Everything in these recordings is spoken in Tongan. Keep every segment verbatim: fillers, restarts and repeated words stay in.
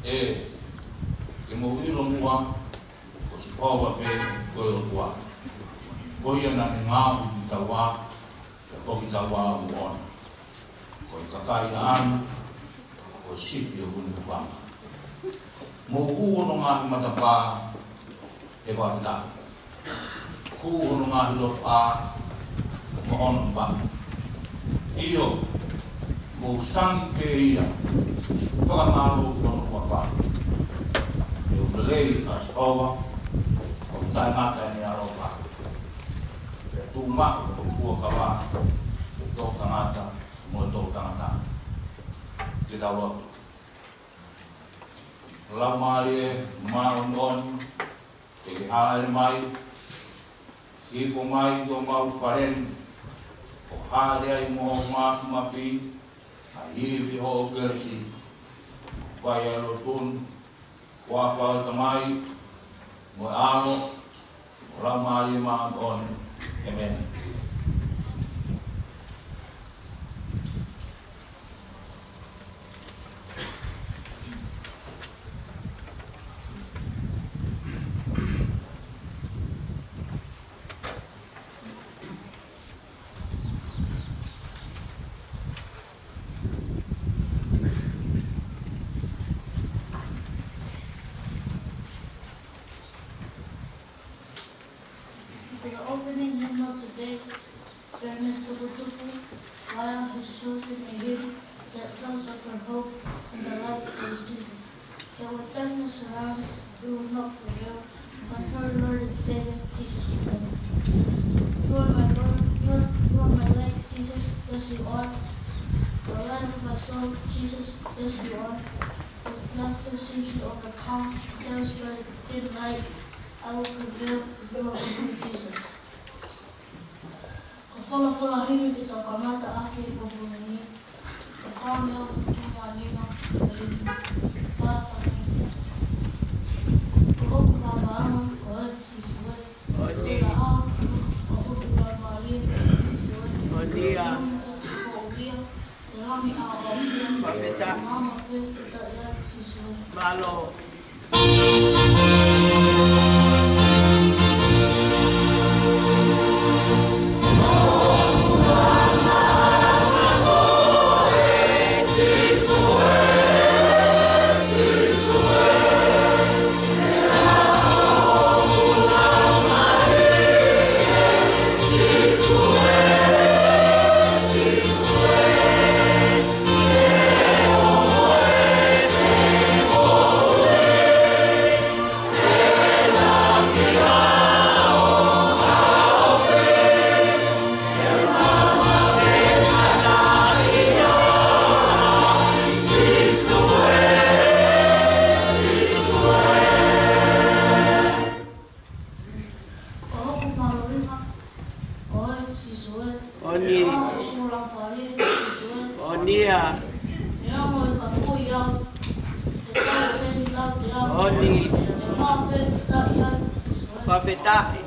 Ē, ke mou ʻilo muʻa, ko Sihova pē ko e ʻOtua. Ko ia naʻa ne ngaohi kitaua, pea ko kitaua ʻoʻona. Ko e kakai ʻaʻana, ko e sipi ʻo hono hūfanga. Mou hū hono ngaahi matapā he vahe taha. Hū hono ngaahi lotoʻā mo hono paʻanga. ʻIo, mou sangi pē ia, fakamālō ki hono huafa. He ʻoku lelei ʻa Sihova, ʻoku taʻengata ʻene ʻaloʻofa. Pea tuʻu maʻu ʻene fuakava ʻi he toʻutangata mo e toʻutangata. Ke tau lotu. Laumālie Māʻoniʻoni, ke ke hāʻele mai, hifo mai ki homau fale ni, ʻo hāʻele ai mo hoʻo māfimafi, ʻa e ivi hoʻo kelesi, fai ʻa e lotu ni, huafa ʻo e Tamai, mo e ʻAlo, mo e Laumālie Māʻoniʻoni. ʻĒmeni. For the opening hymn of today, Ernest Tuputupu, choir has chosen a hymn that tells of her hope in the life of Christ Jesus. Though what darkness surrounds, we will not prevail, when her Lord and Savior, Jesus, is there. You are my Lord, you are, you are my light, Jesus, yes you are. The light of my soul, Jesus, yes you are. When darkness seems to overcome, carries by dim light, I will prevail, you are with me, Jesus. Ko e folofola himi te tau kamata ʻaki ʻi he pongipongi ni, ko e fā ngeau mo e fitu nima, ko e himi. Pātani. Ko hoku maama ko e Sīsū ē. ʻOni. Ko hoku laumālie, Sīsū ē. ʻOni ia. Ko ia. Fakafetaʻi. Mālō. Ko hoku maluʻinga, ko e Sīsū ē. ʻOni. Ko hoku laumālie, Sīsū ē. ʻOni ia. Neongo ʻe kapui au, ʻe tau peni laute au. ʻOni. ʻE maʻu pē ʻe taʻe au, Sīsū ē. Fakafetaʻi.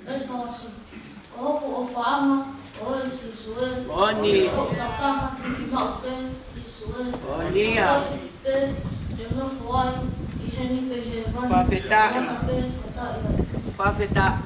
Verse fourteen. Ko hoku ʻofaʻanga, ko e Sīsū ē. ʻOni. Ko e kakama ki he maʻu pē, Sīsū ē. ʻOni ia. Pē, te u nofo ai, ʻi heni pē ʻi hēvani. Fakafetaʻi. Anga pē, ko taʻe ai. Fakafetaʻi.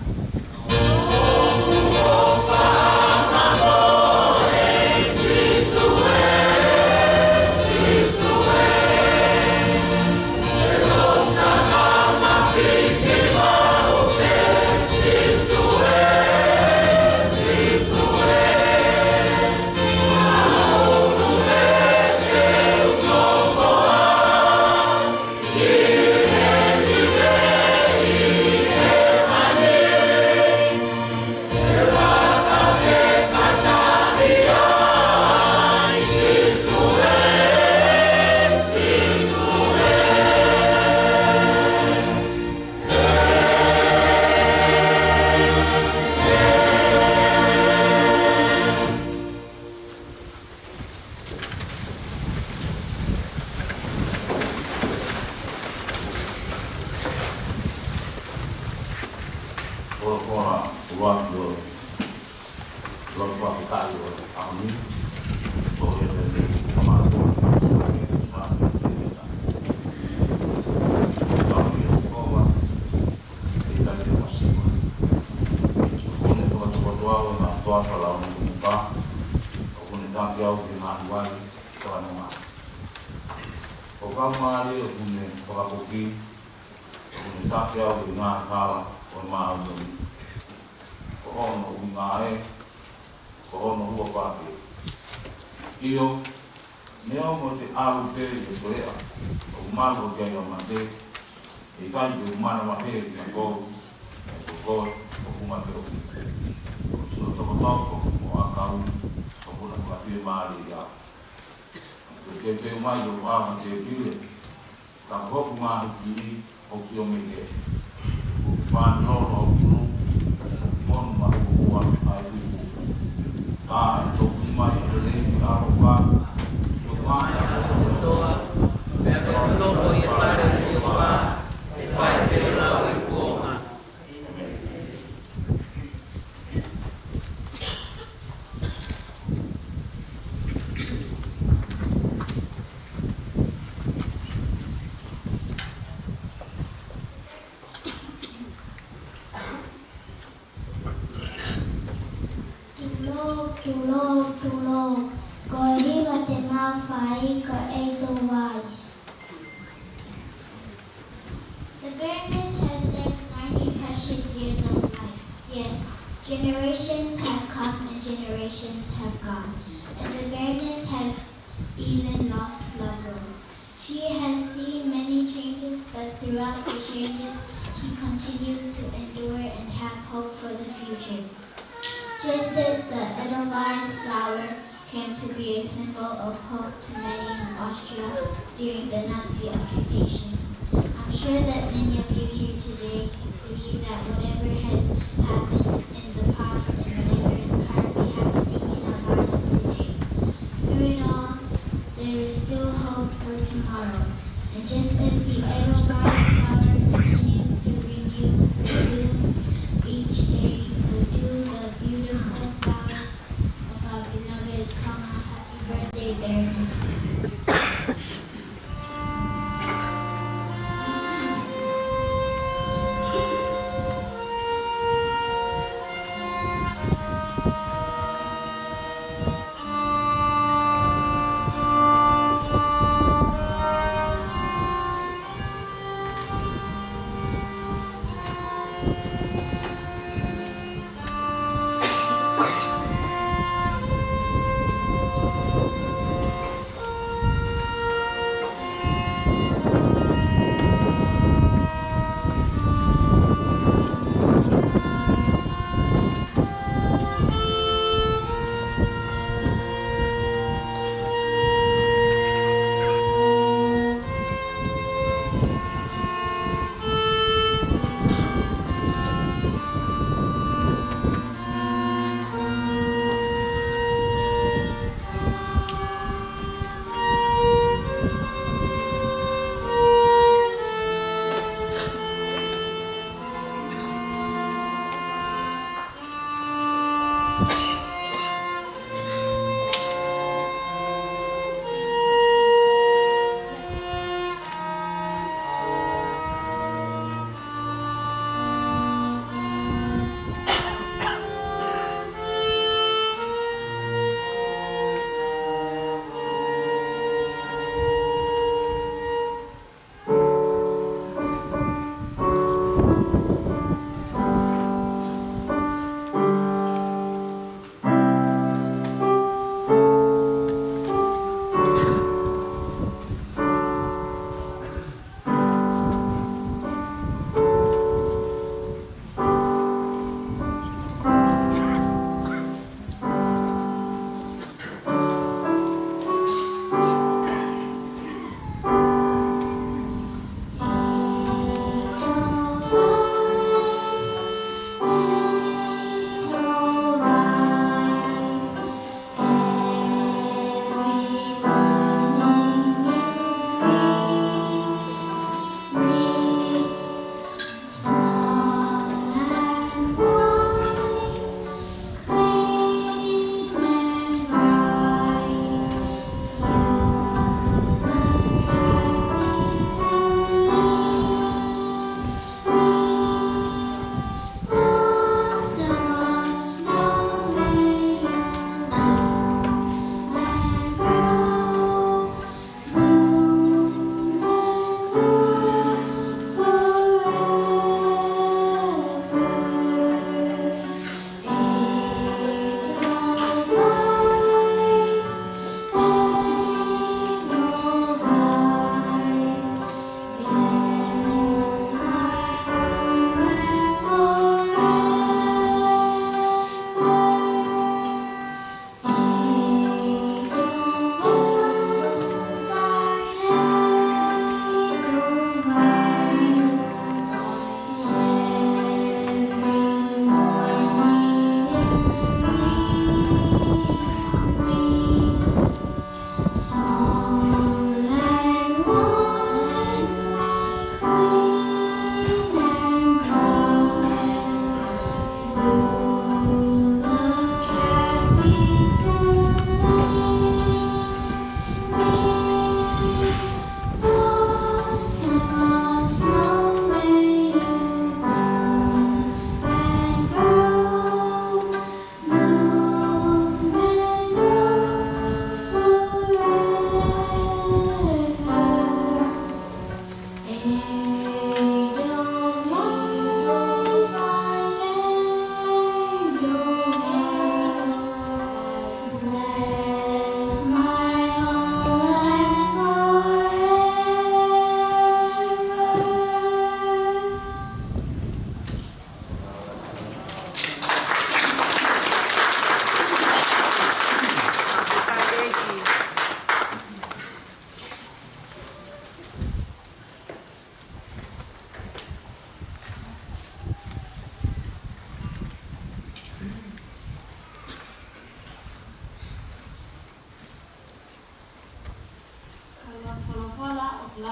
Ko e ʻuluaki ʻo e lotu fakafetaʻi ʻo e ʻaho ni, ko ia pē ʻoku mālō ʻa e Sāme, Sāme, Sāme ʻo Sihova, ʻe ʻikai te u masiva. ʻOku ne fakatokoto au ʻi he ngaahi toafa lao ni kumu pā, ʻoku ne taki au ki he ngaahi vai ʻo e ʻanongá. Ko e Laumālie ʻoku ne fakapoki, ʻoku ne taki au ʻi he ngaahi hala ʻo e māʻoniʻoni. Ko hono ʻuhinga ē, ko hono huafa pē. ʻIo, neongo ʻete ʻalu pē ʻi he toeʻa ʻoku malu ki ai ʻa mate, ʻe ʻikai te u manavahē kiate koe, he ko koe ʻoku ma feohi. Ko siʻo tokotoko mo ʻakau ʻoku na fakafiemālieʻi au. Ke teuteu mai hoku ʻao ha tēpile, ka ko hoku ngaahi kiʻi ʻoku ʻikai mei he. Ko hoku pani lolo hoku fulu, fonu mahuohua ʻa e uipu. Ka ʻe toki mai ʻa e lelei mo e ʻaloʻofa, ʻi hoku ngaahi ʻapi kotoa, pea ke nofo ʻi he fale ʻo Sihova, ʻe fai pē lau ʻi he kuonga. Tulou, tulou, tulou. Ko e hiva te mau fai ko e Edelweiss. The Baroness has lived ninety precious years of life. Yes, generations have come and generations have gone, and the Baroness has even lost loved ones. She has seen many changes, but throughout the changes, she continues to endure and have hope for the future. Just as the Edelweiss flower came to be a symbol of hope to many in Austria during the Nazi occupation, I'm sure that many of you here today believe that whatever has happened in the past and whatever is currently happening in our lives today, through it all, there is still hope for tomorrow. And just as the Edelweiss flower continues to renew her blooms each day, so do the beautiful flowers of our beloved Tonga. Happy birthday, Baroness.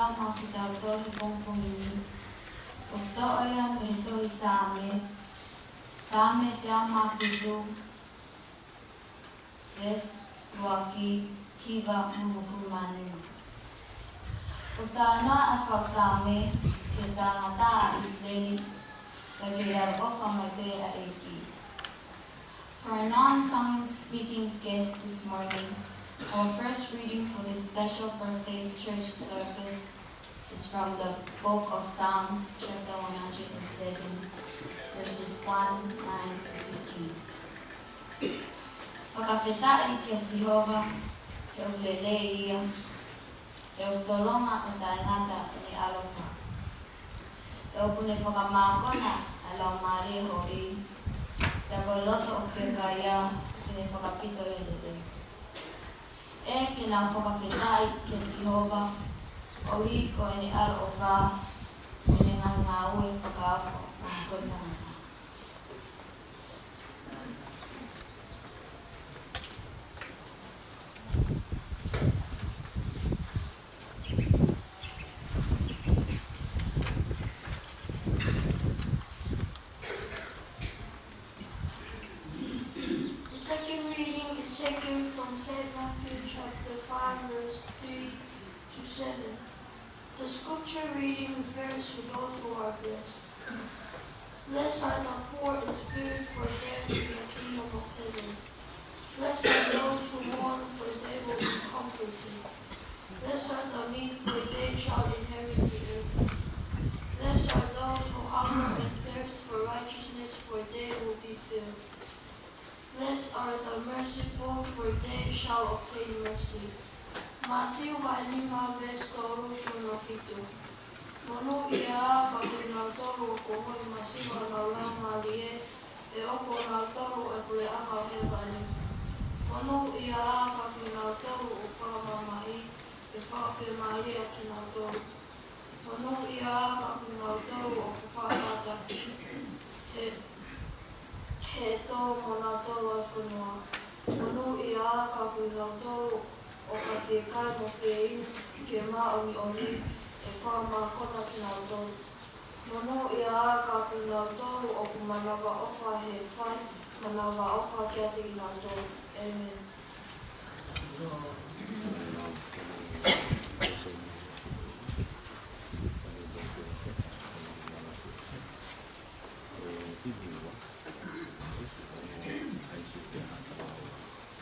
Maʻa kitautolu he pongipongi ni, ʻoku toʻo ia mei he tohi Saame, Saame teau mā fitu, veesi ua ki he hiva mo e hongofulu mā nima. ʻOku talanoa ʻa e fakasaame ki he talangataʻa ʻa ʻIsileli, ka ke ʻaloʻofa mai pē ʻa e ʻEiki. For a non-Tongan speaking guest this morning, our first reading for this special birthday church service is from the book of Psalms, chapter one hundred and seven, verses one, nine, and fifteen. Fakafetaʻi kia Sihova, he ʻoku lelei ia, he ʻoku tolonga ʻo taʻengata ʻene ʻaloʻofa. He ʻoku ne fakamākona ʻa e laumālie hoʻi, pea ko e loto ʻoku fiekaia, ʻoku ne fakapito ia lelei. ʻE ke nau fakafetaʻi kia Sihova, koeʻuhi ko ʻene ʻaloʻofa, mo ʻene ngaahi ngāue fakaofo maʻa e tangata. The second reading is taken from Saint Matthew chapter five, verse three to seven. The scripture reading refers to those who are blessed. Blessed are the poor in spirit, for theirs is the kingdom of heaven. Blessed are those who mourn, for they will be comforted. Blessed are the meek, for they shall inherit the earth. Blessed are those who hunger and thirst for righteousness, for they will be filled. Blessed are the merciful, for they shall obtain mercy. Mātiu vahe nima, veesi tolu ki hono fitu. Monūʻia ā ka ko kinautolu ʻoku ongoʻi masiva honau laumālie, he ʻoku ʻonautolu ʻa e puleʻanga ʻo hēvani. Monūʻia ā ka ko kinautolu ʻoku fakamamahi, he ʻe fakafiemālie ʻa kinautolu. Monūʻia ā ka ko kinautolu ʻoku fakakātaki, he, he ʻe tō moʻonautolu ʻa e fonua. Monūʻia ā ka ko kinautolu ʻoku fiekaia mo fieinua ke māʻoniʻoni, ʻe fakamākona kinautolu. Monūʻia ā ka ko kinautolu ʻoku manavaʻofa, he ʻe fai manavaʻofa kiate kinautolu. ʻĒmeni.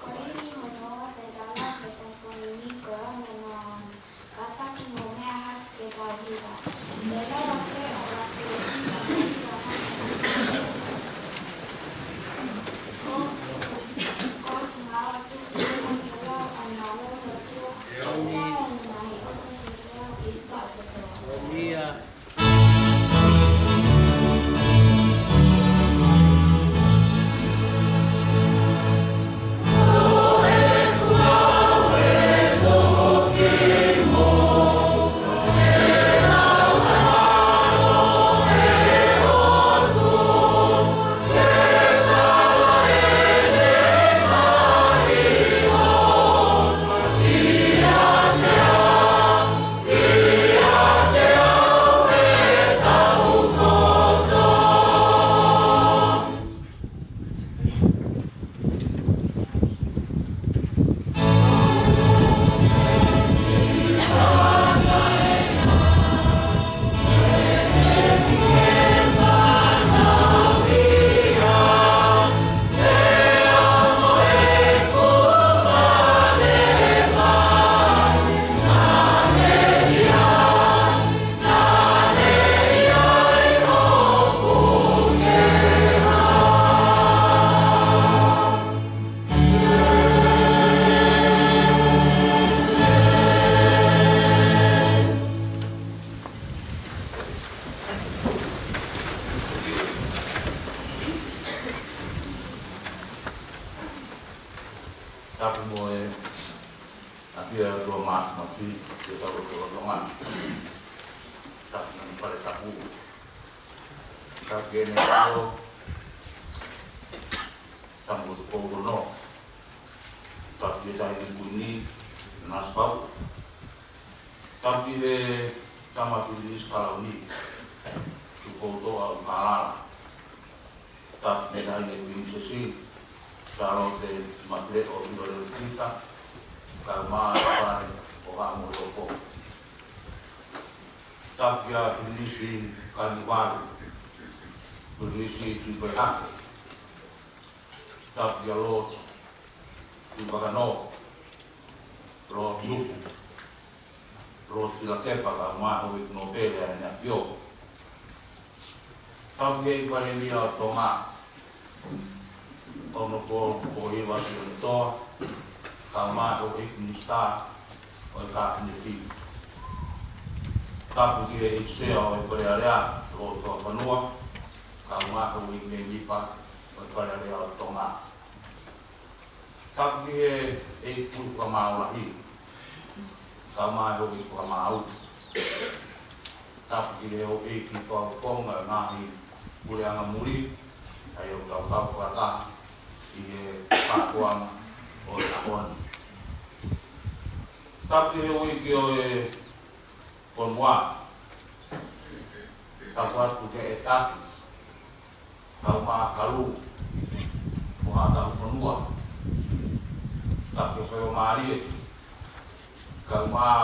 Ko e himi hono ua pē taha pē pongipongi ni ko e ono noa ono. Kātaki mo meʻa hake ke tau hiva. Te lava ke ʻoua te hiva mai. Ko, ko, ko, Ia. Tapu mo e ʻafio ʻa e ʻOtua Māfimafi, ʻi hotau lotolotonga. Tapu mo e fale tapu. Tapu ki heʻene ʻAlo, Tama Lotu Poulono. Tapu ki he Taʻahine Kuini, Nanasipauʻu. Tapu ki he Tama Pilinisi Kalauni, Tupoutoʻa ʻUlukālala. Tapu ki he Taʻahine Pilinisesi, Sālote Mafileʻo ʻIloleupita, kae ʻumaʻā e fale ʻo Haʻa Moheofo. Tapu kia Pilinisi Kanivalu, Pilinisi Tuʻipaihake. Tapu kia Lord Tuʻivakanō, Lord Nuku, Lord Filakepa, kae ʻumaʻā e Houʻeiki Nōpele ʻa ʻEne ʻAfio. Tapu ki he Palēmia ʻo Tonga, Honourable Pōhiva Tuʻiʻonetoa, kae ʻumaʻā e Houʻeiki Minisitā ʻo e Kapineti. Tapu ki he ʻEiki Sea ʻo e Fale Alea, Lord Fakafanua, kae ʻumaʻā e Houʻeiki Mēmipa ʻo e Fale Alea ʻo Tonga. Tapu ki he ʻEiki Pule Fakamaau Lahi, kae ʻumaʻā e Houʻeiki Fakamaau. Tapu ki he Houʻeiki Fakafofonga ʻo e ngaahi puleʻanga muli, ʻa ia ʻoku tau kau fakataha ʻi he kātoanga ʻo e ʻaho ni. Tapu ki he Houʻeiki ʻo e fonua. Tapu atu ki he ʻEtaki, kae ʻumaʻā Kalu mo Haʻa Tauhi Fonua. Tapu ki he faingamālie, kae ʻumaʻā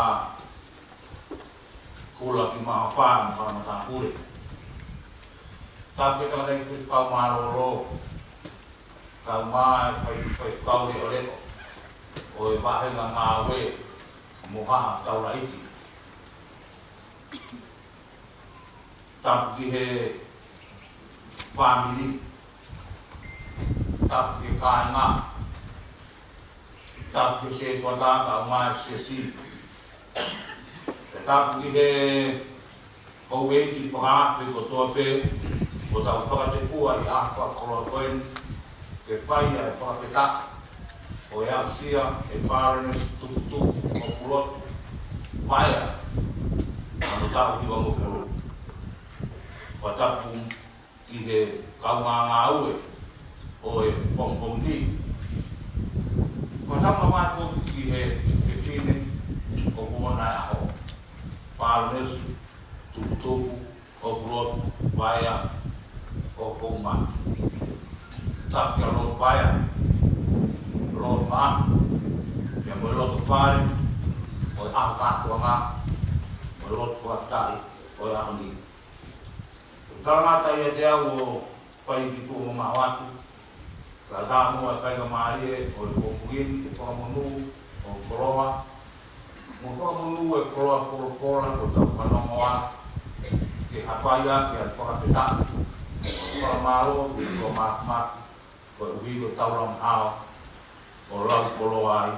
Kula ki Mahaofa mo Haʻa Matāpule. Tapu ki he tangataʻeiki faifekau mālōlō, kae ʻumaʻā e fai, faifekau leʻoleʻo ʻo e vahenga ngāue mo Haʻa Taulaʻeiki. Tapu ki he fāmili, tapu ki he kāinga, tapu ki he sētuata kae ʻumaʻā e siasi. Pea tapu ki he houʻeiki fakaafe kotoa pē, ʻoku tau fakatepua ʻi he ʻaho fakakoloa ko eni, ke fai ʻa e fakafetaʻi ʻo e aʻusia ʻe Palōnesi Tuputupu ʻo Pulotu Vaea ʻa hono taʻu hivangofulu. Fakatapu ki he kaungā ngāue ʻo e pongipongi ni. Fakatapu mai foki ki he fefine ʻoku ʻoʻona e ʻaho, Palōnesi Tuputupu ʻo Pulotu Vaea ʻo Houma. Tapu kia Lord Vaea, Lord Maʻafu, pea mo e loto fale ʻo e ʻaho kātoanga, mo e loto fakafetaʻi ʻo e ʻaho ni. Talangata ia te au ʻo fai ki tuʻa mo maʻu atu, ka tā mo e faingamālie ʻo e pongipongi ni ke fakamonū ʻo koloa, mo fakamonū e koloa folofola ko tau fanongoa, ke hapai ʻaki ʻa e fakafetaʻi mo e fakamālō ki he ʻOtua Māfimafi, koeʻuhi ko e taulama hao ʻo lau koloa ai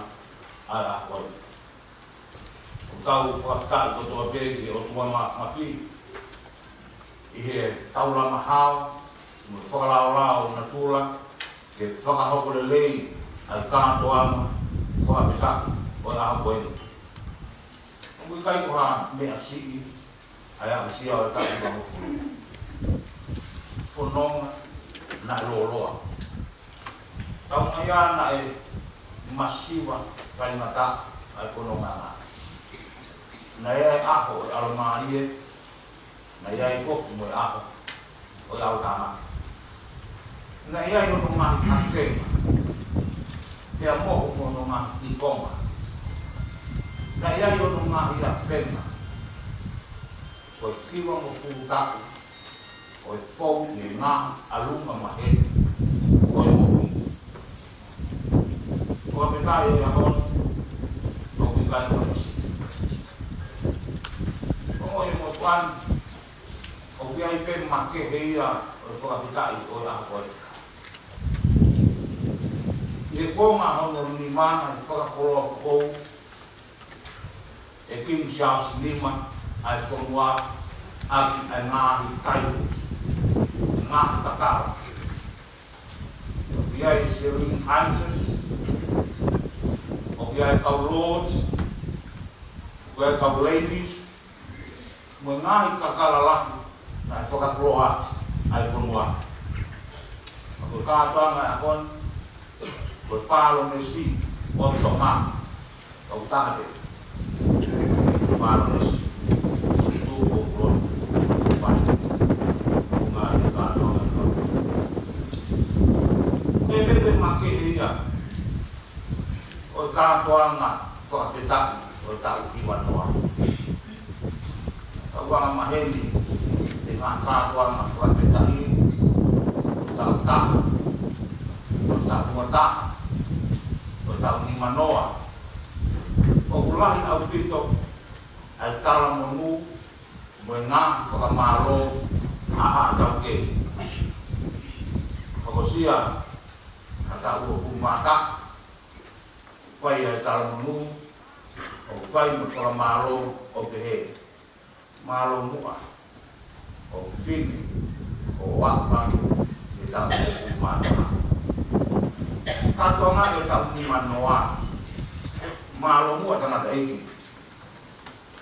ʻa e ʻaho ni. ʻOku tau fakafetaʻi kotoa pē ki he ʻOtua Māfimafi ʻi he taulama hao mo e fakalaolao ʻo natula ke fakahoko lelei ʻa e kātoanga fakafetaʻi ʻo e ʻaho ko eni. ʻOku ʻikai ko ha meʻa siʻi ʻa e aʻusia ʻo e taʻu hivangofulu. Fononga naʻe lōloa. Tau mai ā naʻe masiva faingataʻa ʻa e fononga na. Naʻe ʻi ai e ʻaho ʻo e ʻalomālie, naʻe ʻi ai foki mo e ʻaho ʻo e ʻalotāmaki. Naʻe ʻi ai hono ngaahi ʻakenga, pea mo hono ngaahi ʻifonga. Naʻe ʻi ai hono ngaahi afenga. Ko e hivangofulu taʻu ʻo e fou ʻi he ngaahi ʻalunga maheni ʻo e moʻui. Fakafetaʻi ʻi he ʻaho ni, ʻoku ʻikai ko e masiva. ʻO e motuʻa ni, ʻoku ʻi ai pē makehe ia ʻo e fakafetaʻi ʻo e ʻaho ko ē. ʻI he konga hono nima naʻe fakakoloa foʻou ʻe King Charles nima ʻa e fonua ʻaki ʻa e ngaahi titles, ngaahi kakala. ʻOku ʻi ai e Serene Highnesses, ʻoku ʻi ai e kau Lords, ʻoku ʻi ai e kau Ladies, mo e ngaahi kakala lahi naʻe fakakoloa ʻa e fonua. Ka ko e kātoanga ʻo e ʻaho ni, ko e Palōnesi ʻo Tonga, kau taha pē. Palesi, Tuʻi Populoni, Pahi, Unga e Kātoanga Kau. Pea pehē makehe ia ʻo e kātoanga fakafetaʻi ʻo e taʻu hiva noa. Tau anga maheni ʻi he ngaahi kātoanga fakafetaʻi ʻo e taʻu taha, ʻo e taʻu ua taha, ʻo e taʻu nima noa. ʻOku lahi ʻaupito ʻa e talamonū mo e ngaahi fakamālō ʻa haʻa taukei. Hokosia ha taʻu uofulu mā taha, fai ʻa e talamonū, ʻo fai mo e fakamālō ʻo pehē: Mālō muʻa, ʻofefine, ʻo aʻu atu ki he taʻu uofulu mā taha. Kātoanga ʻo e taʻu nima noa, mālō muʻa tangataʻeiki,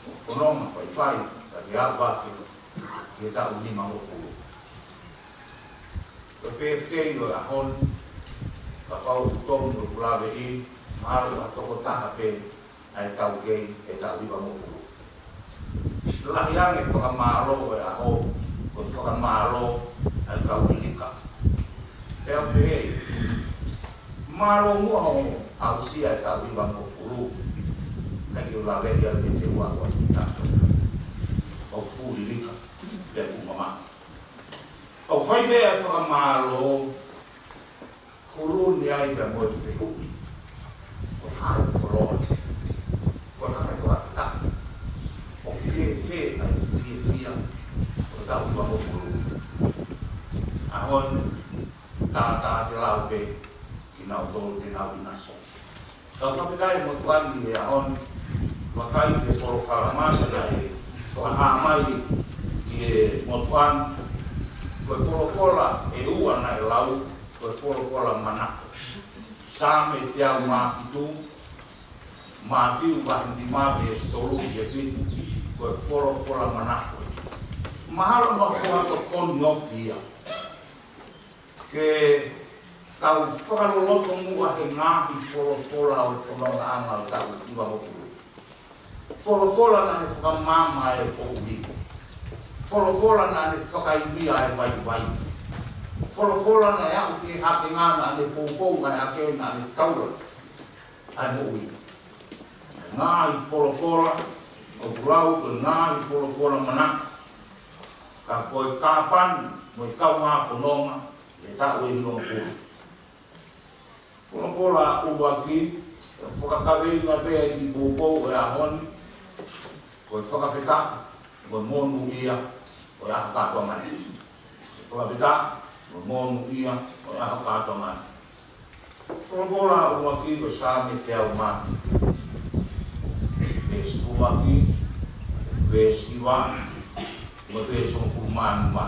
ʻo fononga faifai, ka ke aʻu atu ki he taʻu nimangofulu. Ko e pēfitei ʻo e ʻaho ni, kapau ʻoku tonu ʻeku laveʻi, mahalo ko ha tokotaha pē ʻa e taukei he taʻu hivangofulu. Lahi ange fakamālō ʻo e ʻaho, ko e fakamālō ʻa e kau lilika. Pea u pehē, mālō muʻa hoʻo aʻusia e taʻu hivangofulu. Ka ke u laveʻi au ke te ua ua ki taku. ʻOku fuʻu lilika, pea fuʻu mamaʻo. ʻOku fai pē ʻa e fakamālō, hulu ni ai pea mo e fehuʻi: Ko e hā e koloa? Ko e hā e fakafetaʻi? ʻOku fēfē ʻa e fiefia ʻo e taʻu hivangofulu? ʻAho ni, tātā te lau pē kinautolu te nau ʻinasi. Tau fakafetaʻi motuʻa ni he ʻaho ni, vakai ki he polokalama naʻe fakahā mai ki he motuʻa ni. Ko e folofola ʻe ua naʻe lau, ko e folofola manako. Saame teau mā fitu, Mātiu vahe nima veesi tolu ki he fitu, ko e folofola manako. Mahalo naʻa ko ha tokoni ofi ia ke tau fakaloloto muʻa he ngaahi folofola ʻo e fonongaʻanga ʻo e taʻu hivangofulu. Folofola naʻa ne fakamaama e poʻuli. Folofola naʻa ne fakaivia e vaivai. Folofola naʻe aʻu ki he hakenga naʻa ne poupou ʻa e hake naʻa ne taula ʻa e moʻui. Ngaahi folofola, ʻoku lau ko e ngaahi folofola manako. Ka ko e kāpani mo e kaungā fononga ʻi he taʻu ʻe hivangofulu. Folofola ʻuluaki, fakakaveinga pē ʻi he poupou ʻo e ʻaho ni, ko e fakafetaʻi mo e monūʻia ʻo e ʻaho kātoanga ni. Fakafetaʻi mo e monūʻia ʻo e ʻaho kātoanga ni. Folofola ʻuluaki ko e Saame teau mā fitu, veesi ʻuluaki, veesi hiva, mo e veesi hongofulu mā nima.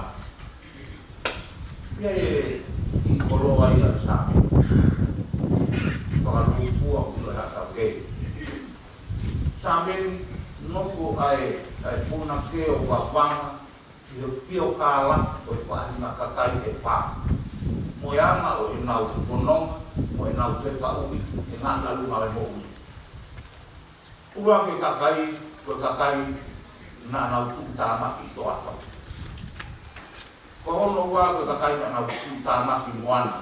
ʻI ai e kiʻi koloa ia ʻo e Saame. Fakalūkufua ʻo ʻilo ʻe haʻa taukei. Saame ni, nofo ʻa e, ʻa e punake ʻo Vavanga ʻi he piokalafi ʻo e faʻahinga kakai ʻe fā, mo e anga ʻo ʻenau fononga, mo ʻenau fefaʻuhi he ngaahi ʻalunga ʻo e moʻui. ʻUluaki e kakai, ko e kakai naʻa nau tuʻutāmaki ʻi toafa. Ko hono ua, ko e kakai naʻa nau tuʻutāmaki ʻi moana.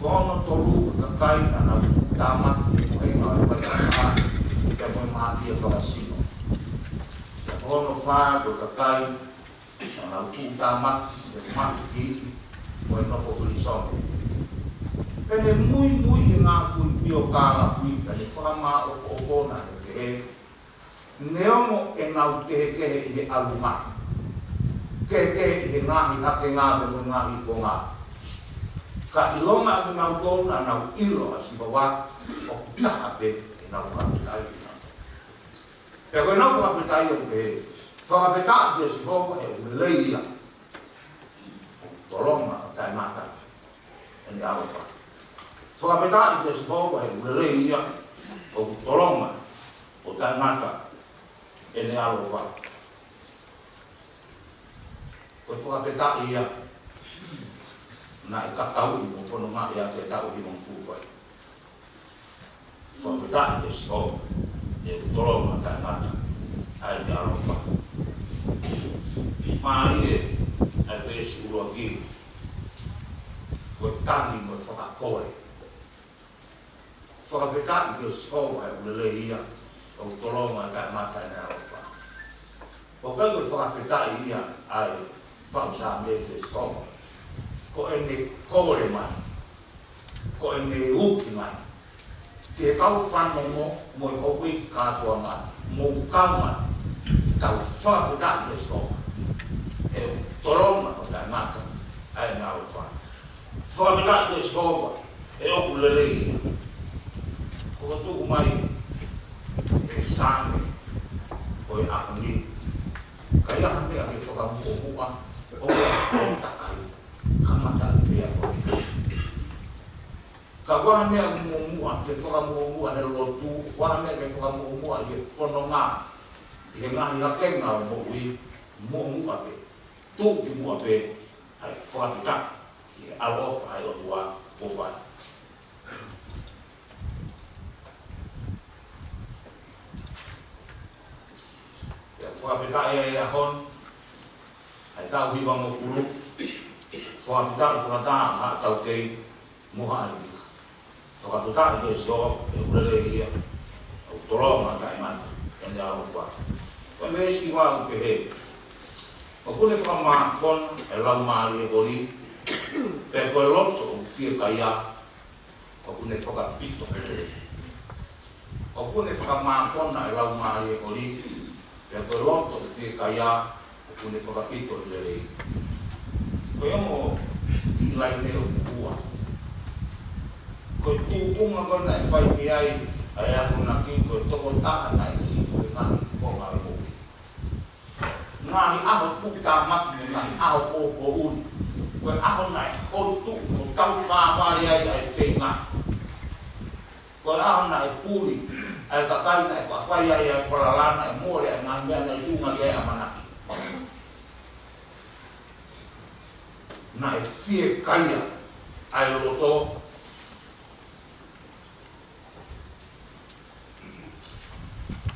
Ko hono tolu, ko e kakai naʻa nau tuʻutāmaki ʻi he mohenga ʻo e faitotonu, pea mo e mahakia fakasino. Pea ko hono fā, ko e kakai naʻa nau tuʻutāmaki ʻi he mahuki mo e nofo pilīsone. Pea ne muimui e ngaahi fuʻu piokalafi, pea ne fakamāʻopoʻopo naʻa ne pehē: Neongo ʻenau kehekehe ʻi he ʻalunga, kehekehe ʻi he ngaahi hakenga mo e ngaahi founga, ka ʻilonga ʻa kinautolu naʻa nau ʻilo ʻa Sihova, ʻoku taha pē ʻenau fakafetaʻi kinautolu. Pea ko ʻenau fakafetaʻi ʻoku pehē: Fakafetaʻi kia Sihova, he ʻoku lelei ia, ʻoku tolonga ʻo taʻengata ʻene ʻaloʻofa. Fakafetaʻi kia Sihova, he ʻoku lelei ia, ʻoku tolonga ʻo taʻengata ʻene ʻaloʻofa. Ko e fakafetaʻi ia naʻe kakau mo fononga ia ki he taʻu hivangofulu ko ē. Fakafetaʻi kia Sihova, ʻEne tolonga taʻengata ʻa ʻene ʻaloʻofa. Mālie ʻa e veesi ʻuluaki, ko e tali mo e fakakole. Fakafetaʻi kia Sihova he ʻoku lelei ia, ʻoku tolonga taʻengata ʻene ʻaloʻofa. ʻOku ʻikai ko e fakafetaʻi ia ʻa e faʻu Saame kia Sihova, ko ʻene kole mai, ko ʻene uki mai ki he kau fanongo mo e houʻeiki kātoanga, mou kau mai, tau fakafetaʻi kia Sihova he ʻoku tolonga taʻengata ʻa ʻene ʻaloʻofa. Fakafetaʻi kia Sihova he ʻoku lelei ia. Fokotuʻu mai ʻe he Saame ʻo e ʻaho ni, ka ʻi ai ha meʻa ke fakamuʻomuʻa, ʻoua ʻe takai, kamata pē ʻa e fakafetaʻi. Ka ʻi ai ha meʻa ke muʻomuʻa, ke fakamuʻomuʻa he lotu, ʻi ai ha meʻa ke fakamuʻomuʻa ʻi he fononga, ʻi he ngaahi hakenga ʻo e moʻui, muʻomuʻa pē, tuʻu ki muʻa pē ʻa e fakafetaʻi ki he ʻaloʻofa ʻa e ʻOtua kuo fai. Pea fakafetaʻi ʻa e ʻaho ni, ʻa e taʻu hivangofulu, fakafetaʻi fakataha ʻa e taukei mo Haʻa ʻAmelika. Fakafetaʻi kia Sihova he ʻoku lelei ia, ʻoku tolonga taʻengata ʻene ʻaloʻofa. Ko e veesi hiva ʻoku pehē: ʻOku ne fakamākona ʻa e laumālie holi, pea ko e loto ʻoku fiekaia, ʻoku ne fakapito he lelei. ʻOku ne fakamākona ʻa e laumālie holi, pea ko e loto ʻoku fiekaia, ʻoku ne fakapito he lelei. Ko e ongo kiʻi laine ʻoku ua. Ko e tuʻunga ko ē naʻe fai mei ai ʻa e akonaki, ko e tokotaha naʻe hifo he ngaahi fofonga ʻo e moʻui. Ngaahi ʻaho tuʻutāmaki mo e ngaahi ʻaho pōpoʻuli. Ko e ʻaho naʻe holi tuʻu mo tau fāvale ai ʻa e feinga. Ko e ʻaho naʻe puli ʻa e kakai, naʻe faʻa fai ai ʻa e falala, naʻe mole ʻa e ngaahi meʻa naʻe tuʻunga ki ai ʻa e ʻamanaki. Naʻe fiekaia ʻa e loto,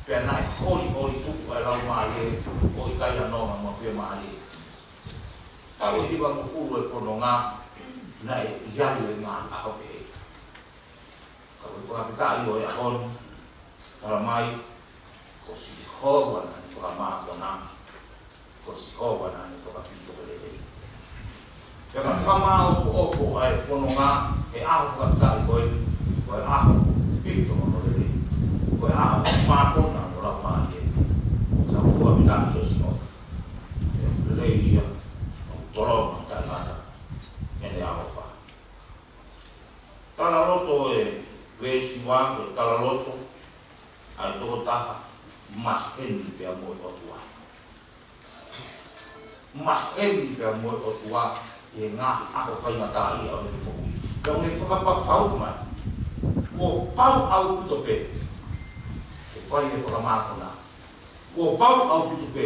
pea naʻe holi, holi tuʻu ʻa e laumālie, ʻo ʻikai ha nonga mo ha fiemālie. Taʻu ʻe hivangofulu e fononga naʻe ʻi ai e ngaahi ʻaho pehē. Ka ko e fakafetaʻi ʻo e ʻaho ni, tala mai, ko Sihova naʻa ne fakamākona, ko Sihova naʻa ne fakapito he lelei. Pea ka fakamāʻopoʻopo ʻa e fononga he ʻaho fakafetaʻi ko eni, ko e ʻaho pito hono lelei. Ko e ʻaho mākona hono laumālie. Sa fakafetaʻi kia Sihova he ʻoku lelei ia, ʻoku tolonga taʻengata ʻene ʻaloʻofa. Talaloto e veesi hiva, ko e talaloto ʻa e tokotaha maheni pea mo e ʻOtua. Maheni pea mo e ʻOtua ʻi he ngaahi ʻaho faingataʻaʻia ʻo ʻene moʻui. Pea ʻoku ne fakapapauʻi mai, kuo pau ʻaupito pē ke fai e fakamākona. Kuo pau ʻaupito pē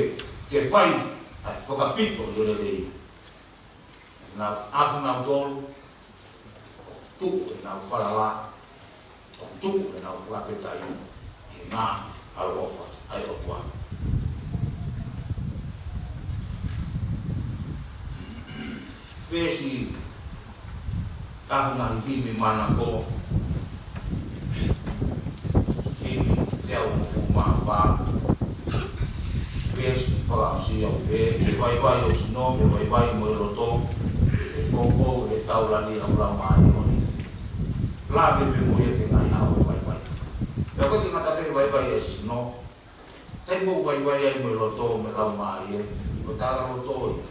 ke fai ʻa e fakapito he lelei. Naʻa ku nau tolu, ʻoku tuʻu ʻenau falala, ʻoku tuʻu ʻenau fakafetaʻi ʻi he ngaahi ʻaloʻofa ʻa e ʻOtua. Veesi taha, ngaahi himi manako, himi teau hongofulu mā fā. Veesi fakaʻosi ʻoku pehē: Ke vaivai ho sino, ke vaivai mo e loto, ke poupou he taulani ʻa ho laumālie holi. Lave pē mo ia ki he ngaahi ʻaho ʻo e vaivai. Pea ʻoku ʻikai ke ngata pē he vaivai ʻa e sino, taimi ʻoku vaivai ai mo e loto mo e laumālie, ko e talaloto ia,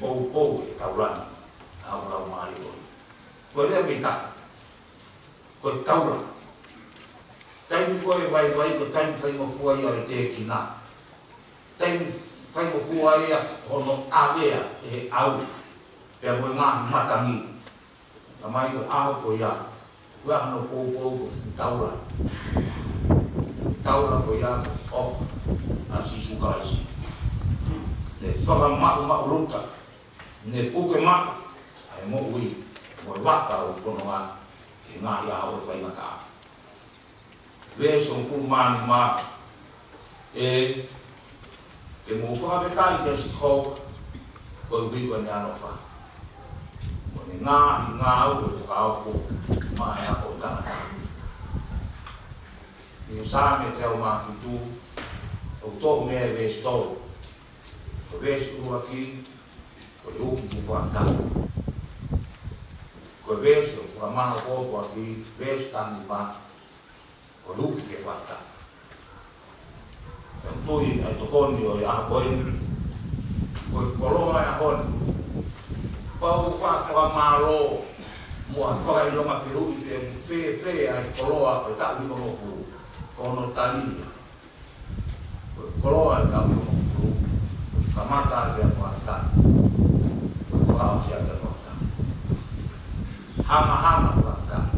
poupou he taulani ʻa ho laumālie holi. Ko e lea mei tahi, ko e taula. Taimi ko ē vaivai, ko e taimi faingofua ia ʻo e tēkina. Taimi faingofua ia hono ʻavea ʻe he ʻau pea mo e ngaahi matangi. Talamai ko e ʻaho ko ia, ko e ʻaho hono poupou ko e taula. Taula ko ia ko e ʻofa ʻa Sīsū Kalaisi. Ne fakamaʻumaʻuluta, ne puke maʻu ʻa e moʻui mo e vaka ʻo e fononga ʻi he ngaahi ʻaho ʻo e faingataʻa. Veesi hongofulu mā nima. ʻE, ke mou fakafetaʻi kia Sihova, koeʻuhi ko ʻene ʻaloʻofa, mo ʻene ngaahi ngāue fakaofo maʻa e ako ʻo e tangata. ʻI he Saame teau mā fitu, ʻoku toʻo mei ai e veesi tolu. Ko e veesi ʻuluaki, ko e hū ki he fakafetaʻi. Ko e veesi ʻoku fakamāʻopoʻopo ʻaki, veesi taha nima, ko e hū ki he fakafetaʻi. Pea ʻoku ou tui ʻa e tokoni ʻo e ʻaho ko eni, ko e koloa e ʻaho ni. Pau ke fa-, fakamālō mo ha fakaʻilonga fehuʻi pe ʻoku fēfē ʻa e koloa ʻo e taʻu hivangofulu. Ko hono tali ia, ko e koloa e taʻu hivangofulu, ko e kamata ʻaki e fakafetaʻi, ko e fakaʻosi ʻaki e fakafetaʻi. Hamahama fakafetaʻi,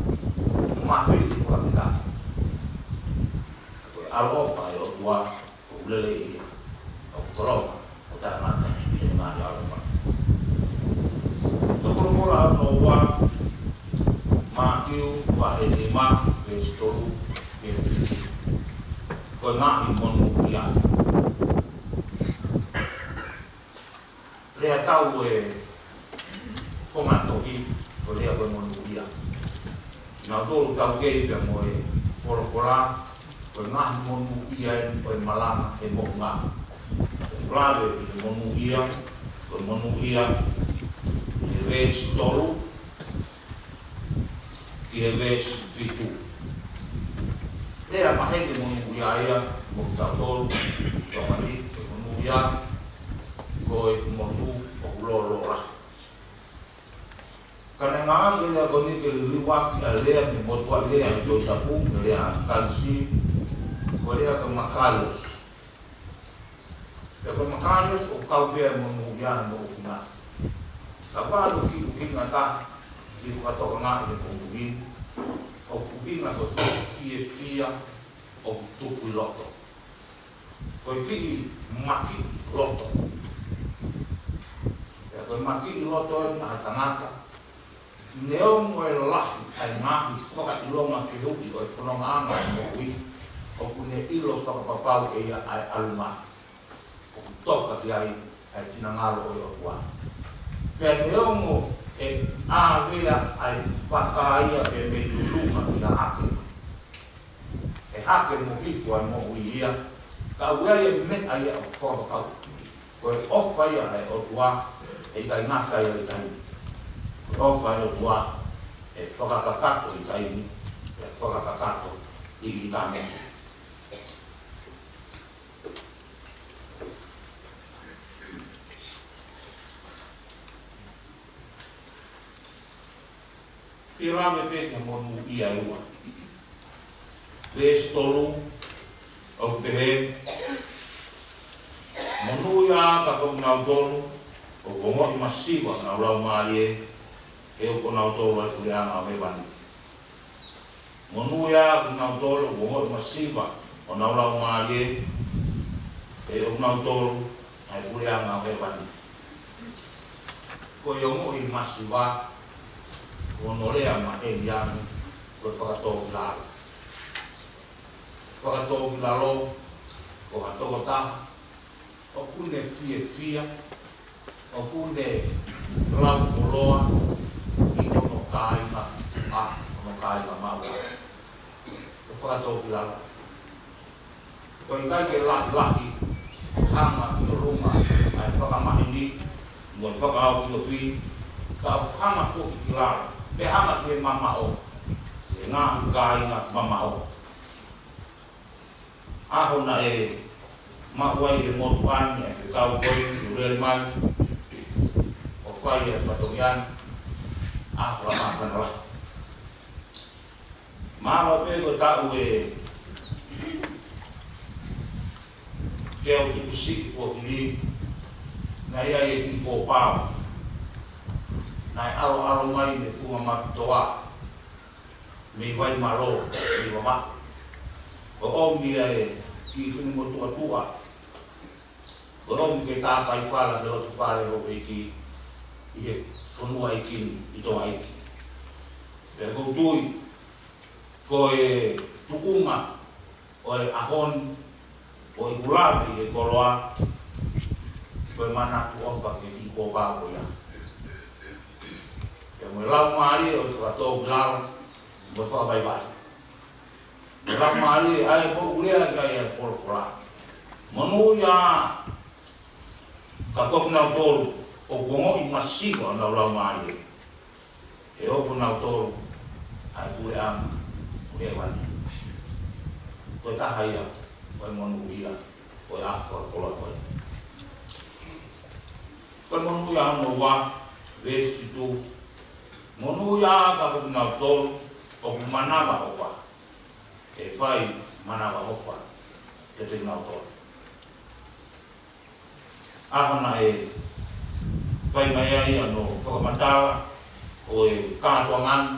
mafili fakafetaʻi. Ko e ʻaloʻofa ʻa e ʻOtua, ʻoku lelei ia, ʻoku tolonga, ʻoku taʻengata ʻene ngaahi ʻaloʻofa. Ko e folofola hono ua, Mātiu vahe nima, veesi tolu ki he fitu. Ko e ngaahi monūʻia. Lea tau e konga tohi, ko e lea ko e monūʻia. Naʻa tau taukei pea mo e folofola, ko e ngaahi monūʻia eni ʻo e malanga he moʻunga. Lave ki he monūʻia, ko e monūʻia, ʻi he veesi tolu ki he veesi fitu. Lea maheni e monūʻia ia, mo kitautolu, tokoni, ko e monūʻia, ko e monū ʻoku lōloa. Ka naʻe ngāueʻaki e lea ko eni ke liliu ʻaki ʻa e lea mei he motuʻaʻi lea ʻi he Tohi Tapu, ko e lea Kalisi, ko e lea ko e makarios. Pea ko e makarios ʻoku kau pē ʻa e monūʻia he moʻunga. Ka ʻoku ʻi ai e ʻuhinga taha ke fakatokangaʻi he pongipongi ni, ʻoku ʻuhinga ko e fiefia ʻoku tuku ʻi loto. Ko e kiʻi makiʻi loto. Pea ko e makiʻi loto eni ʻa e tangata, neongo e lahi ʻa e ngaahi fakaʻilonga fehuʻi ʻo e fonongaʻanga ʻo e moʻui, ʻoku ne ʻilo fakapapau ʻe ia ʻa e ʻalunga ʻoku toka ki ai ʻa e finangalo ʻo e ʻOtua. Pea neongo e ʻave ʻa e vaka ia pē mei lulunga ki hahake, ʻe hake mo hifo ʻa e moʻui ia, ka ʻoku ʻi ai e meʻa ia ʻoku fakapapau. Ko e ʻofa ia ʻa e ʻOtua, ʻe ʻikai ngata ia ʻi taimi. Ko e ʻofa ʻa e ʻOtua, ʻe fakakakato ʻi taimi, ʻe fakakakato ʻi ʻitāniti. Ke lave pē ki he monūʻia ʻe ua. Veesi tolu, ʻoku pehē, Monūʻia ā ka ko kinautolu ʻoku ongoʻi masiva honau laumālie, he ʻoku ʻonautolu ʻa e puleʻanga ʻo hēvani. Monūʻia ā ka ko kinautolu ʻoku ongoʻi masiva honau laumālie, he ʻoku ʻonautolu ʻa e puleʻanga ʻo hēvani. Ko e ongoʻi masiva, ko hono lea maheni ange, ko e fakatōkilalo. Fakatōkilalo, ko ha tokotaha ʻoku ne fiefia, ʻoku ne laukoloa ʻi hono kāinga, ʻa hono kāinga maʻu. Ko e fakatōkilalo. ʻOku ʻikai ke lahilahi, hanga ki ʻolunga ʻa e fakamaheni mo e fakaofiofi, ka ʻoku hanga foki ki lalo, pea hanga ki he mamaʻo, ki he ngaahi kāinga mamaʻo. ʻAho naʻe maʻu ai ʻe he motuʻa ni ʻa e fekau ko eni ʻoku lele mai, ʻo fai e fatongia ni, ʻa e fakamāfana lahi. Mahalo pē ko e taʻu ʻe teau tukusiʻi kuo hili, naʻe ʻi ai e kiʻi pōpao naʻe ʻaloʻalo mai mei he funga matuʻotoa, mei Vaimalō, mei Vavaʻu. Ko e ʻomi ʻa e kiʻi funi motuʻatuʻa, ko e ʻomi ke tāpaifala ki he loto fale ʻo e houʻeiki ʻi he fonua ʻeiki ni, ʻi Tonga ʻeiki. Pea ʻoku ou tui ko e tuʻunga ʻo e ʻaho ni, ʻoku ou lave ʻi he koloa, ko e manatu ʻofa ki he kiʻi kōkā ko ia. Pea mo e laumālie ʻo e fakatōkilalo, mo e fakavaivai. Mo e laumālie ʻa e ko ʻeku lea ki ai ʻa e folofola. Monūʻia ka ko kinautolu ʻoku ongoʻi masiva honau laumālie, he ʻoku nau tolu ʻa e puleʻanga ʻo hēvani. Ko e taha ia ʻo e monūʻia ʻo e ʻaho fakakoloa ko eni. Ko e monūʻia hono ua, veesi fitu. Monūʻia ka ko kinautolu ʻoku manavaʻofa, he ʻe fai manavaʻofa kiate kinautolu. ʻAho naʻe fai mai ai hono fakamatala ʻo e kātoanga ni,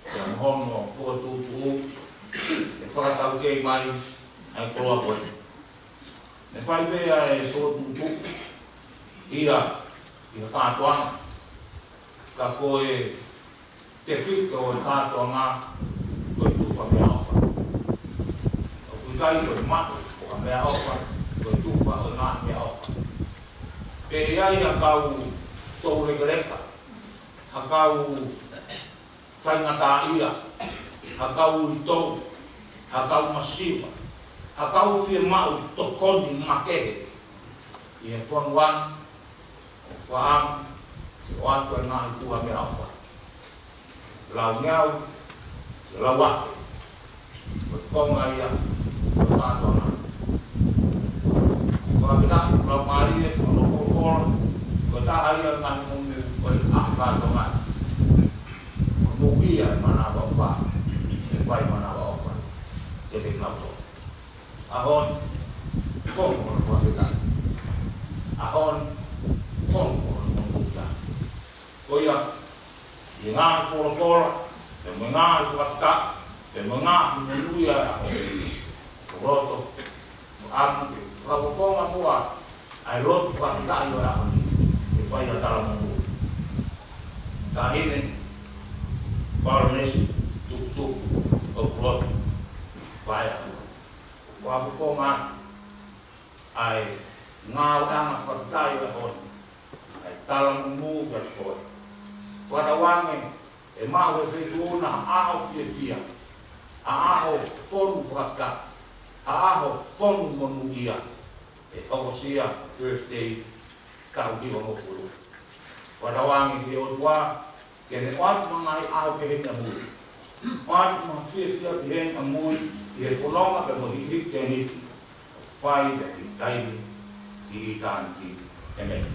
pea mo hono fokotuʻutuʻu, ʻe fakataukei mai ʻa e koloa ko eni. Naʻe fai pē ʻa e fokotuʻutuʻu ia ʻi he kātoanga, ka ko e tefito ʻo e kātoanga ko e tufa meʻaʻofa. ʻOku ʻikai ko e maʻu ʻo ha meʻaʻofa, ko e tufa ʻo e ngaahi meʻaʻofa. Pea ʻi ai ha kau toulekeleka, ha kau faingataʻaʻia, ha kau uitou, ha kau masiva, ha kau fiemaʻu tokoni makehe ʻi he fonua ni, ʻo fakaʻamu ke ʻoatu e ngaahi tufa meʻaʻofa. Lau ngeau, ke lau afe, ko e konga ia ʻo e kātoanga. Fakafetaʻi, laumālie, ʻo hono folofola, ko e taha ia ʻo e ngaahi monū ʻo e ʻaho kātoanga. Monūʻia e manavaʻofa, ʻe fai manavaʻofa kiate kinautolu. ʻAho ni, fonu hono fakafetaʻi. ʻAho ni, fonu hono monūʻia. Ko ia, ʻi he ngaahi folofola, pea mo e ngaahi fakafetaʻi, pea mo e ngaahi monūʻia ʻo e ʻaho ni, ʻoku ou loto mo ʻamu ke fakafofonga muʻa ʻa e lotu fakafetaʻi ʻo e ʻaho ni, ke fai ha talamonū. Taʻahine Palanesi Tukutuku, ʻoku ou lotu, fai ʻa e fakafofonga ʻa e ngāueʻanga fakafetaʻi ʻo e ʻaho ni, ʻa e talamonū kiate koe. Fakatauange ʻe maʻu ʻe he feituʻu na ha ʻaho fiefia, ha ʻaho fonu fakafetaʻi, ha ʻaho fonu monūʻia, ʻe hokosia birthday taʻu hivangofulu. Fakatauange ki he ʻOtua, ke ne ʻoatu mai ha ʻaho pehē ni ʻamui. ʻOatu mai ha fiefia pehē ni ʻamui, ʻi he fononga pea mo e hikihiki ʻeni, ʻo fai pea ki he taimi ki ʻitāniti. ʻĒmeni.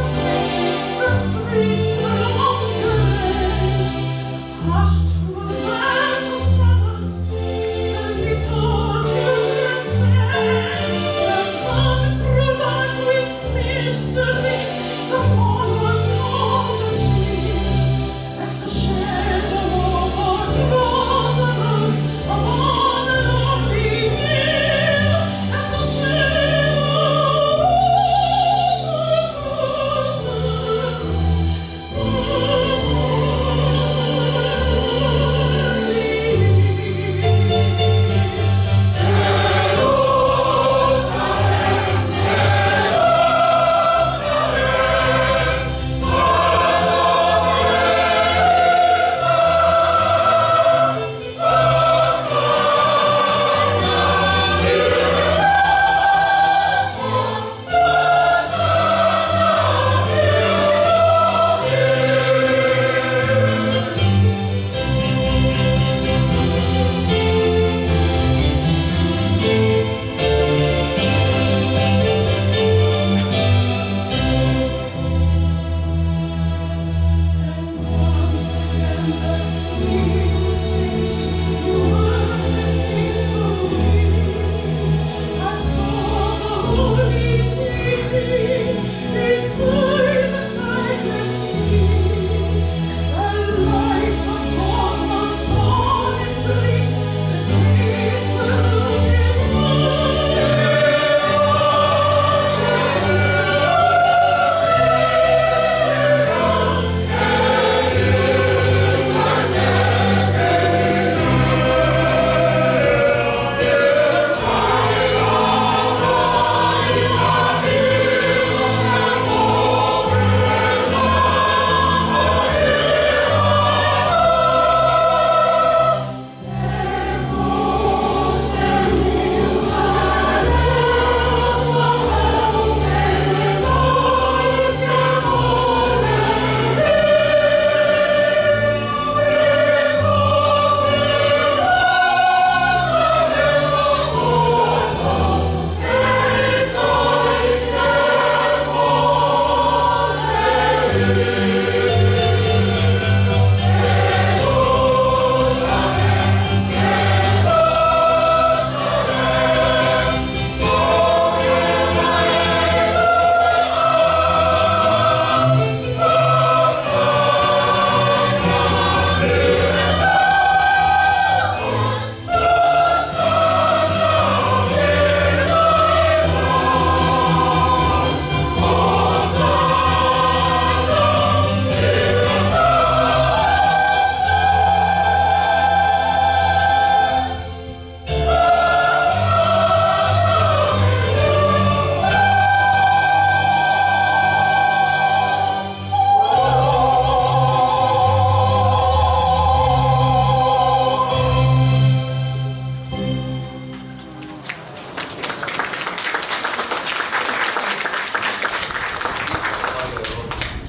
The streets no longer rang. Hushed were the land of silence. The little children sang. The sun grew dark with mystery. The morn was cold and chill. As the shadow of a cross arose upon the lonely hill, as the shadow of a cross arose upon the lonely hill. And once again the scene was changed. New earth seemed to be. I saw the holy city beside the tideless sea. The light of God was on its streets. Its gates were open wide.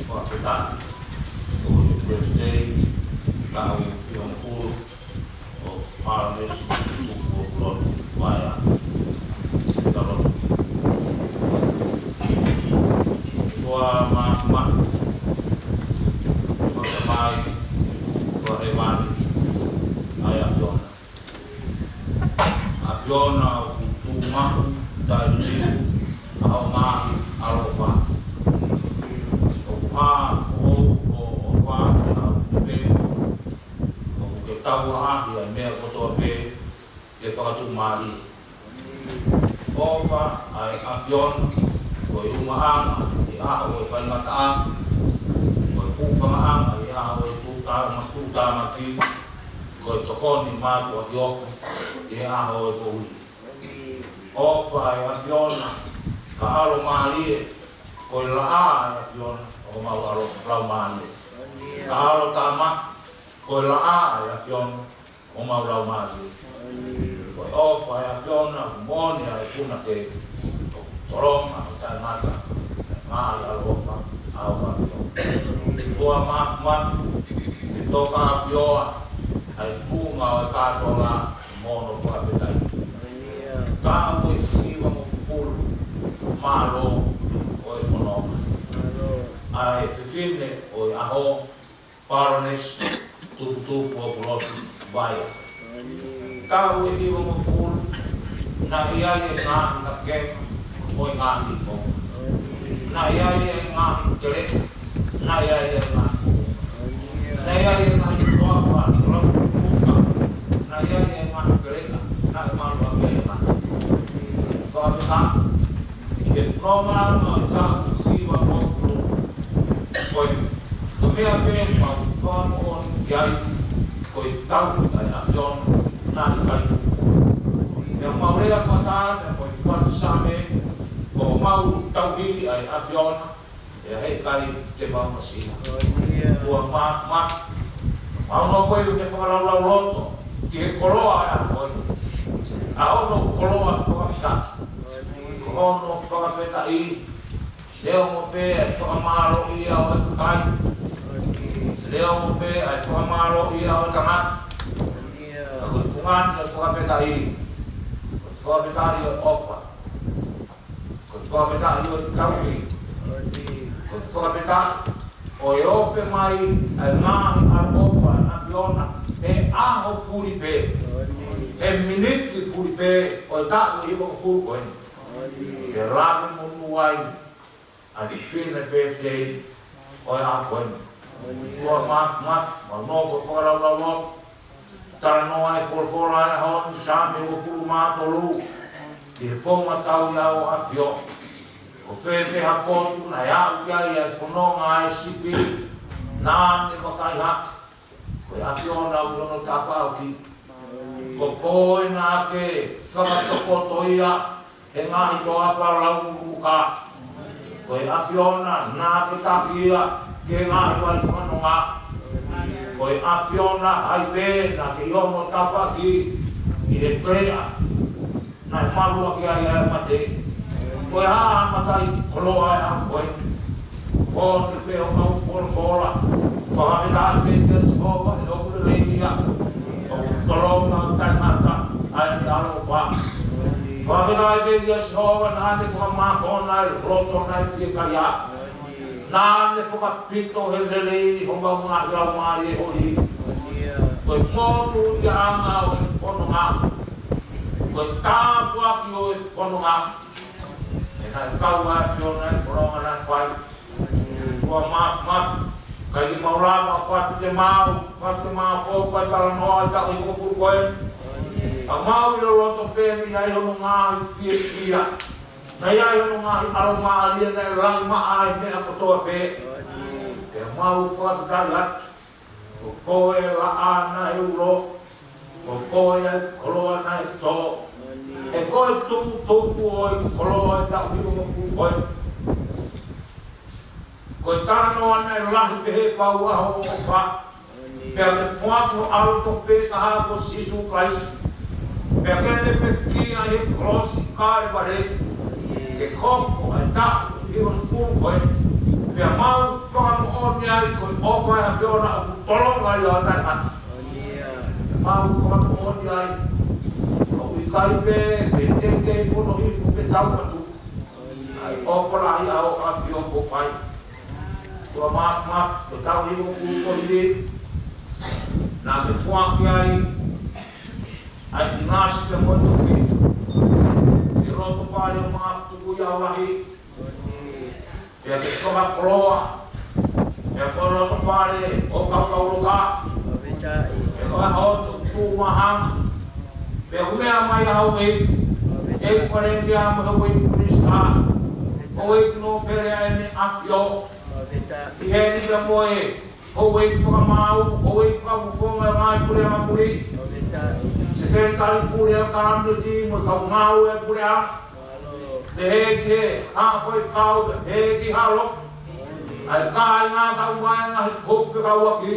Fakafetaʻi, ko e President, taʻu hivangofulu ʻo e Palesiteni, Tukuʻulua Vaea. Talo. Ua ma, ma, ma, mai, ua he mani, ʻa e ʻAfiona. ʻAfiona ʻoku tuʻumaʻu taʻeliliu ʻa hoʻo ngaahi ʻaloʻofa. ʻOku hā foʻou hoʻo ʻofa ʻi he ʻaho ni pē. ʻOku ke tauʻaʻahi ʻa e meʻa kotoa pē ke fakatuʻumālie. ʻOfa ʻa e ʻAfiona, ko e umaʻanga ʻi he ʻaho ʻo e faingataʻa, ko e hūfangaʻanga ʻi he ʻaho ʻo e tuʻutāma-, tuʻutāmaki, ko e tokoni mātuʻaki ʻofa ʻi he ʻaho ʻo e poʻuli. ʻOfa ʻa e ʻAfiona, ka ʻalomālie, ko e laʻā ʻa e ʻAfiona ʻo homau ʻalo-, laumālie. Ka ʻalotāmaki, ko e laʻā ʻa e ʻAfiona ʻo homau laumālie. Ko e ʻofa ʻa e ʻAfiona, moʻoni ʻa e punake, tolonga ʻo taʻengata, ngaahi ʻaloʻofa ʻa e ʻAfiona. Ua ma, ma, ʻi he tō ka ʻafioʻi ʻa e tuʻunga ʻo e kātoanga, mo hono fakafetaʻi. Taʻu ʻe hivangofulu, mālō ʻo e fononga. ʻa e fefine ʻo e ʻaho, Palōnesi Tuputupu ʻo Pulotu Vaia. Taʻu ʻe hivangofulu, naʻe ʻi ai e ngaahi hake mo e ngaahi ifo. Naʻe ʻi ai e ngaahi kele, naʻe ʻi ai e ngaahi kumu. Naʻe ʻi ai e ngaahi toafa lau kuka. Naʻe ʻi ai e ngaahi kele, naʻe malu ʻaki e ngaahi. Fakafetaʻi, ʻi he fononga ʻa e taʻu hivangofulu ko ē, ko e meʻa pē ʻoku mau fakamoʻoni ki ai, ko e tauhi ʻa e ʻAfiona naʻe ʻikai tuku. Pea mau lea fakataha mo e fanga Saame, ko homau tauhi ʻa e ʻAfiona, ʻe heʻikai te mau masina. Tuʻa Māfimafi, mau nofo ʻi he fakalaulauloto ki he koloa ʻa e ʻaho ko ē. ʻA hono koloa fakafetaʻi. Ko hono fakafetaʻi, neongo pē ʻa e fakamālōʻia ʻo e kakai, neongo pē ʻa e fakamālōʻia ʻo e tangata, ka ko e fungani ʻo e fakafetaʻi, ko e fakafetaʻi ʻo e ʻofa, ko e fakafetaʻi ʻo e tauhi, ko e fakafetaʻi ʻo e ope mai ʻa e ngaahi ʻaloʻofa ʻa e ʻAfiona he ʻaho fuli pē, he miniti fuli pē ʻo e taʻu ʻe hivangofulu ko eni. Pea lave monū ai ʻa e fefine birthday ʻo e ʻaho ko eni. Tuʻa Māfimafi, mau nofo fakalaulauloto, talanoa e folofola ʻo e ʻaho ni, Saame uofulu mā tolu, ki he founga tauhi ʻa e ʻAfiona. Ko fē pē ha potu naʻe aʻu ki ai ʻa e fononga ʻa e sipi, naʻa ne vakai hake, ko e ʻAfiona ʻoku ʻi hono tafaʻaki. Ko koe naʻa ke fakatokoto ia he ngaahi toafa lau muka. Ko e ʻAfiona naʻa ke taki ia ki he ngaahi vai fanonga. Ko e ʻAfiona ai pē naʻa ke ʻi hono tafaʻaki ʻi he keleʻa naʻe malu ʻaki ai ʻa e mate. Ko e hā ha mataʻikoloa ʻe ʻaho ko ē? Ko eni pē ʻoku mau folofola. Fakafetaʻi pē kia Sihova he ʻoku lelei ia. ʻOku tolonga ʻo taʻengata ʻa ʻene ʻaloʻofa. Fakafetaʻi pē kia Sihova naʻa ne fakamākona e loto naʻe fiekaia. Naʻa ne fakapito he lelei homau ngaahi laumālie ʻe holi. Ko e monūʻiaʻanga ʻo e fononga. Ko e tāpuaki ʻo e fononga. He naʻe kau ʻa e ʻAfiona ʻi he fononga naʻe fai. Tuʻa Māfimafi, ʻikai ke mau lava ʻo fakatemau, fakatemau ko e talanoa ʻo e taʻu ʻe hivangofulu ko ē. Ka mau ʻi loloto pē naʻe ʻi ai hono ngaahi fiefia. Naʻe ʻi ai hono ngaahi ʻalomālie, naʻe langimaʻa ʻa e meʻa kotoa pē. Pea mau fakafetaʻi atu. Ko koe laʻā naʻe ulo, ko koe ʻa e koloa naʻe tō. He ko e tuputupu ʻo e koloa ʻo e taʻu ʻe hivangofulu ko ē. Ko e talanoa naʻe lahi pehē fau ʻa hoʻo ʻofa. Pea ke foaki ho ʻAlo tofu pē taha ko Sīsū Kalaisi. Pea ke ne pekia ʻi he kolosi Kalevale. Ke hoko ʻa e taʻu ʻe hivangofulu ko ē. Pea mau fakamoʻoni ai ko e ʻofa ʻa e ʻAfiona ʻoku tolonga ia ʻo taʻengata. Pea mau fakamoʻoni ai ʻoku ʻikai pē ke teitei fono hifo pe tau matu ʻa e ʻofa lahi ʻa hoʻo ʻAfio ʻoku fai. Tuʻa Māfimafi, ko e taʻu ʻe hivangofulu ko eni, naʻa ke foaki ai ʻa e ʻinasi pea mo e toki, ki he loto fale ʻo Maʻafutukuʻi ʻAulahi, pea ke fakakoloa, pea mo e loto fale ʻo Kaukauloka, pea ko e ʻaho ʻo Tuʻumaʻanga, pea ʻoku meʻa mai ʻa houʻeiki, ʻEiki Palēmia mo e houʻeiki Minisitā, houʻeiki nōpele ʻa ʻEne ʻAfio, ʻi heni pea mo e houʻeiki fakamaau, houʻeiki fakafofonga ʻo e ngaahi puleʻanga muli, sekelitali pule ʻo e Kāmineti mo e kau ngāue ʻa e puleʻanga, pehē ki he haʻa faifekau, pehē ki he haʻa lotu, ʻa e kāinga kae ʻumaʻā e ngaahi kupu fekauʻaki.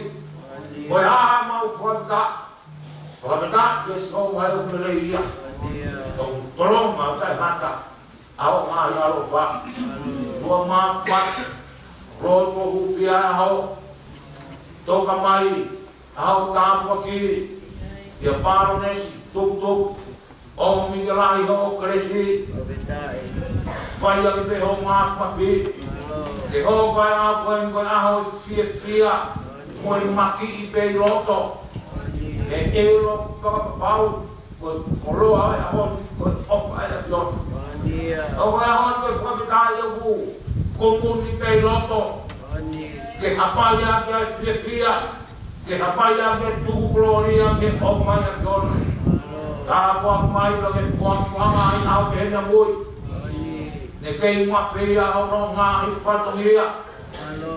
Ko e hā haʻamau fakafetaʻi? Fakafetaʻi kia Sihova he ʻoku lelei ia. ʻOku tolonga ʻo taʻengata ʻa hoʻo ngaahi ʻaloʻofa. Tuʻa Māfimafi, lotu hūfia ʻa e ʻaho. Toka mai ʻa hoʻo tāpuaki kia Palōnesi Tuputupu. ʻOmi ke lahi hoʻo kelesi. Fai ʻaki pē hoʻo māfimafi. Ke hoko e ʻaho ko eni ko e ʻaho ʻo e fiefia mo e makiʻi pē ʻi loto. ʻE ʻilo fakapapau ko e koloa ʻo e ʻaho ni ko e ʻofa ʻa e ʻAfiona. Ko e ʻaho ni ko e fakafetaʻi ʻoku komuni pē ʻi loto. Ke hapai ʻaki ʻa e fiefia. Ke hapai ʻaki e tuku kolōlia ki he ʻofa ʻa e ʻAfiona. Tāpuaki mai pea ke foaki ʻa e ʻaho pehē ni ʻamui. Ne kei mafeia hono ngaahi fatongia.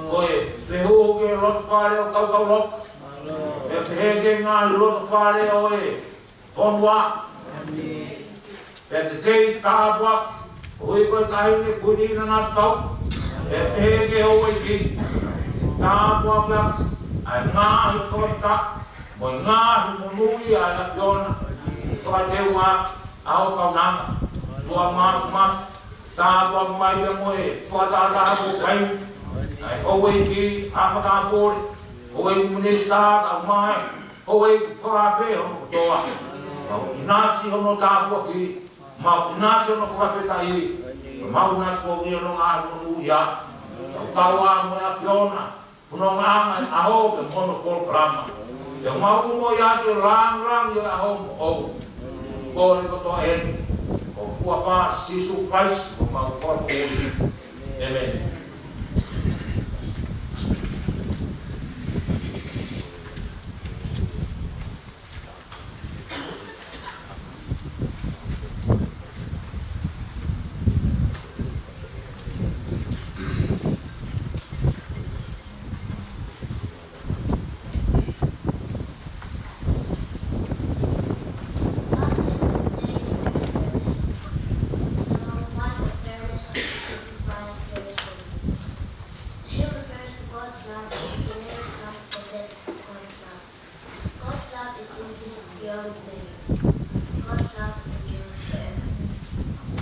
Ko e fehuhu ki he loto fale ʻo Kaukauloka. Pea pehē ki he ngaahi loto fale ʻo e fonua. Pea ke kei tāpuaki, ʻuhi ko e taʻahine Kuini Nanasipauʻu. Pea pehē ki he houʻeiki, tāpuakiʻaki ʻa e ngaahi fakataha mo e ngaahi monūʻia ʻa e ʻAfiona. Fakateuaki ʻa e kaunanga. Tuʻa Mafimafi, tāpuaki mai pea mo e fakataha mo e kakai. ʻA e houʻeiki, ʻa e matāpule, houʻeiki minisitā, kau mai, houʻeiki fakaafe hono kotoa. Mau ʻinasi hono tāpuaki, mau ʻinasi hono fakafetaʻi, mau ʻinasi foki hono ngaahi monūʻia. Tau kau ā mo e ʻAfiona, fononga ʻa e ʻaho pea mo hono polokalama. Pea mau ʻomi atu e lāngilangi ʻo e ʻaho moʻou. Kole kotoa eni, ʻi he huafa ʻo Sīsū Kalaisi, ko homau Fakamoʻui. ʻĒmeni. Last Saint John's Day is a memorial service. It's a long one of prayers and requires very things. The hymn refers to God's love and the love of God's love. God's love is infinite beyond measure. God's love endures forever.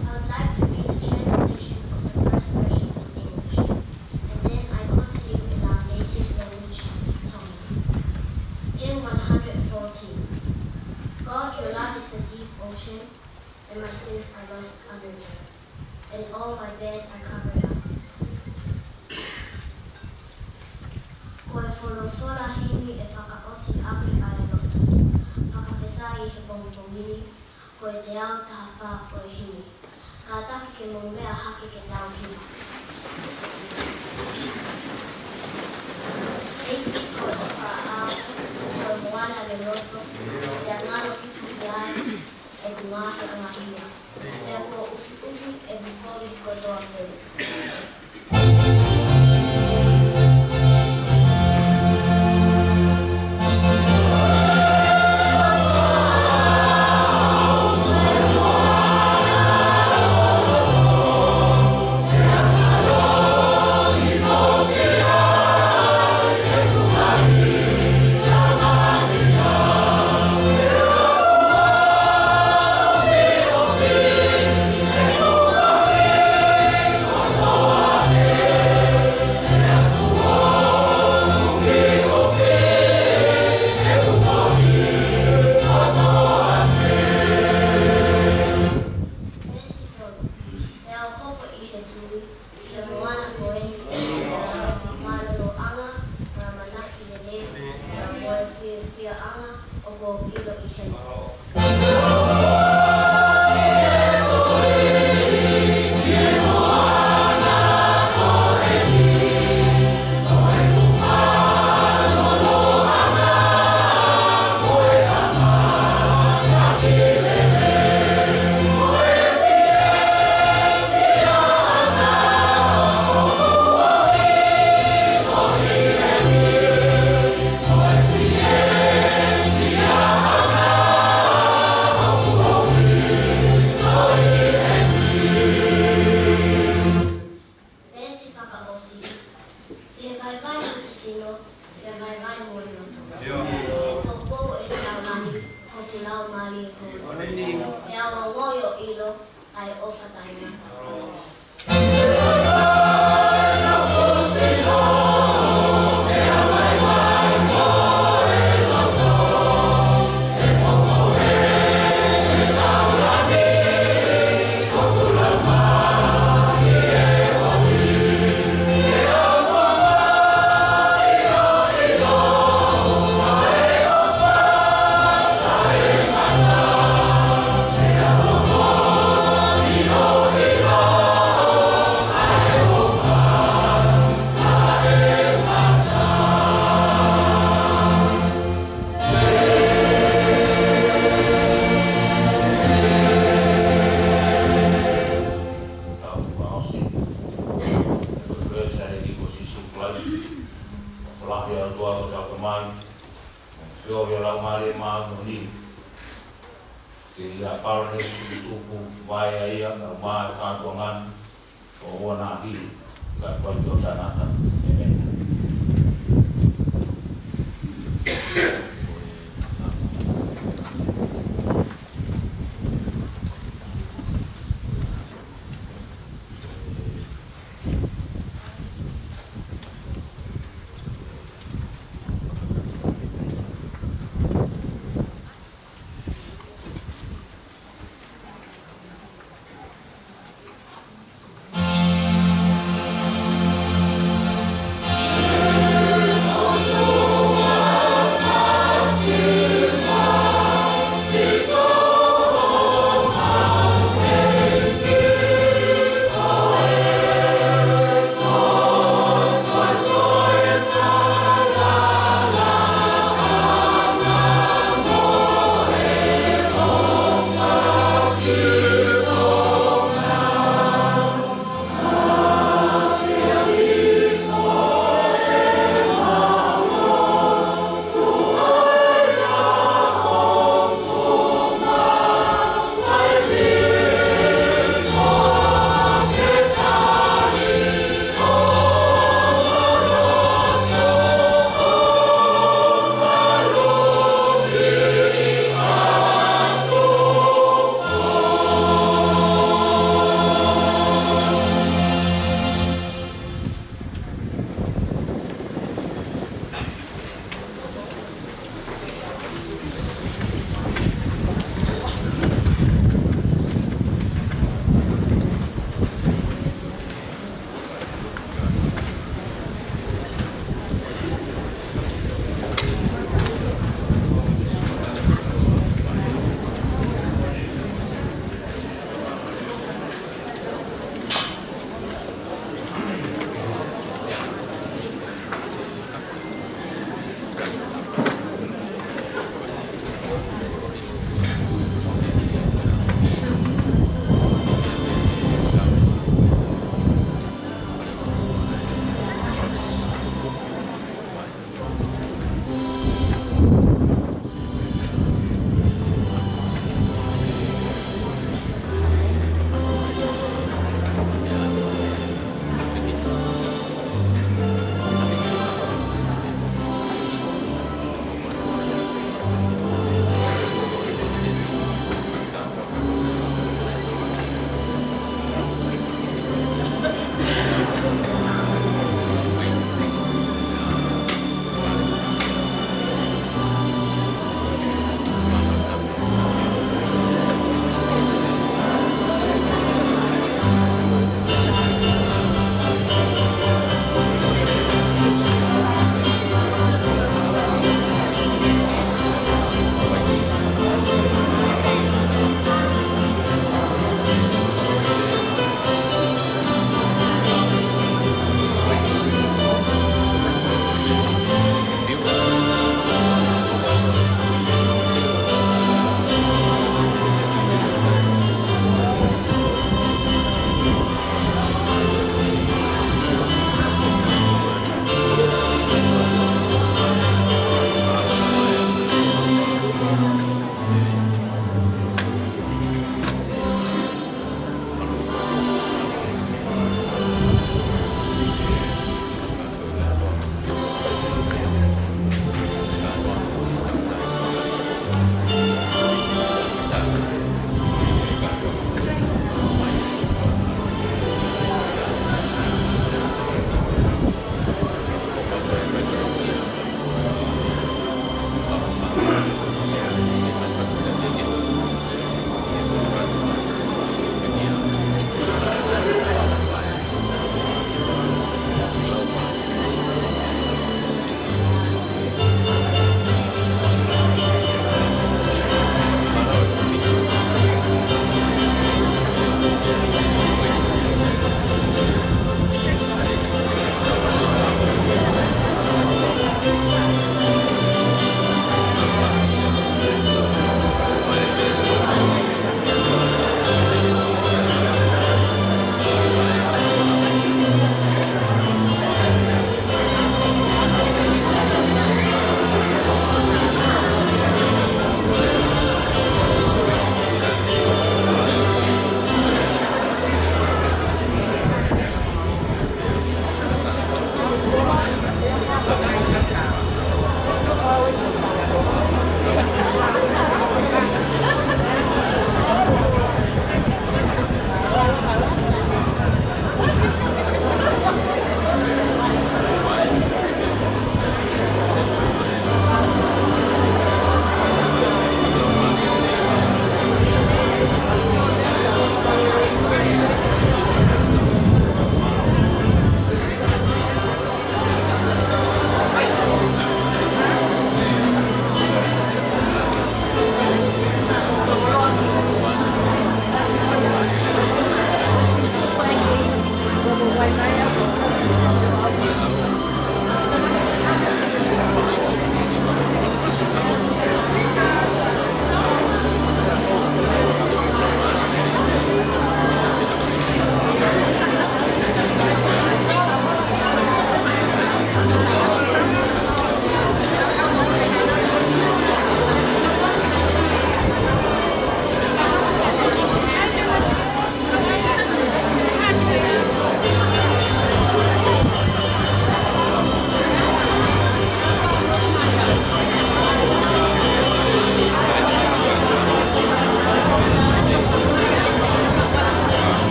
I would like to read a translation of the first version in English, and then I continue in our native language, Tongan. Hymn one hundred fourteen. God, your love is the deep ocean, and my sins are lost underneath, and all my bed I cover up. Ko e folofola himi ʻe fakaʻosi ʻaki ʻa e lotu. Fakafetaʻi he pongipongi ni, ko e teau taha fā ʻo e himi. Kātaki ke mou meʻa hake ke tau himi. ʻEiki ko e ʻofa ʻaʻau, ko e moana ʻo e loto, pea ngalo hifo ki ai ʻeku ngaahi angahala. Pea kuo ʻufiʻufi ʻeku kovi kotoa pē. Veesi tolu. Pea u hopo ʻi he tui, ʻi he moana ko eni, ʻa e mālōlōʻanga, mo e ʻamanaki lelei, mo e fiefiaʻanga ʻoku ou ʻilo ʻi heni. Veesi fakaʻosi. ʻI he vaivai hoku sino, ʻi he vaivai mo e loto. ʻI he poupou ʻo e taulani, hoku laumālie holo. Pea u ongoʻi ʻo ʻilo ʻa e ʻofa taʻengata. Fakalahi ʻa e ʻOtua ʻo tau tamai, mo e feohi ʻa e Laumālie Māʻoniʻoni, ke ʻi ai pāradaiso tupu, vaea ia, kae ʻumaʻā e kātoanga ni, ʻo ʻoua naʻa hili, kae fai ki he taʻengata. ʻĒmeni.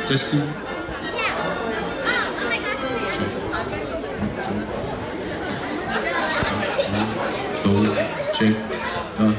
Testing. Check. One, two, check. Done.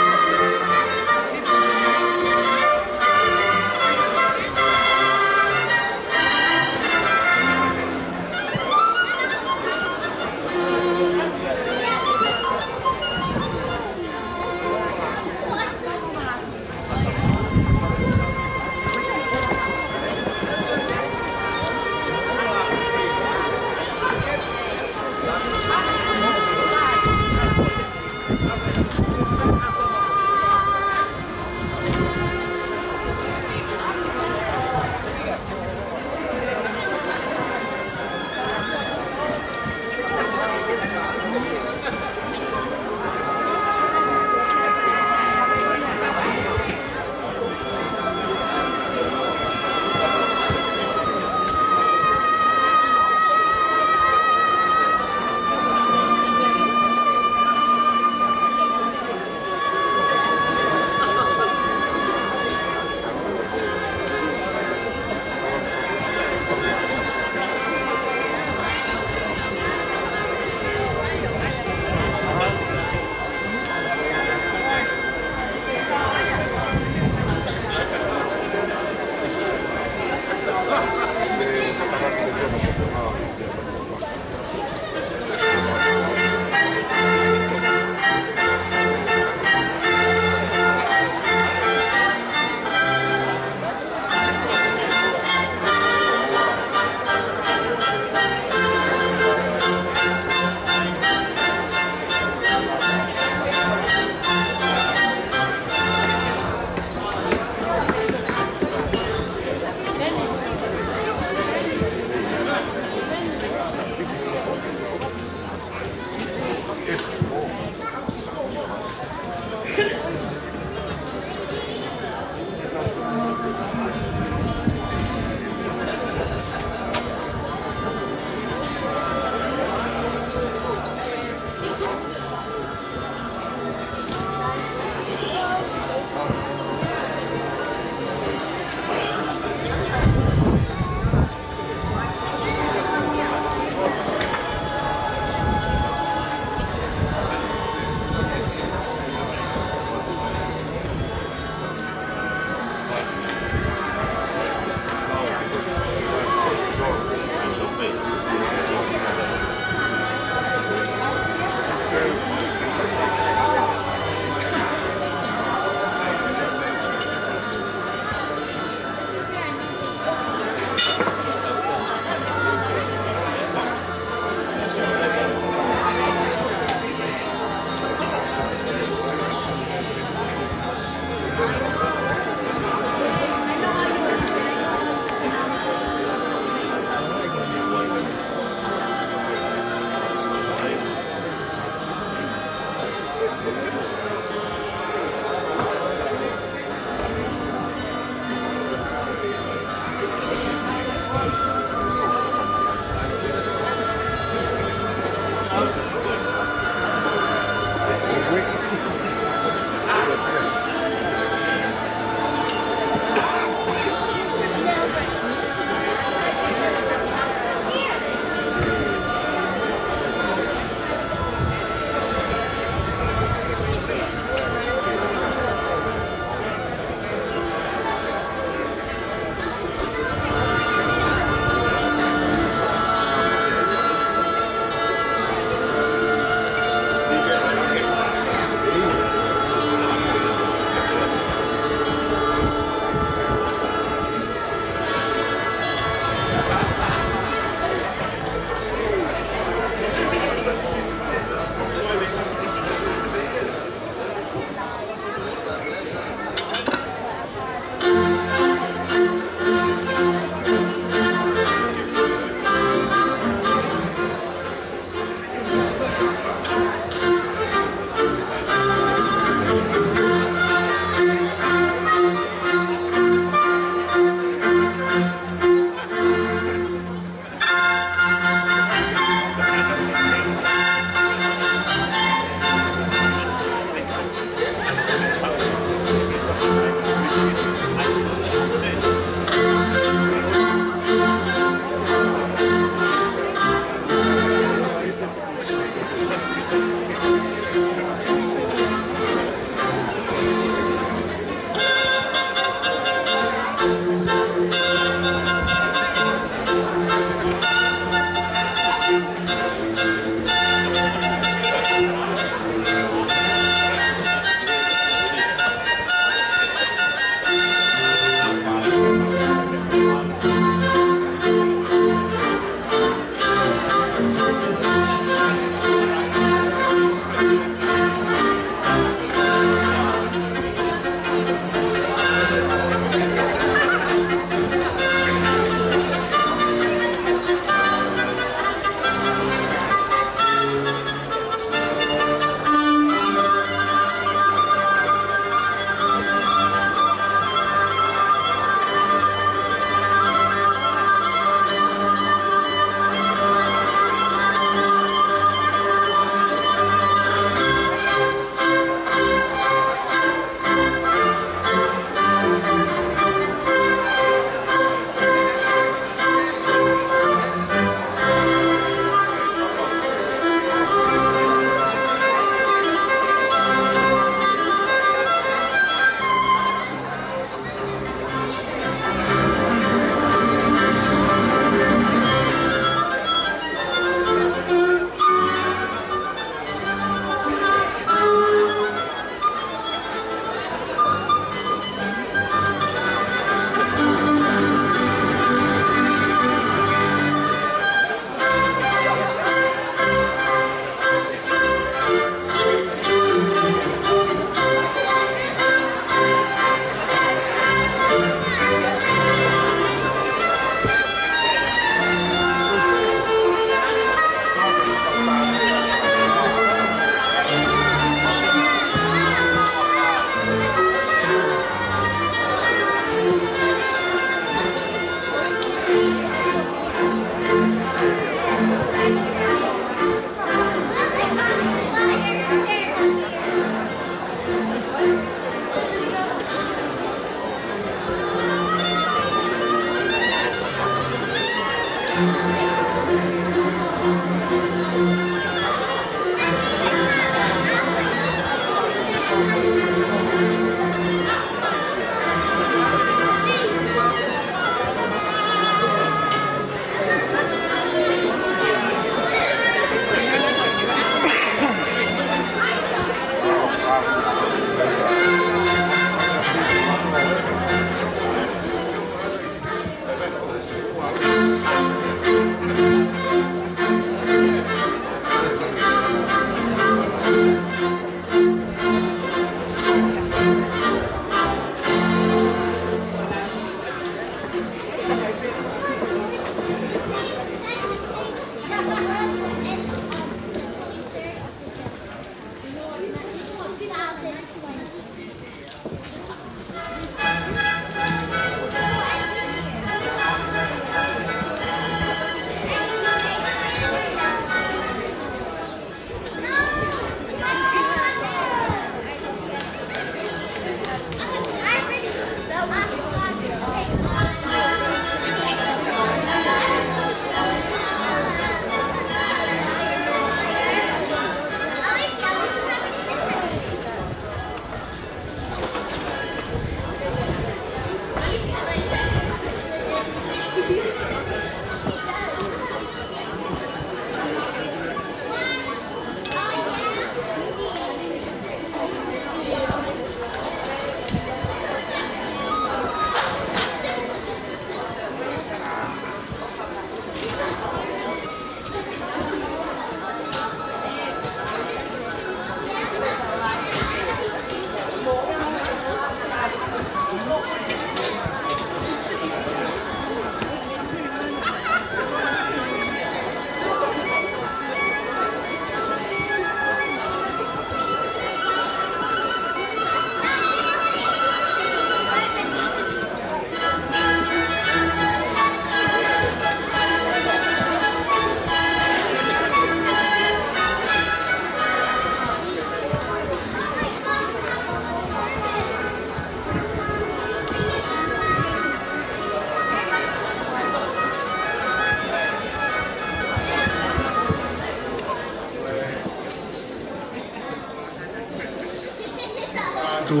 Atu,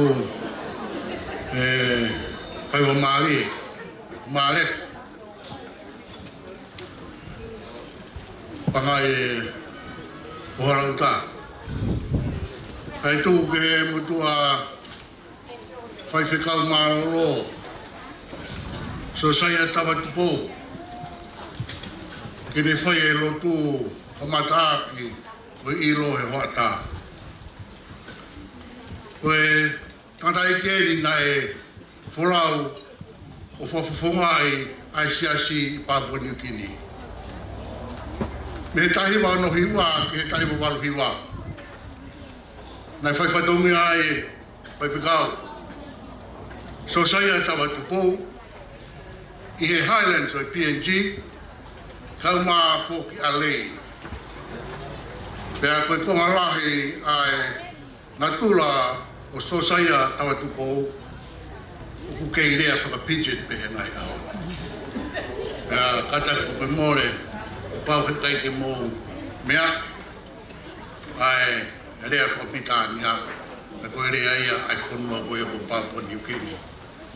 ē, fai ʻo mālie, mālie. Pangai ʻo Hola Uta. Kae tuku ki he motuʻa faifekau mālōlō, Sosaia Tavatupo, ke ne fai e lotu kamataʻaki ʻo e ʻilo he hoʻatā. Ko e tangataʻeiki eni naʻe folau ʻo fakafofongaʻi ʻa e siasi ʻi Papua Niu Kini. Mei he taha hiva ono hiva ki he taha hiva valu hiva. Naʻe fai fatongia ai e faifekau Sosaia Tavatupo ʻi he Highlands ʻo e P N G, kae ʻumaʻā foki ʻa Lei. Pea ko e konga lahi ʻa e natula ʻo Sosaia Tavatupo, ʻoku kei lea faka-Pidgin pē he ngaahi ʻaho. Pea kātaki fakamolemole, pau he ʻikai ke mou meaʻi ʻa e lea faka-Pilitānia, ka ko e lea ia ʻa e fonua ko ia ko Papua Niu Kini,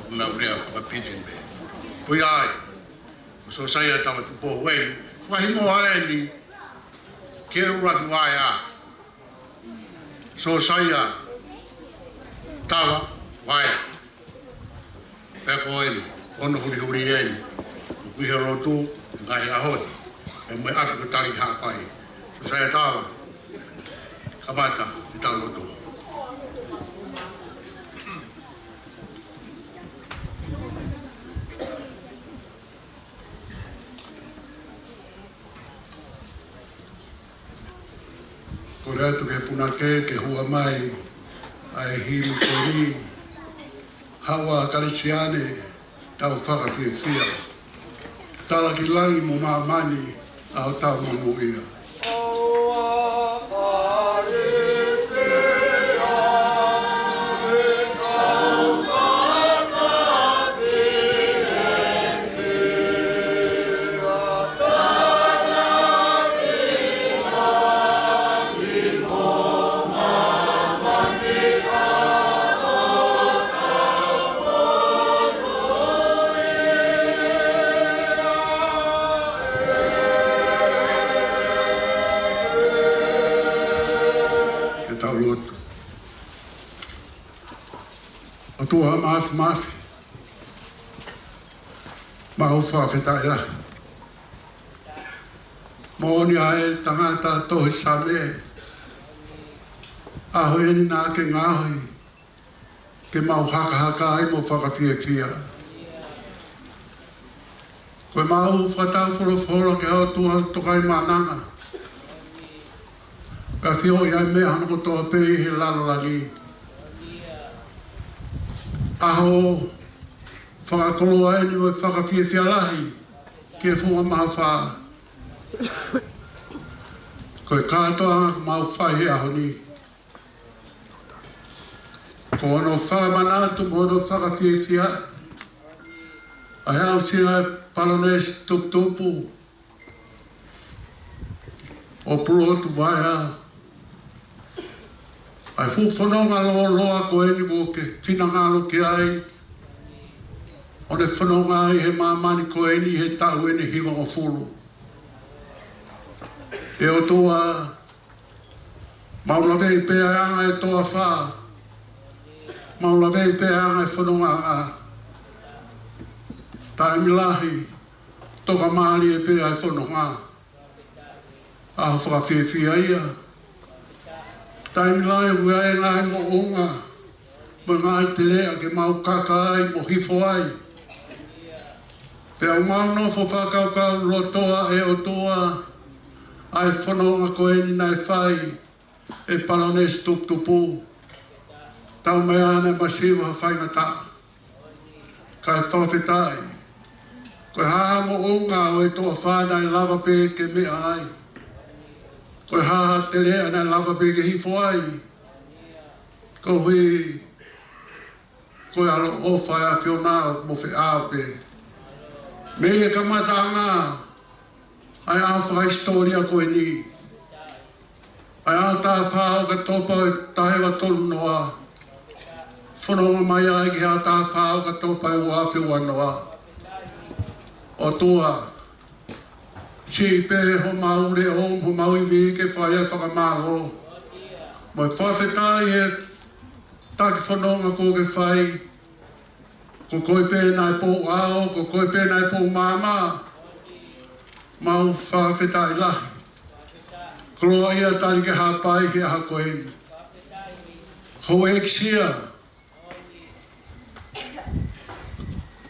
ʻoku nau lea faka-Pidgin pē. Ko ia ai, ko Sosaia Tavatupo eni, fakahingoa eni ki he ʻuluaki vaea. Sosaia Tava Vaea. Pea ko eni, ko hono hulihuli eni, ʻoku ʻi he lotu he ngaahi ʻaho ni, ʻe mo e ʻapi ko Tali Haʻapai. Sosaia Tava, kamata ʻetau lotu. Kole atu ki he punake ke hua mai ʻa e himi ko eni, Haʻu ā Kalisitiane, tau fakafiefia. Tala ki langi mo māmani ʻa hotau monūʻia. ʻOtua Māfimafi, mau fakafetaʻi lahi. Moʻoni ʻa e tangata tohi Saame, ʻaho eni naʻa ke ngaohi ke mau hakahaka ai mo fakafiefia. Ko ʻemau fakataufolofola ki he ʻOtua Tokaimaʻananga, ʻafioʻi ʻa e meʻa hono kotoa pē ʻi he lalo langi. ʻAho fakakoloa eni mo e fakafiefia lahi ki he funga mahafa. Ko e kātoanga ʻoku mau fai he ʻaho ni, ko hono fakamanatu mo hono fakafiefia ʻa e aʻusia ʻa e palōnesi tuputupu ʻo Pulotu Vaea, ʻa e fuʻu fononga lōloa ko eni kuo ke finangalo ki ai ʻo ne fononga ai he māmani ko eni he taʻu eni hivangofulu. ʻE ʻOtua, mau laveʻi pē ʻa e anga e toafa, mau laveʻi pē ʻa e anga e fonongaʻanga. Taimi lahi, tokamālie pē ʻa e fononga. ʻAho fakafiefia ia. Taimi lahi ʻoku ʻi ai e ngaahi moʻunga mo e ngaahi teleʻa ke mau kaka ai mo hifo ai. Pea ʻoku mau nofo fakakaukaulotoa, ʻe ʻOtua, ʻa e fononga ko eni naʻe fai ʻe he palōnesi tuputupu. Taumaiā naʻe masiva ha faingataʻa. Kae fakafetaʻi, ko e hā ha moʻunga ʻo e toafa naʻe lava pē ke meʻa ai? Ko e hā ha teleʻa naʻe lava pē ke hifo ai? Koeʻuhi ko e ʻaloʻofa ʻa e ʻAfiona mo feʻao pē. Mei he kamataʻanga ʻa e ʻaho fakahisitōlia ko eni, ʻa e ʻaho taha fā ʻOkatopa ʻo e taha hiva tolu noa, fononga mai ai ki he ʻaho taha fā ʻOkatopa ʻo e ua afe ua noa. ʻOtua, siʻi pē homau leʻo mo homau ivi ke fai ʻa e fakamālō mo e fakafetaʻi he taki fononga kuo ke fai. Ko koe pē naʻe pou ʻao, ko koe pē naʻe pou maama. Mau fakafetaʻi lahi. Koloaʻia Talikehapai he ʻaho ko eni. Houʻeiki Sia,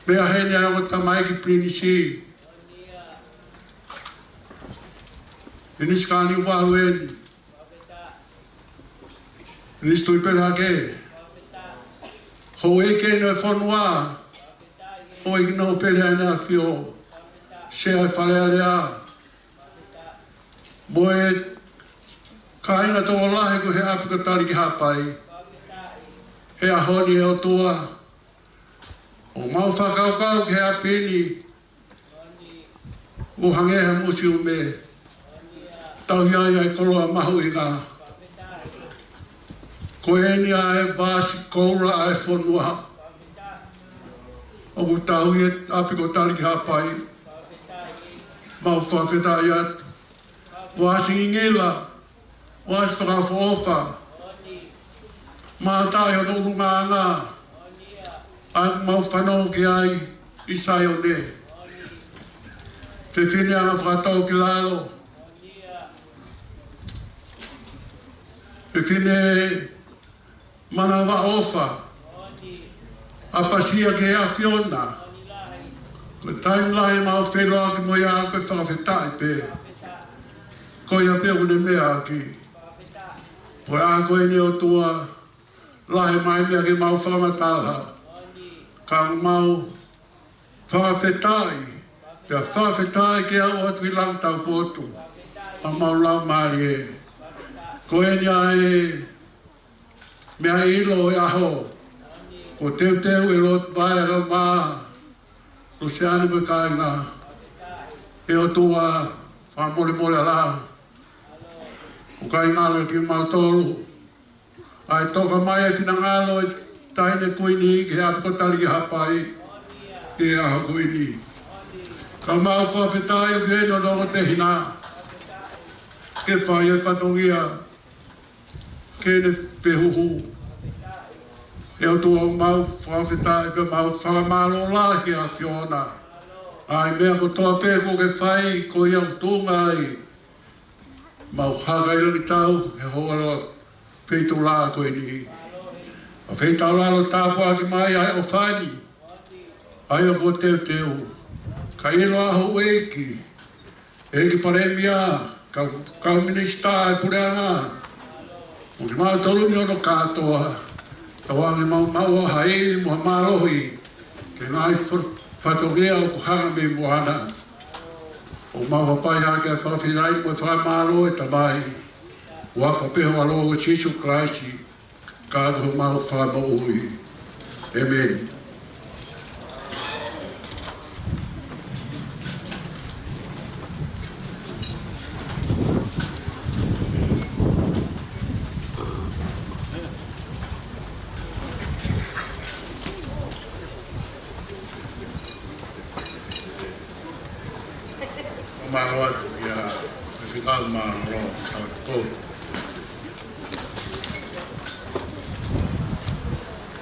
meʻa heni ʻa e ongo tamaiki Pilinisi, Pilinisi Kāniuvalu eni, Pilinisi Tuʻipelehake, houʻeiki ʻo e fonua, houʻeiki Nōpele ʻa ʻEne ʻAfio, Sea ʻo e Fale Alea, mo e kāinga tokolahi ko ē he ʻapi ko Talikehapai. He ʻaho ni, ʻe ʻOtua, ʻoku mau fakakaukau ki he ʻapi ni, ʻoku hangē ha musiume, tauhi ai ʻa e koloa mahuʻinga. Ko eni ʻa e vasi koula ʻa e fonua ʻoku tauhi ʻe he ʻapi ko Talikehapai. Mau fakafetaʻi atu. Vasi ngingila, vasi fakaʻofoʻofa, mātaʻi hono ʻulungaanga, ʻa ē ʻoku mau fanongo ki ai ʻi Saione. Fefine anga fakatōkilalo, fefine manavaʻofa, ʻapasia ki he ʻAfiona. Ko e taimi lahi ʻemau feʻiloaki mo ia, ko e fakafetaʻi pē. Ko ia pē ʻoku ne meʻa ʻaki. Ko e ʻaho ko eni, ʻe ʻOtua, lahi e ngaahi meʻa ke mau fakamatala, ka mau fakafetaʻi, pea fakafetaʻi ke aʻu atu ki langi taupotu ʻa homau laumālie. Ko eni ʻa e meʻa ʻilo ʻo e ʻaho, kuo teuteu ʻe Lotu Vaea, Laumā, Luseane mo e kāinga. ʻE ʻOtua, fakamolemole ā, ʻoku ʻikai ngalo kimautolu ʻa e toka mai e finangalo ʻo e Taʻahine Kuini ki he ʻapi ko Talikehapai ʻi he ʻaho ko eni. Ka mau fakafetaʻi ʻoku ʻi heni hono ongo tehina ke fai e fatongia ke ne fehuhu. ʻE ʻOtua, ʻoku mau fakafetaʻi pea mau fakamālō lahi ʻa e ʻAfiona. ʻA e meʻa kotoa pē kuo ke fai, ko ia ʻoku tuʻunga ai ʻemau hakailangitau he houa feituʻulā ko eni. ʻA e feitaulalo tāpuaki mai ʻa e ʻofa ni, ʻa ia ko e teuteu. Ka ʻilo ʻa e houʻeiki, ʻEiki Palēmia, kau, kau minisitā ʻo e puleʻanga, mo kimautolu ni hono kātoa, kae ʻoange maumau ha ivi mo ha mālohi ki he ngaahi fa-, fatongia ʻoku hanga mei muʻa na. ʻOku mau hapai hake ʻa e fakafetaʻi mo e fakamālō, ʻe Tamai, ʻi he huafa pē ho ʻAlo ko Sīsū Kalaisi, ka ko homau Fakamoʻui. ʻĒmeni. Mālō atu ia, Faifekau Mālōlō, tau tō.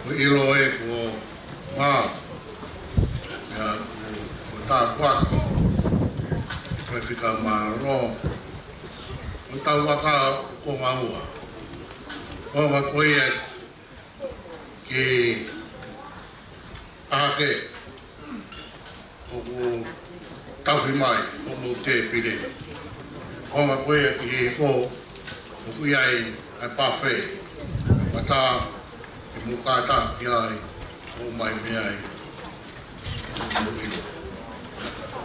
Ko e ʻilo ē kuo mā, ia, kuo tāpuaki, Faifekau Mālōlō, ko e tau vaka ko ngaua. Ko nga ko ia ki ʻAhake, ʻoku tauhi mai, ʻoku mou tēpile. Ko nga ko ia ki he fo, ʻoku ʻi ai ʻa e pafe, mata, ʻe mou kātaki ai, ʻo mai mei ai.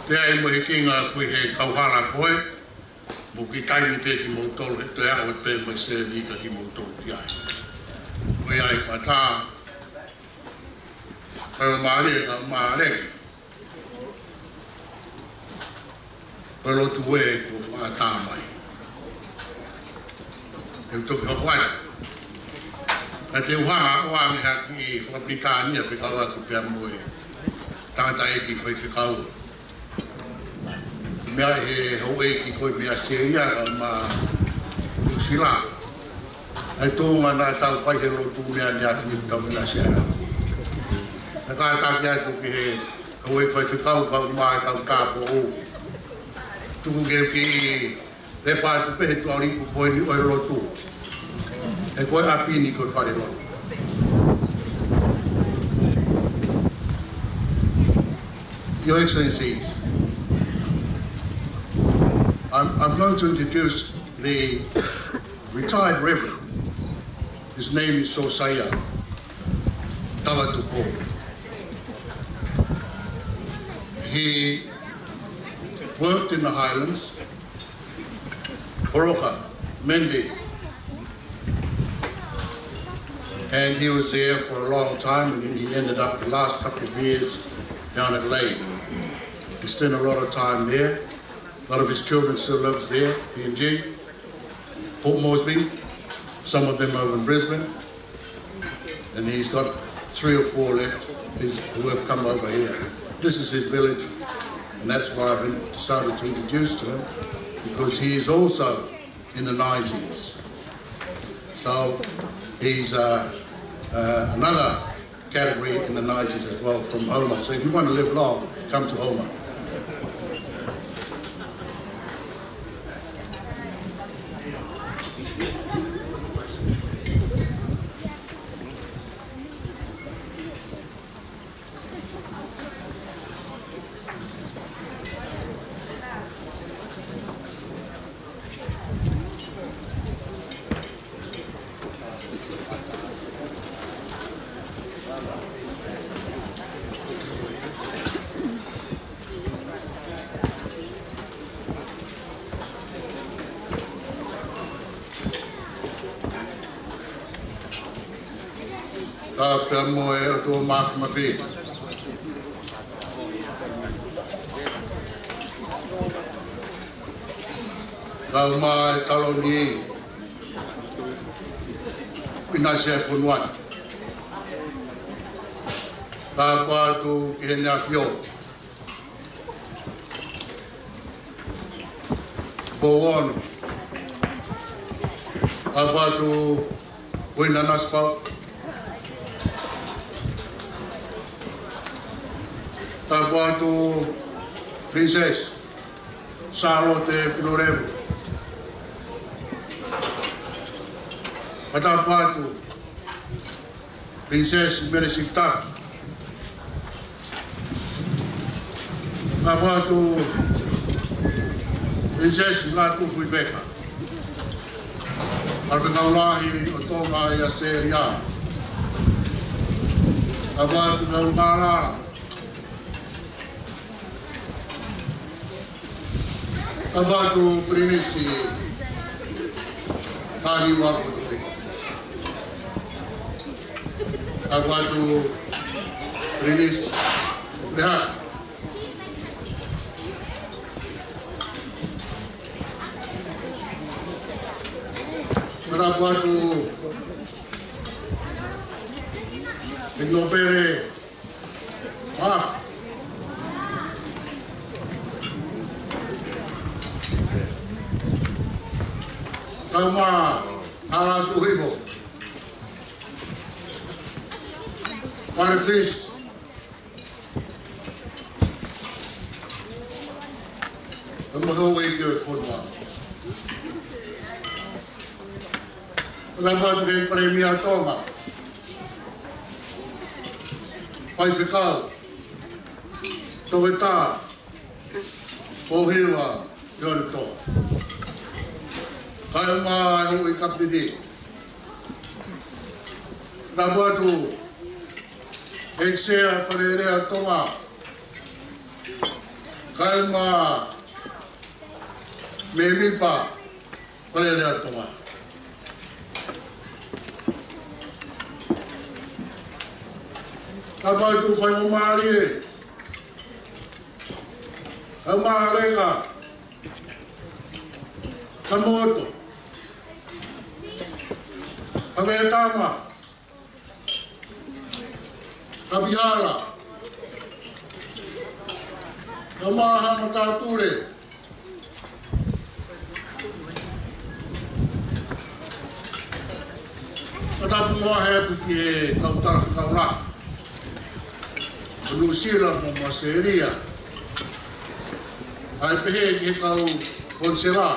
Te ai mo e kinga kui he kauhala ko ē, mo ki taimi pē kimoutolu, he toe aʻu pē mo e sēvita kimoutolu ki ai. Ko ia ʻi pata, kai o mālie, ka mālie. Ko e lotu ē kuo fakaʻatā mai. Te u toki hoko atu. Ka te u hanga ʻo ʻoange ha kiʻi fakapilitānia fekauʻaki pea mo e tangataʻeiki faifekau. Meʻa he houʻeiki ko e meʻa seria ka ma Nuʻusila. ʻA e tuʻunga naʻa tau fai he lotu meʻa ni a fini tau meʻa seria. Na kātaki atu ki he houʻeiki faifekau kau mai kau tāpō. Tuku ke u kiʻi lepa atu pē he tuʻa liku ko eni ʻo e lotu. He ko e ʻapi ni ko e fale lotu. Your Excellencies, I'm, I'm going to introduce the retired Reverend. His name is Sosaya Tavatupo. He worked in the Highlands, Goroka, Mendy, and he was there for a long time, and then he ended up the last couple of years down at Lae. He spent a lot of time there. A lot of his children still lives there, P N G, Port Moresby, some of them over in Brisbane. And he's got three or four left is, who have come over here. This is his village, and that's why I've been, decided to introduce to him, because he is also in the nineties. So he's, uh, uh, another category in the nineties as well from Houma. So if you want to live long, come to Houma. Ka pea mo e ʻOtua Māfimafi. Kau mai taloni ʻi nasi e fonua. Ka patu ki he neafio. Pouono. Ka patu Kuini Nanasipauʻu. Tapu atu Princess Sālote Pilolevu. Tapu atu Princess Melisita. Tapu atu Princess Lātūfuipeka. Faifekau Lahi ʻo Tonga ʻi ʻAositelēlia. Tapu atu Ngāngala. Tapu atu Pilinisi Taniualu Fotu Pē. Tapu atu Pilinisi Lehaki. Tapu atu ʻEiki Nōpele Mafi. Kau mai ʻAlatuʻuhifo. Fale Fisi. Pea mo e houʻeiki ʻo e fonua. Tapu atu ki he Palēmia ʻo Tonga. Faifekau, Toketā Pōhiva Leoletoa. Kaeʻumaʻā e houʻeiki Kapineti. Tapu atu ʻEiki Sea Fale Alea ʻo Tonga. Kaeʻumaʻā e mēmipa Fale Alea ʻo Tonga. Tapu atu faingamālie, kaeʻumaʻā Leka, Kamoto, Kavetama, Kapihala, kaeʻumaʻā e Haʻa Matāpule. Tapu mo e ʻaho atu ki he kau talafekau lahi ʻo Nuʻusila mo ʻAositelēlia. ʻAi pehē ki he kau konisela.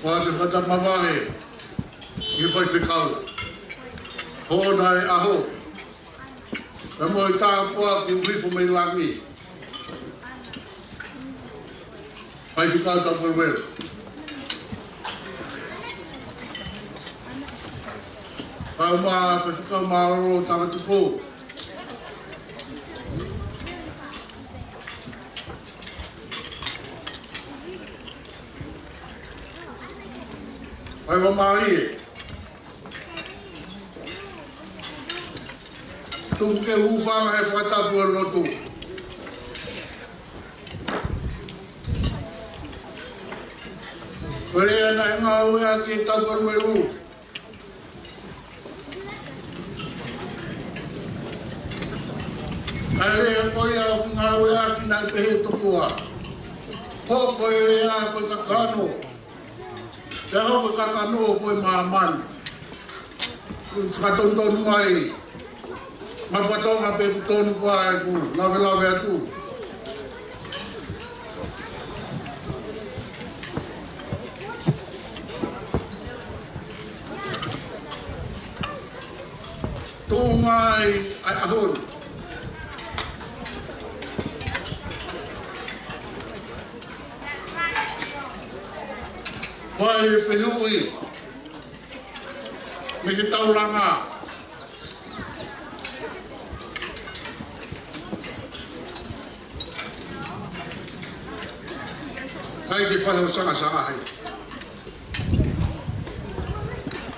ʻOatu e fakatapu mavahe ki he faifekau hoʻo ʻaho. Pea mo e tāpuaki ʻoku hifo mei langi. Faifekau Tapueluelu. Kaeʻumaʻā e Faifekau Mālōlō Tala Tupou. Faingamālie. Tuku ke u hūfanga he fakatapu ʻo e lotu. Ko e lea naʻe ngāueʻaki ʻe Tapueluelu. Ko e lea ko ia ʻoku ngāueʻaki naʻe pehē tokua: Hoko e lea ko e kakano, pea hoko e kakano ko e māmani. Fakatonutonu mai, Mapuatonga pē ʻoku tonu, ko e ʻai ʻeku lavelave atu. Tuʻu mai ʻa e ʻaho ni. Ko e fehuʻi mei he taulanga. ʻIkai ke fai ha sangasanga ai.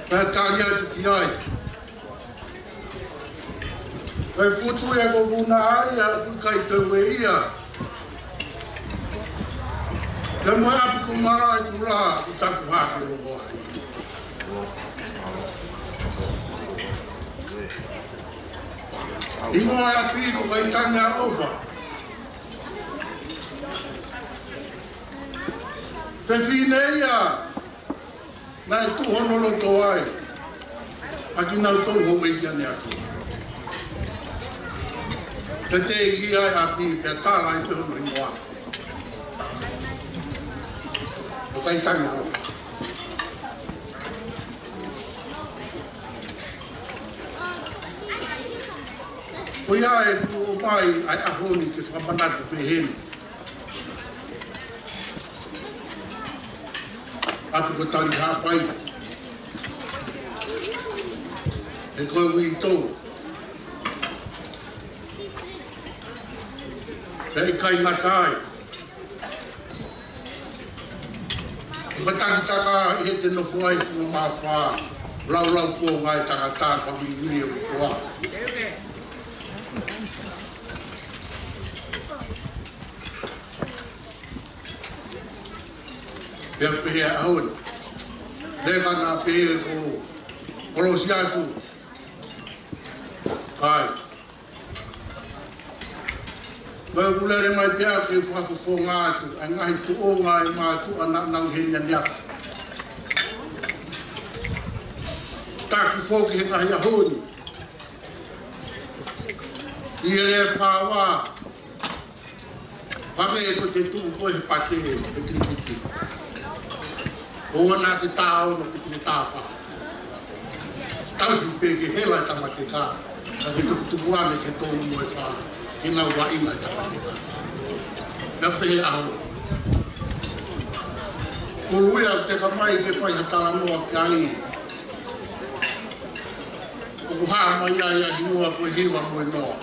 Pea tali atu ki ai. Ko e fuʻu tui ʻoku ou vuna ai, ʻoku ʻikai te u ʻi ai. Pea mo e ʻapi ko Malaʻekula, ʻoku tapu hake longo ai. ʻI mo e ʻapi ko Kaitangi ʻa ʻOfa. Fefine ia naʻe tuʻu hono loto ai. ʻa kinautolu houʻeiki ʻaneafi. Pea teʻeki ai ʻapi pea tala ai pē hono hingoa. ʻOku ʻikai tangi ʻofa. ʻOku ʻi ai e tuʻu mai ʻa e ʻaho ni ke fakamanatu pehē ni. ʻApi ko Tali Haʻapai. He ko e uitou. Pea ʻikai ngata ai. Matangi taka ʻi heʻete nofo ai Funga Mā Fā. Laulau ko ngaahi tangata ka vilivili e utoa. Pea pehē ʻaho ni. Leka na pehē ko kolosi atu. Kai. Ko e kulele mai pea ke fakafofonga atu. ʻA e ngaahi tuʻunga ʻe mātuʻa naʻa nau heni ʻaneafi. Taki foki he ngaahi ʻaho ni. ʻI he lea fakavā. Pake ko te tuʻu ko e pate e kilikiti. ʻO na te tāono ki te tāfa. Tauhi pē ke hela e tamateka. Ka ke tukutuku ane ke tolu mo e fā. Ke nau vaʻinga e tamateka. Na pehē ʻaho. Ko Luia te ka mai ke fai ha talanoa ki ai. ʻOku hā mai ai ʻa e hingoa ko e Hiva mo e Noa.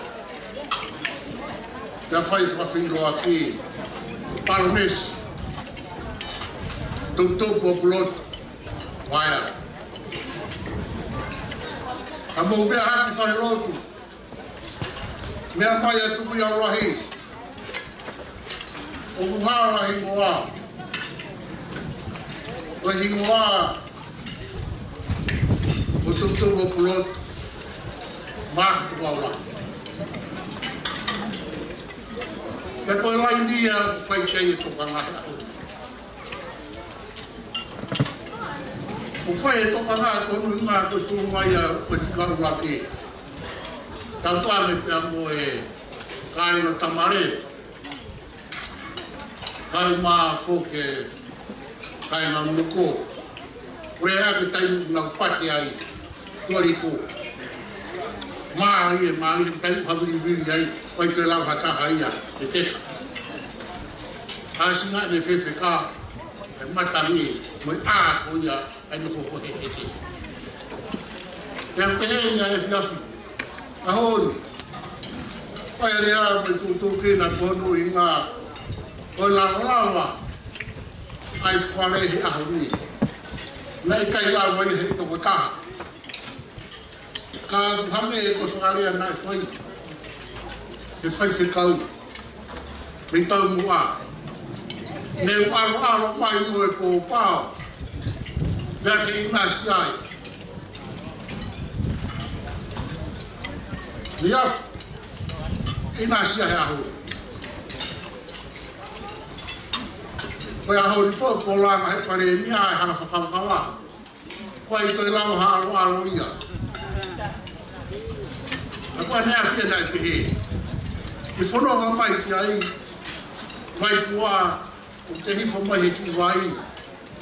Pea fai fakafeʻiloaki. Palomesi. Tuputupu ʻo Pulotu. Vaea. Ka mou meʻa hake fale lotu. Meʻa mai atu ia ʻo lahi. ʻOku hala hingoa. Ko e hingoa. Ko Tuputupu ʻo Pulotu. Mafi tu ʻo lahi. Pea ko e laini ia ʻoku fai ki ai e tokanga he ʻaho ni. ʻOku fai e tokanga ko nu ma ko tu mai a ko fika ʻuluaki. Tau tane pea mo e kāinga Tamale. Kai mā foke kāinga Muko. Ko e ake taimi nau pate ai. Tuariku. Mālie, mālie, taimi havilivili ai. Pai te lau ha taha ia. E teka. Ka singa ne fefeka. E matangi. Mo e ʻā ko ia. ʻAi nofo ko he heke. Pea pehē ni ʻa e efiafi. ʻAho ni. ʻAi lea mo e tuʻutuʻu kina ko nu inga. Ko e lava lava. ʻAi fale he ʻaho ni. Naʻe ʻikai lava ia he tokotaha. Ka ʻoku hangē ko e fakalea naʻe fai. He faifekau. Mei taumuʻa. Ne u ʻaloʻalo mai mo e pōpao. Pea ke ʻinasi ai. Ni afu. ʻInasi ai he ʻaho. Ko e ʻaho ni foʻi ko langa he palēmia e hana fakavakava. Ko ai toi lau ha ʻaloʻalo ia. ʻA ko ʻaneafi naʻe pehē. ʻI fononga mai ki ai. Vai kua, ʻo te hifo mai he kiʻi vai.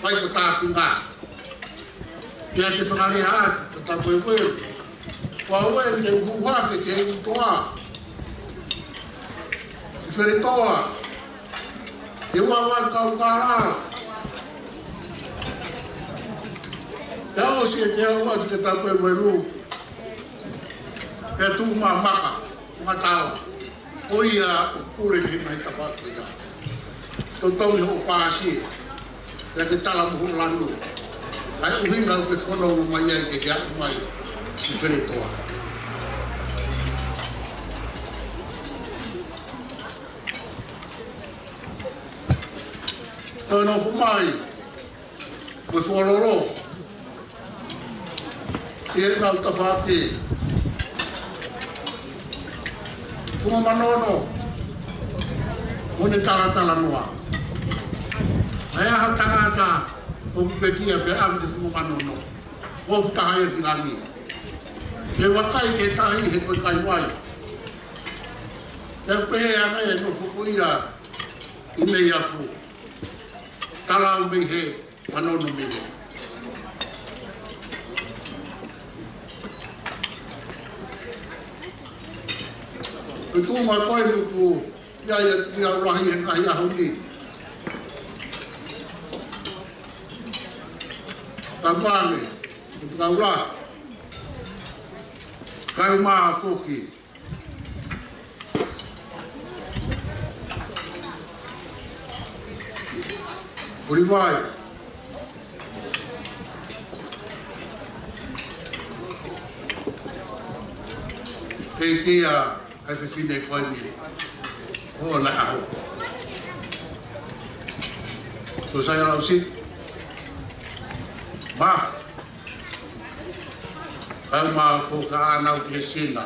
Vai ko tāpinga. Pea te fakalea atu, ka tapu e weu. Ko au ē te u hū hake ke u toa. ʻI Feletoa. Te u ʻalu atu kau kala. Pea ʻosi e te u ʻalu atu ke tapu e welu. Pea tuʻu mā maka, mā tau. ʻO ia ʻoku pule ki he ngaahi tafaʻaki ia. Totongi hoʻo pāsi. Pea ke tala mo hoʻo lanu. ʻA e ʻuhinga ʻoku ke fononga mai ai ke ke aʻu mai. ʻI Feletoa. Tau nofo mai. Mo e fualolo. ʻI heʻenau tafaʻaki. Funga Manono. Mo ne talatalanoa. ʻA e ʻaho tangata ʻoku pekia pea ʻalu ki Funga Manono. ʻO futaha ia ki langi. Ke vakai ke tahi he ko e kai vai. Pea pehē ange ʻe nofo ko ia ʻi Meiafu. Talau mei he, fanongo mei he. Ko e tuʻunga ko eni ʻoku ʻi ai ʻa e Tukuʻiaulahi he ngaahi ʻaho ni. Tapu ange, Tukuʻiaulahi. Kae ʻumaʻā foki ʻUlivai. Pea kia ʻa e fefine ko eni ʻo na aho. Ko Saia Lausi. Maf. Kae ʻumaʻā foki ʻa ʻAnau ki he Sina.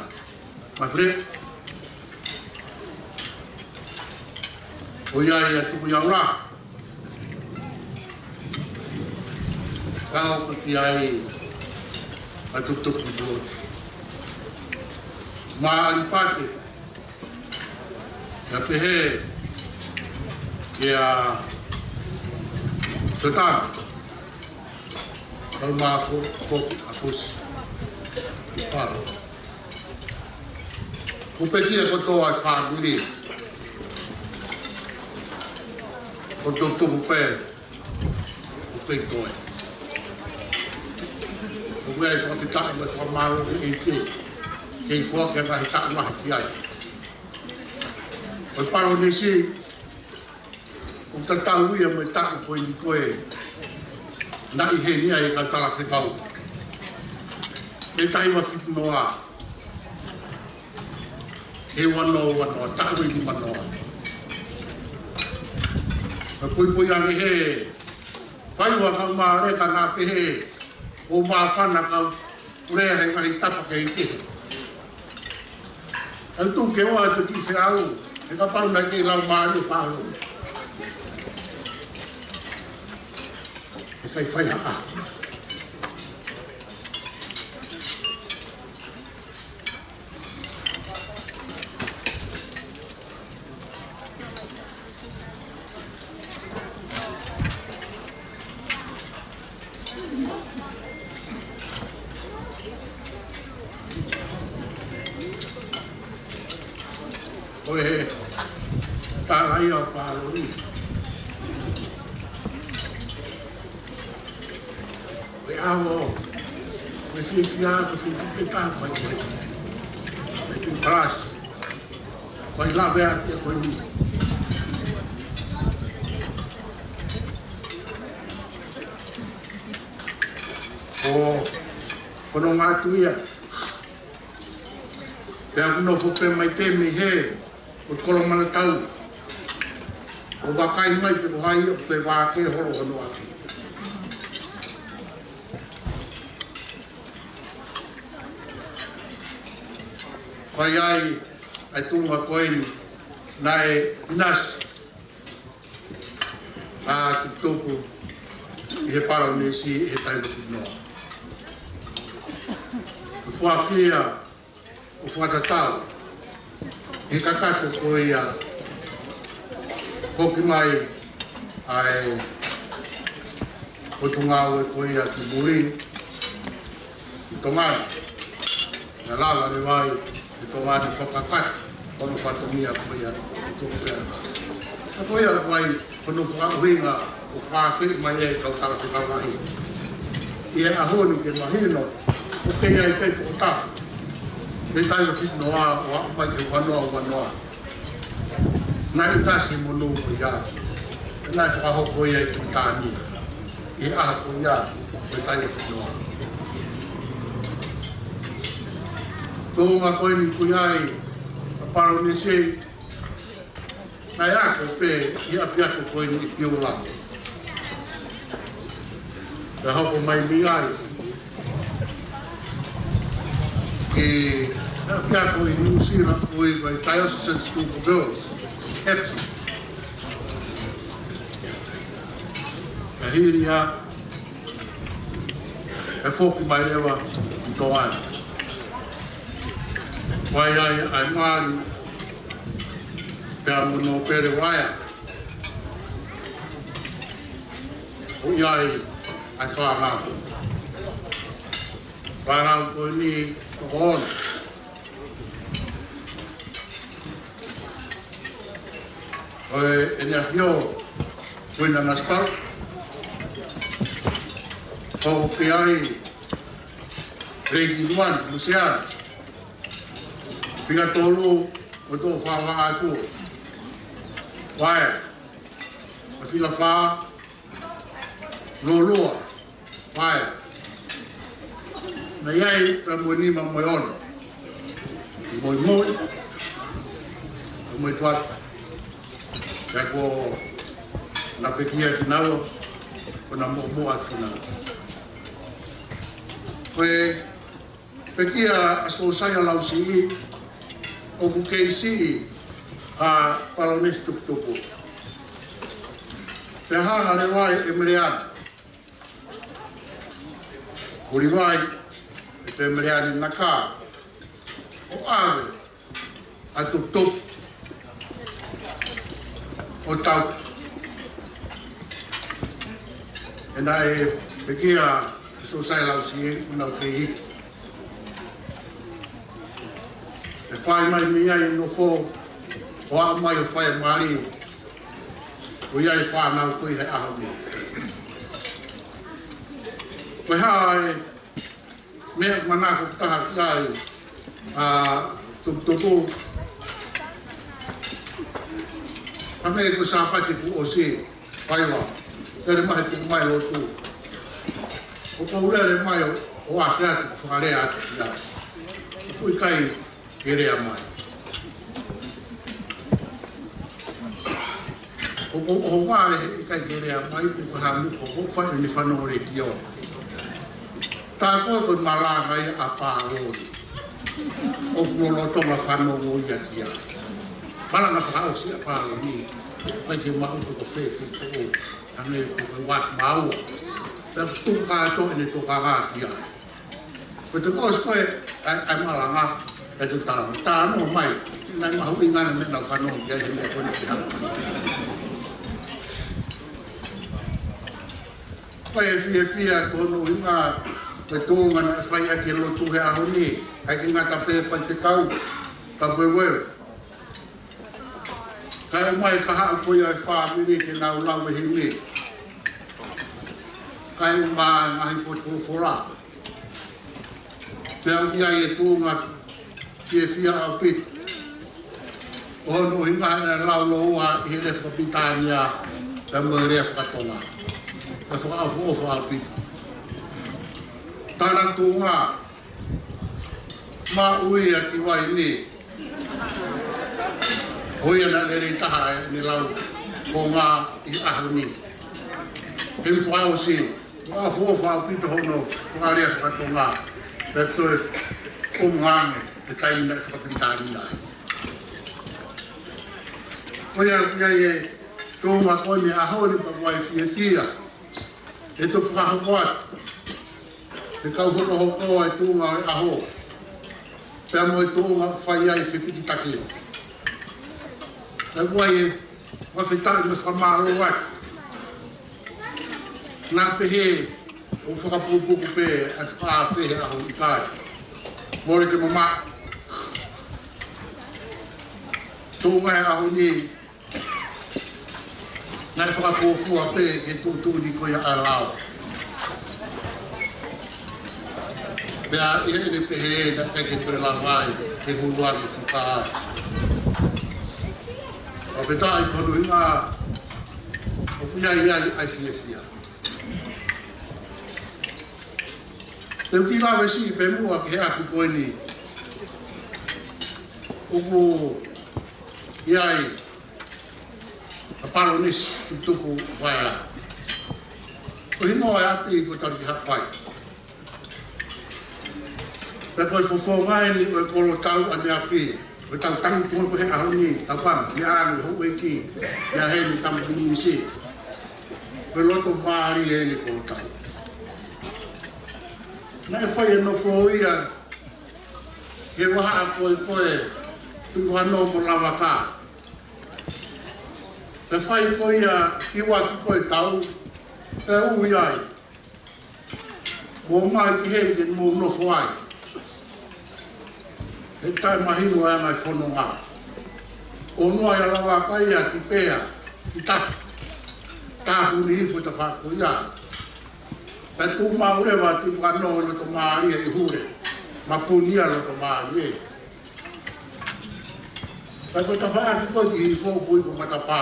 Mafre. ʻOku ʻi ai ʻa Tukuʻiaulahi. Ka ʻoku ʻi ai ʻa Tukutuku Tuʻi. Mo ʻAlipate. Ka pehē kia Sotama. Kae ʻumaʻā fo-, foki ʻa Fusi. Fusi Palo. Kuo pekia kotoa e fāmili. Ko Tukutuku pē ʻoku kei toe. ʻOku ʻi ai e fakafetaʻi mo e fakamālō ki he ʻEiki. Kei foaki e ngaahi taʻu lahi ki ai. Ko e Palōnesi, ʻoku tatau ia mo e taʻu ko eni ko ē naʻe ʻi heni ai e kau talafekau. Mei he taha hiva fitu noa ki he ua noa ua noa, taʻu ʻe nima noa. Ka poipoi ange he fai ua kau māleka naʻa pehē ʻoku māfana kau lea he ngaahi tapa kehekehe. Ka tuku ke ʻoatu e kiʻi feʻao, he kapau naʻe kei lau mālie palo. He ʻikai fai ha ʻaho. Ko e talaʻi ʻa Paloni. Ko e ʻaho, ko e fiefia, ko e fiefia pē taha fai ke. Ko e palasi. Ko e lave atu ia ko eni. Ko e fononga atu ia. Pea ʻoku nofo pē mai te mei he, ko e kolo manatau. ʻO vakai mai pe ko hai ʻoku toe vākē holo hono ʻapi. Fai ai, ʻa e tuʻunga ko eni, naʻe ʻinasi ʻa Tukutuku ʻi he Palōnesi ʻi he taimi finoa. ʻO foaki ia, ʻo fakatatau, ʻi he kakato ko ia, foki mai, ʻa e, potungāue ko ia ki muli, ki Tonga ni. Naʻe lava leva ai ʻe Tonga ni ʻo fakakakato hono fatongia ko ia ʻi Tuʻapulelulu. Ka ko ia ko ai hono fakaʻuhinga ʻoku fakaafeʻi mai ai e kau talafekau lahi. ʻI he ʻaho ni ke mahino, ʻoku kei ʻi ai pē toko taha. Mei he taimi finoa ʻo aʻu mai ki he ua noa ua noa. Naʻe ʻinasi e monū ko ia. Naʻe fakahoko ia ʻi Pilitānia. ʻI he ʻaho ko ia, mei he taimi finoa. Tuʻunga ko eni ʻoku ʻi ai ʻa Palōnesi, naʻe ako pē ʻi he ʻapiako ko eni ʻi Piula. Pea hoko mai mei ai ki he ʻapiako ʻi Nuʻusila, ʻoku ui ko e Diocesan School for Girls, EPSI. Pea hili ia, ʻe foki mai leva ki Tonga ni. Vaeai ʻa e mali, pea mo Nōpele Vaea. ʻOku ʻi ai ʻa e fānau. Fānau ko eni toko ono. Ko ʻEne ʻAfio, Kuini Nanasipauʻu. Ko ʻeku kiʻi lei kiʻi luan, Luseana. Fika tolu, ʻo toʻo fā atu. Vaea. Fika fā, Lolua. Vaea. Naʻe ʻi ai pē mo e nima mo e ono. Moimoi. Moimoi atu. Pea ko ʻena pekia kinaua, ko ʻena moʻomoʻa kinaua. Ko e pekia ʻa Siosaia Lausiʻi, ʻoku kei siʻi ʻa Palōnesi Tuputupu. Pea hanga leva ʻe Meleane Kulivai, ʻe Meleane Naka, ʻo ʻave ʻa Tuputupu ʻo tau. ʻE naʻe pekia ʻa Siosaia Lausiʻi, ʻoku nau kei hiki. ʻE fai mai mei ai ʻo nofo, ʻo aʻu mai ʻo fai mali, ʻo ʻi ai e fānau ko ia he ʻaho ni. Ko e hā e meʻa manako taha ki ai ʻa Tuputupu? Hangē ko Sāpate kuo ʻosi, faiva, lele mai he tuku mai lotu. ʻOku ou lele mai ʻo, ʻo afe atu, ʻo fakalea atu ki ai. ʻOku ʻikai ke lea mai. ʻOku ou vale he ʻikai ke lea mai, pe ko e hā e meʻa ʻoku fai ʻi heʻene fanongo letiō. Tā ko e, ko e malanga ia ʻa Palōni. ʻOku lolotonga fanongo ia ki ai. Malanga fakaʻosi ʻa Palōni. ʻIkai ke maʻu pe ko fē feituʻu. Hangē pe ko e uafu maua. Pea tuku kātoa ʻene tokanga ki ai. Ko e toki ʻosi ko ē ʻa e, ʻa e malanga, pea toki talanoa, talanoa mai, naʻe mahuʻinga ʻena meʻa naʻa nau fanongo ki ai he meʻa ko eni ke hanga. Ko e fiefia ko hono ʻuhinga, ko e tuʻunga naʻe fai ʻaki e lotu he ʻaho ni, ʻikai ke ngata pē he faifekau, ka ko e ueu. Kae ʻomai e kahaʻu ko ia e fāmili ke nau lau e himi. Kae ʻumaʻā e ngaahi potu folofola. Pea ʻoku ʻi ai e tuʻunga fiefia ʻaupito. Ko hono ʻuhinga ʻena lau lōua ʻi he lea fakapilitānia pea mo e lea fakatonga. Pea fakaʻofoʻofa ʻaupito. Tānaki tuʻunga, maʻu ia ki vai ni. Ko ia naʻe lelei taha ʻene lau konga ʻi he ʻaho ni. Himi fakaʻosi, fakaʻofoʻofa ʻaupito hono fakalea fakatonga, pea toe ʻumaʻā ange e taimi naʻe fakapilitānia ai. Ko ia, ia, ia, tuʻunga ko eni ʻaho ni pea ʻoku ou fiefia he toki fakahoko atu ʻe he kau hokohoko e tuʻunga ʻo e ʻaho, pea mo e tuʻunga ʻoku fai ai e fepikitaki. Pea ʻoku ou fakafetaʻi mo fakamālō atu. Naʻa pehē ʻoku fakapukupuku pē ʻa e fakaafe he ʻaho ni, ʻikai. Mole ke mamaʻo. Tuʻunga he ʻaho ni, naʻe fakafuofua pē ki he tuʻutuʻuni ko ia ʻa e lao. Pea ʻi heʻene pehē naʻe ʻikai ke toe lava ai ke hulu ange e fika. Fakafetaʻi ko hono ʻuhinga ʻoku ʻi ai, ʻi ai ʻa e fiefia. Te u kiʻi lave siʻi pē muʻa ki he ʻapi ko eni. ʻOku ʻi ai ʻa Palōnesi Tuputupu Vaea. Ko e hingoa e ʻapi ko Talikihaʻapai. Pea ko e fofonga eni ʻo e kolotau ʻaneafi. Ko e tau tangi tuʻunga ko ē he ʻaho ni, tau pang, meʻa ange houʻeiki, meʻa heni tama pisinisi. Ko e loto mālie eni e kolotau. Naʻe fai e nofo ia He vahaʻa ko ē ko e Tuʻi Vakanō mo Lavaka. Pea fai ko ia ʻi he ʻosi ko ē tau, pea ui ai. Mou mai ki heni ke mou nofo ai. He taʻemahino ʻa e ngaahi fononga. ʻO noa ia Lavaka ia ki Pea, ki Ta. Tāpuni hifo e tafaʻaki ko ia. Pea tuʻu maʻu leva Tuʻi Vakanō loto mālie ʻi Hule. Mapuni ia loto mālie. Pea ko e tafaʻaki ko ē ki hifo ʻoku ui ko Matapā.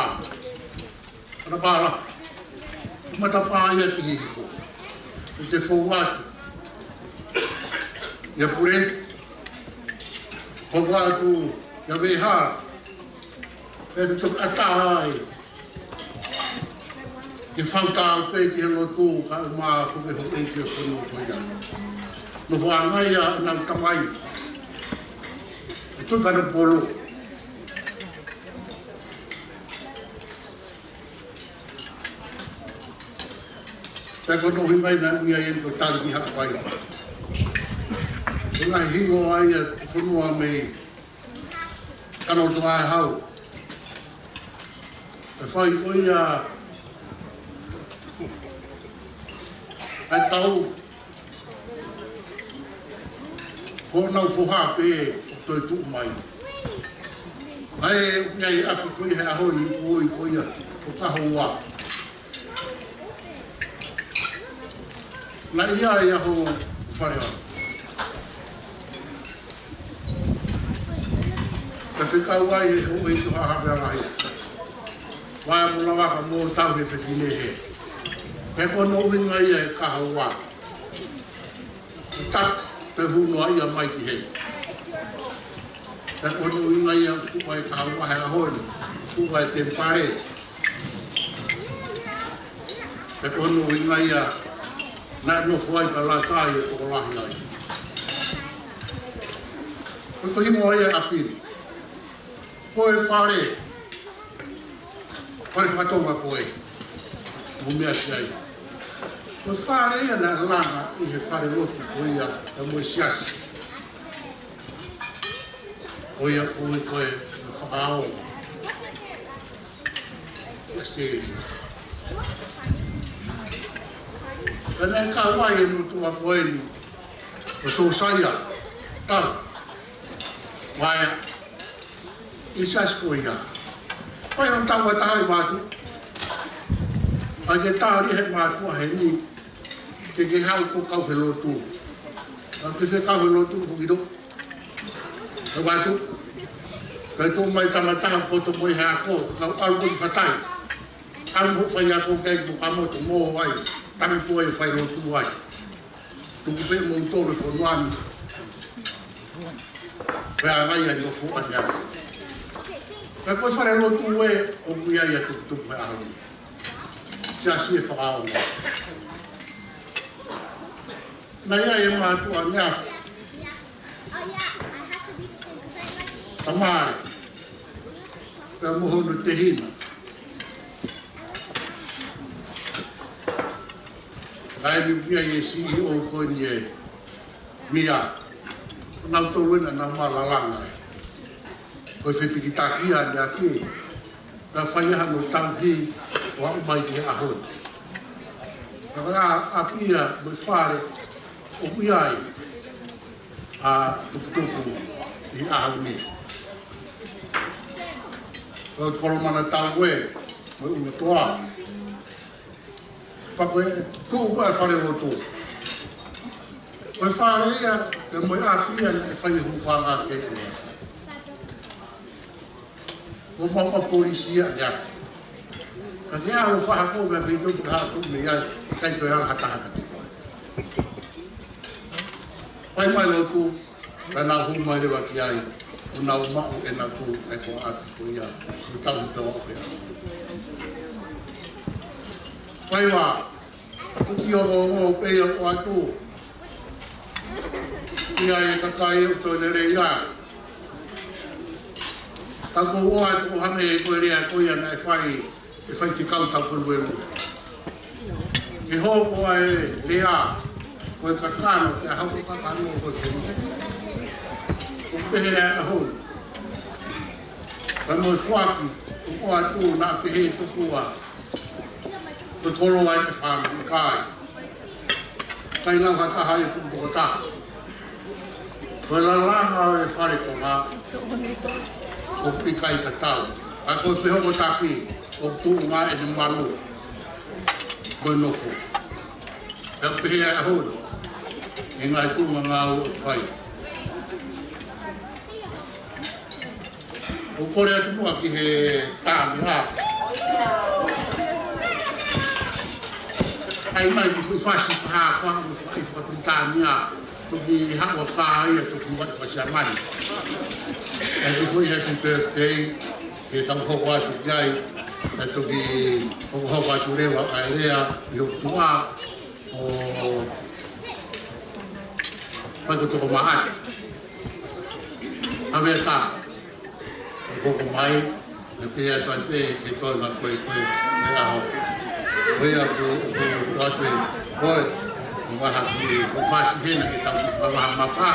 Matapā la. Matapā ia ki hifo. Pea te fou atu. ʻIa Pule. Hoko atu ʻia Veha. Pea te toki ʻatā ai. Ke fau tau pē ki he lotu kae ʻumaʻā foki e houʻeiki ʻo e fonua ko ia. Nofo ange ia ʻenau tamai. ʻE Tuʻi Kanokupolu. Pea ko hono ʻuhinga ia naʻe ui ai eni ko Tali ki Haʻapai. Ko e ngaahi hingoa ia ʻo e fonua mei Kanalotoa ʻa e Hau. Pea fai ko ia ʻa e tau. Ko honau foha pē ʻoku toe tuʻu mai. ʻA ia ʻoku ʻi ai e ʻapi ko ia he ʻaho ni ʻoku ui ko ia ko Kahoua. Naʻe ʻi ai ʻa hono fale ʻo. Pea fekau ai ʻe he houʻeiki ʻo Haʻa Havea Lahi. Vaea mo Lavaka mo tau he fefine he. Pea ko hono ʻuhinga ia e Kahoua. Tapu pea hū noa ia mai ki heni. Pea ko hono ʻuhinga ia ʻoku tuʻu ai e Kahoua he ʻaho ni. Tuʻu ai e temipale. Pea ko hono ʻuhinga ia naʻe nofo ai pea lata ai e tokolahi ai. Ko e hingoa ia ʻapi ni. Ko e fale, fale faka-Tonga ko ē, mo meʻa ki ai. Ko e fale ia naʻe langa ʻi he fale lotu ko ia, ʻa mo e siasi. Ko ia ko ē ko e fakaongo. Siasi. Ka naʻe kau ai e motuʻa ko eni, ko Sosaia, tau. Vaea. ʻI he siasi ko ia. Ko e ʻosi taʻu ʻe taha ʻi Vaeatu. ʻAi ke tali he mātuʻa heni. Ke ke haʻu ʻo kau he lotu. ʻAi ke fekau he lotu ʻoku kito. He Vaeatu. Kae tuʻu mai tangata poto mo e hako. Kau ʻalu ki fatai. ʻAlu mo faiako kei mo ka moto mo ai. Tangi ko e fai lotu ai. Tuku pē mo tolu e fonua ni. Pea ngai ai nofo ʻaneafi. Pea ko e fale lotu ē ʻoku ʻi ai ʻa e tukutuku he ʻaho ni. Siasi e fakaongo. Naʻe ʻi ai e mātuʻa ʻaneafi. Tamale. Pea mo hono tehina. Naʻe ʻi ai e CEO ko eni ē. Mia. Naʻa nau tolu ena naʻa nau mālalanga ē. Ko e fepikitaki ʻaneafi. Ka fai hano tauhi ʻo aʻu mai ki he ʻaho ni. Ka ko e ʻapi ia mo e fale ʻoku ʻi ai ʻa e tukutuku ʻi he ʻaho ni. Ko e Kolomanatau ē, mo e ʻUlutoa. Pea ko e tuʻu ko e fale lotu. Ko e fale ia, pea mo e ʻapi ia naʻe fai e hūfanga ki ai ʻaneafi. Ko mau ka polisi ia ʻaneafi. Ka ke ʻalu ʻo fakahoko e feituʻu ke haʻu mei ai, ʻikai toe ala ha taha kiate koe. Fai mai lotu, ka nau hū mai leva ki ai, ʻo nau maʻu ʻenau tō, ʻa e toʻa ʻapi ko ia, ʻo tauhi toʻa ʻo pea. Fai vā, ʻoku ʻikai ke ʻoatu. ʻI ai e kakai ʻoku toe lelei ai. Ka ʻoku ʻoatu ʻo hangē ko e lea ko ia naʻe fai, ʻe fai fekau tau ko e luelu. Ke hoko ai e lea, ko e kakano, ke hoko kakano ko e fonua. Pehē ʻa e ʻaho ni. Pea mo e foaki, ʻoku ʻoatu naʻa pehē tokua. Ko e koloa ʻi he fānau ʻikai. ʻIkai lau ha taha ʻe tuʻu toko taha. Ko e lalanga ʻo e fale Tonga. ʻOku ʻikai tatau. Ka ko e fehokotaki, ʻoku tuʻunga ʻene malu. Mo e nofo. Pea pehē ʻa e ʻaho ni. ʻI he ngaahi tuʻunga ngāue ʻoku fai. ʻOku kole atu muʻa ki he tāmia. ʻAi mai ki he foʻi fasi pahā ko ā mo e foʻi fasi tāmia. Toki haʻu ʻo fai ia toki ʻai fasi ʻa mani. ʻAi ki he foʻi happy birthday, ke tau hoko atu ki ai. Pea toki hoko atu leva ʻa e lea, ʻi hoku tuʻa, ʻo, mai ko Tokomaʻake. ʻAve ʻa e tama. ʻO hoko mai, ʻe pehē atu ai pē, ke toe ngā koe koe, ʻe ʻaho. Ko ia ʻoku, ʻoku, ʻoku ʻoatu ʻe koe, ʻo maha ki he foʻi fasi hena ke tau ki fakamaha mapa.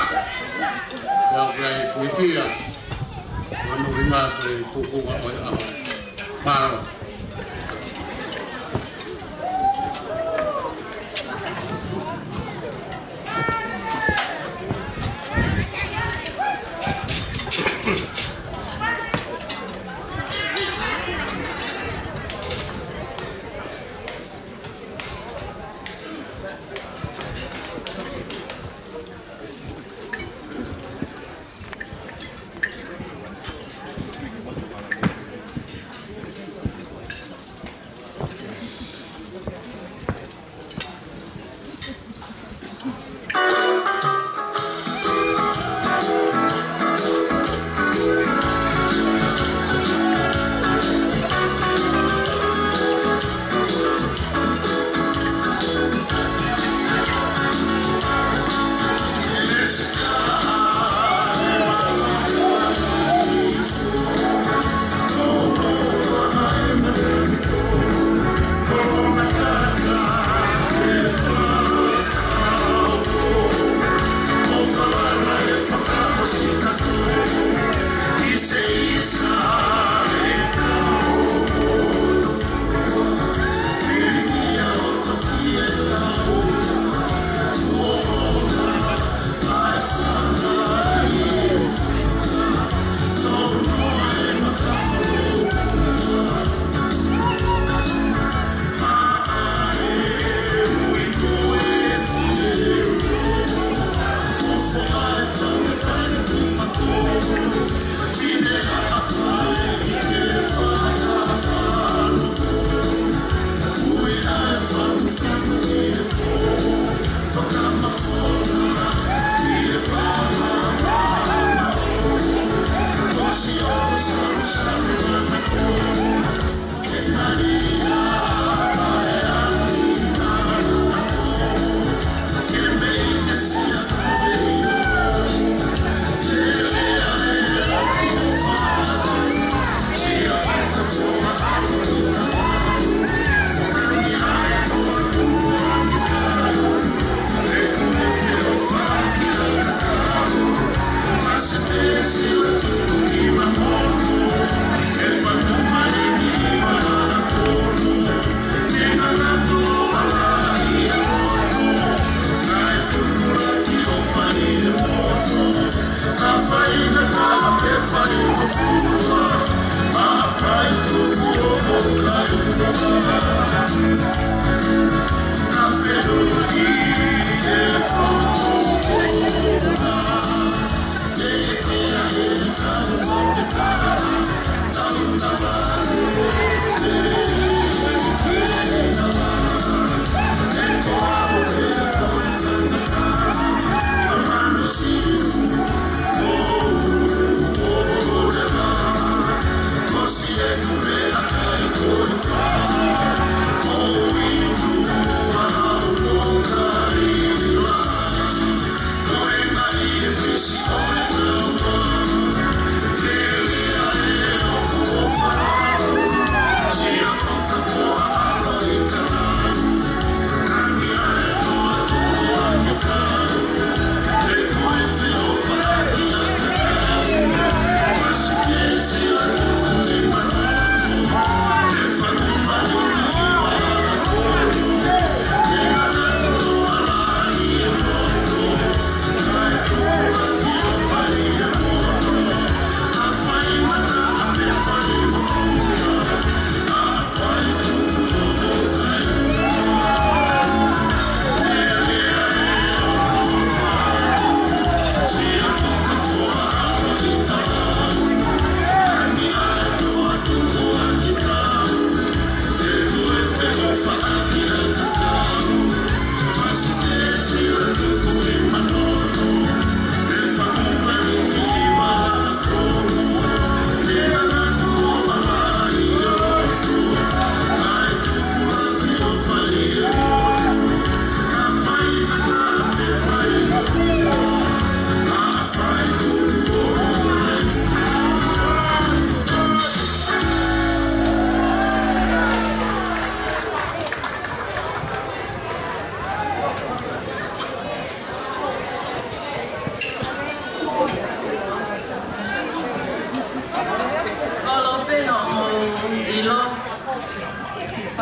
Pea ʻoku ʻi ai e fiefia, ʻo ʻuhinga ko e tuʻunga ʻo e ʻaho. Mālō.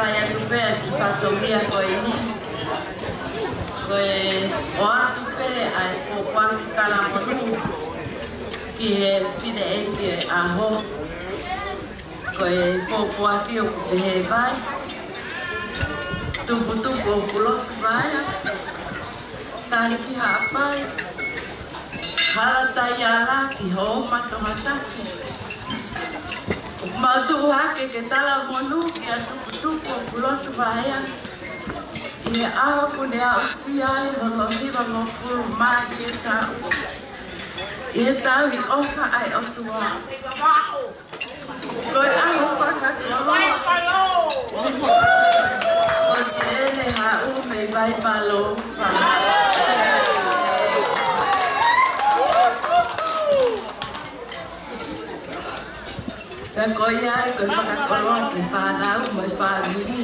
ʻAi atu pē ki he fatongia ko eni. Ko e ʻoatu pē ʻa e pōpoaki talamonū ki he fineʻeiki ʻo e ʻaho. Ko e pōpoaki ʻoku pehē mai: Tuputupu ʻoku lotu mai, tali ki Haʻapai, hala taiala ki Houma Tongatapu. ʻOku mau tuʻu hake ke talamonū ki he tuputupu ʻoku lotu mai ʻi he ʻaho kuo ne aʻusia ai hono hivangofulu mā nima ʻo e taʻu, ʻi he tauhi ʻofa ʻa e ʻOtua. Ko e ʻaho fakakoloa. Ko Siene Haʻu mei Vaimalo. Pea ko ia ai ko e fakakoloa ki he fānau mo e fāmili.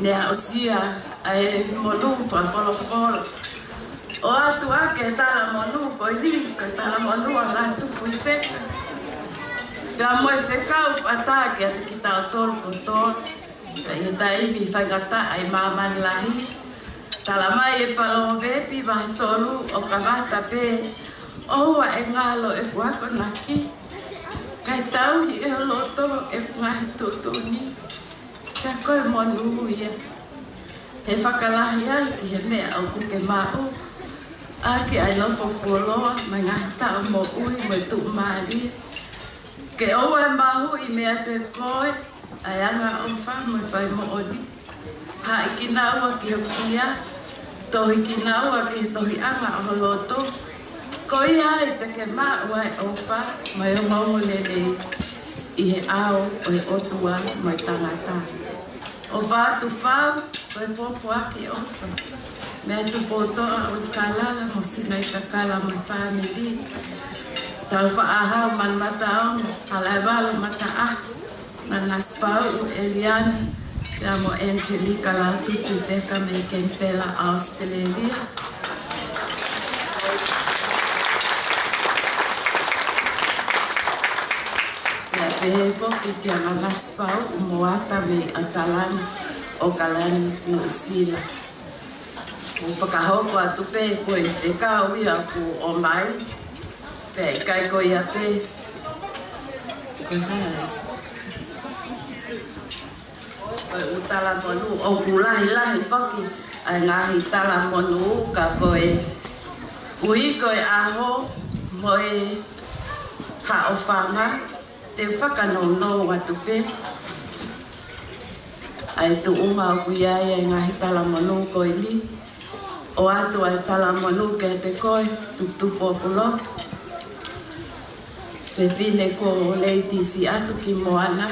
Ne aʻusia ʻa e monū fakafolofola. ʻOatu ʻa e talamonū ko eni, ko e talamonū ʻa Lātūfuipeka. Pea mo e fekau pata kiate kitautolu kotoa. Pea ʻi he taimi faingataʻa ʻi māmani lahi, talamai ʻe Palōveepi vahe tolu: ʻO kamata pē, ʻoua ʻe ngalo ʻeku akonaki, kae tauhi ʻe ho loto ʻeku ngaahi tuʻutuʻuni. Pea ko e monū ia, he fakalahi ai ki he meʻa ʻoku ke maʻu ʻaki ʻa e nofo fuoloa mo e ngaahi taʻu moʻui mo e tuʻumālie. Ke ʻoua ʻe mahuʻi meiate koe ʻa e angaʻofa mo e fai moʻoni. Haʻi kinaua ki ho kia, tohi kinaua ki he tohiʻanga ʻo ho loto. Ko ia ai te ke maʻu ʻa e ʻofa mo e ongoongolelei ʻi he ʻao ʻo e ʻOtua mo e tangata. ʻOfa atu Fau, ko e pōpoaki ʻofa. Meʻa Tupoutoʻa ʻUlukalala mo Sinaitakala mo e fāmili. Taufaʻāhau Manumataongo, Halaevalu Mataʻaho, Nanasipauʻu ʻEliana, pea mo Angelica Lātūfuipeka mei Kenipela, ʻAositelēlia. Pea pehē foki kia Nanasipauʻu Moata mei ʻAokalani, ʻAokalani, Nuʻusila. ʻOku fakahoko atu pē ko e fekau ia ʻoku ʻomai. Pea ʻikai ko ia pē. Ko e hā? Ko e ʻū talamonū, ʻoku lahilahi foki ʻa e ngaahi talamonū, ka ko e ui ko e ʻaho mo e haʻofanga, te u fakanounou atu pē ʻa e tuʻunga ʻoku ʻi ai ʻa e ngaahi talamonū ko eni. ʻOatu ʻa e talamonū kiate koe, Tuputupu ʻoku lotu, fefine ko Lady Siʻatu ki Moana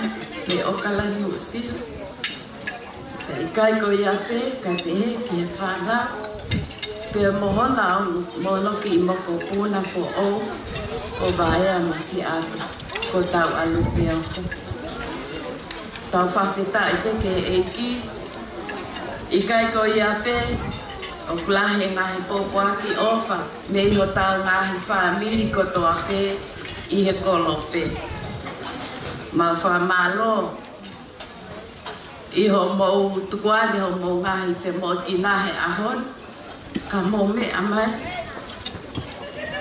mei ʻAokalani, Nuʻusila. Pea ʻikai ko ia pē, ka pehē ki he fānau, pea mo hona ʻo, mo hono kiʻi mokopuna foʻou, ʻo Vaea mo Siʻatu, ko Tauʻalupeoko. Tau fakafetaʻi pē ki he ʻEiki. ʻIkai ko ia pē, ʻoku lahi e ngaahi pōpoaki ʻofa mei hotau ngaahi fāmili kotoa pē ʻi he kolope. Mau fakamālō ʻi hoʻomou tukuange hoʻomou ngaahi femoʻuekina he ʻaho ni, ka mou meʻa mai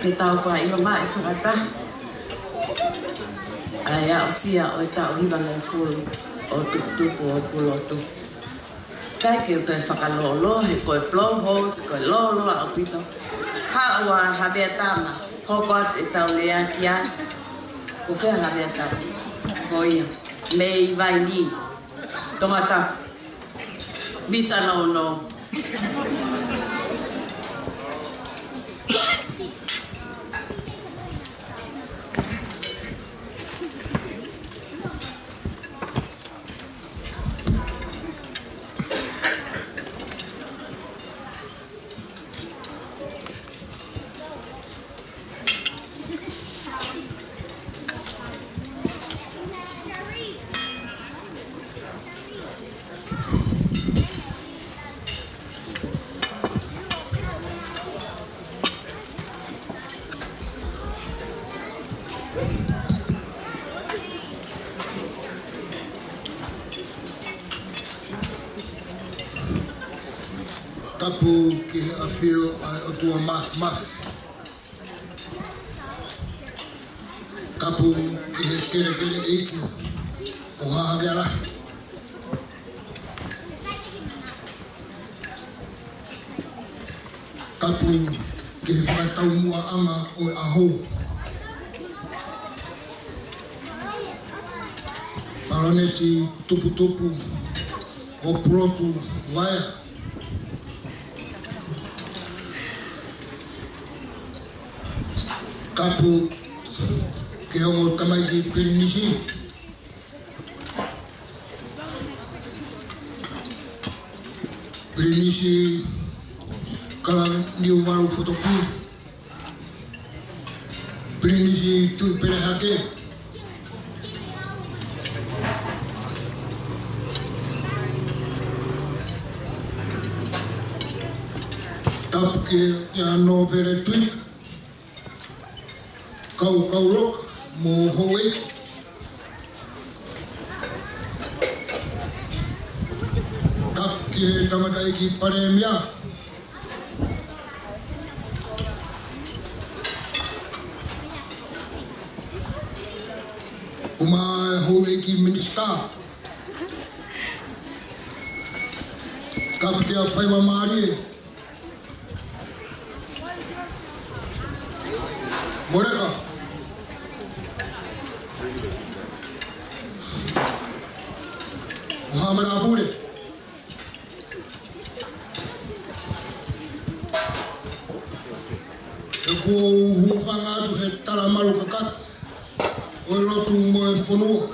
ke tau fakaʻilongaʻi fakataha ʻa e aʻusia ʻo e taʻu hivangofulu ʻo Tuputupu ʻoku lotu. ʻIkai ke u toe fakalōloa, he ko e blowholes, ko e lōloa ʻaupito. Haʻu ʻa Havea Tama, hoko atu ʻetau lea ki ai. Ko fē ʻa Havea Tama? Ko ia. Mei Vainī. Tongatapu. Mita nounou. Kapu ki he ʻafio ʻa e ʻOtua Māfimafi. Kapu ki he kelekele ʻeiki ʻo Haʻavea Lahi. Kapu ki he fakataumuʻaʻanga ʻo e ʻaho. Palōnesi Tuputupu ʻo Pulotu Vaea. Kapu ki he ongo tamaiki Pilinisi. Pilinisi Kalaniuvalu Fotofi. Pilinisi Tuʻipelehake. Kapu kia Nōpele Tuʻi. Kaukauloka mo Houʻeiki. Kapu ki he tangataʻeiki Palēmia. Pea mo e Houʻeiki Minisitā. Kapu kia Faivamālie. Moleka. Mo Hamalapule. ʻOku ou hūfanga atu he talamalu kakato ʻo e lotu mo e fonua.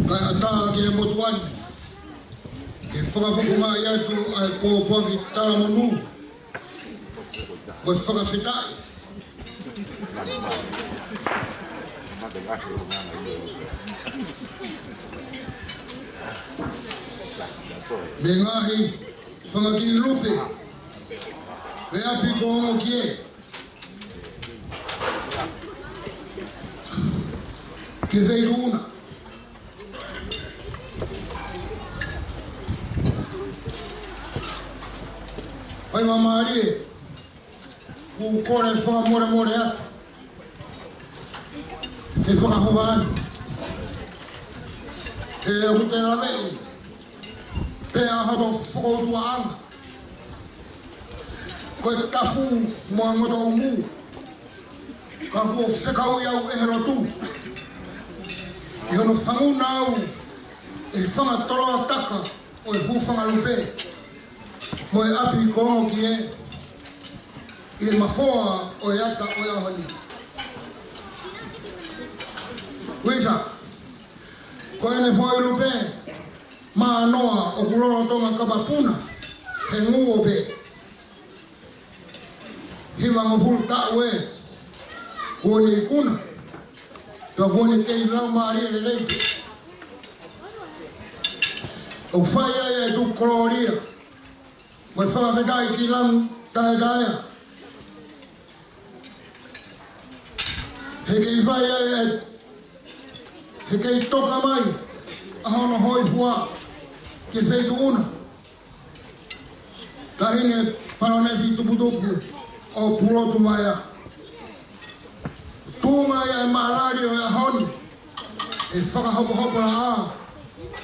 Kae ʻatā ki he motuʻa ni ke fakafofongaʻi atu ʻa e pōpoaki talamonū mo e fakafetaʻi. Mei he ngaahi fanga kiʻi lupe ʻo e ʻapi ko Ongokie ki he feituʻu na. Faivamālie, ʻoku ou kole fakamolemole atu he fakahohaʻa ni. He ʻoku te laveʻi pē ʻa hoto fokoutuaʻanga ko e tafu mo e ngotoʻumu. Ka kuo fekauʻi au ʻe he lotu ʻi hono fanguna au ʻi he fanga toloa taka ʻo e hūfanga lupe mo e ʻapi ko Ongokie ʻi he mafoa ʻo e ata ʻo e ʻaho ni. Uisa, ko ʻene foʻi lupe manoa ʻoku lolotonga kapapuna he nguo pē. Hivangofulu taʻu ē kuo ne ikuna, pea kuo ne kei laumālie lelei pē. ʻOku fai ai ʻa e tuku kolōlia mo e fakafetaʻi ki langi taʻetaʻea. He kei fai ai ʻa e, he kei toka mai ʻa hono hōifua ki he feituʻu na. Taʻahine Palōnesi Tuputupu ʻo Pulotu Vaea. Tuʻunga ia ʻa e maʻalali ʻo e ʻaho ni ʻi he fakahopohopo laʻā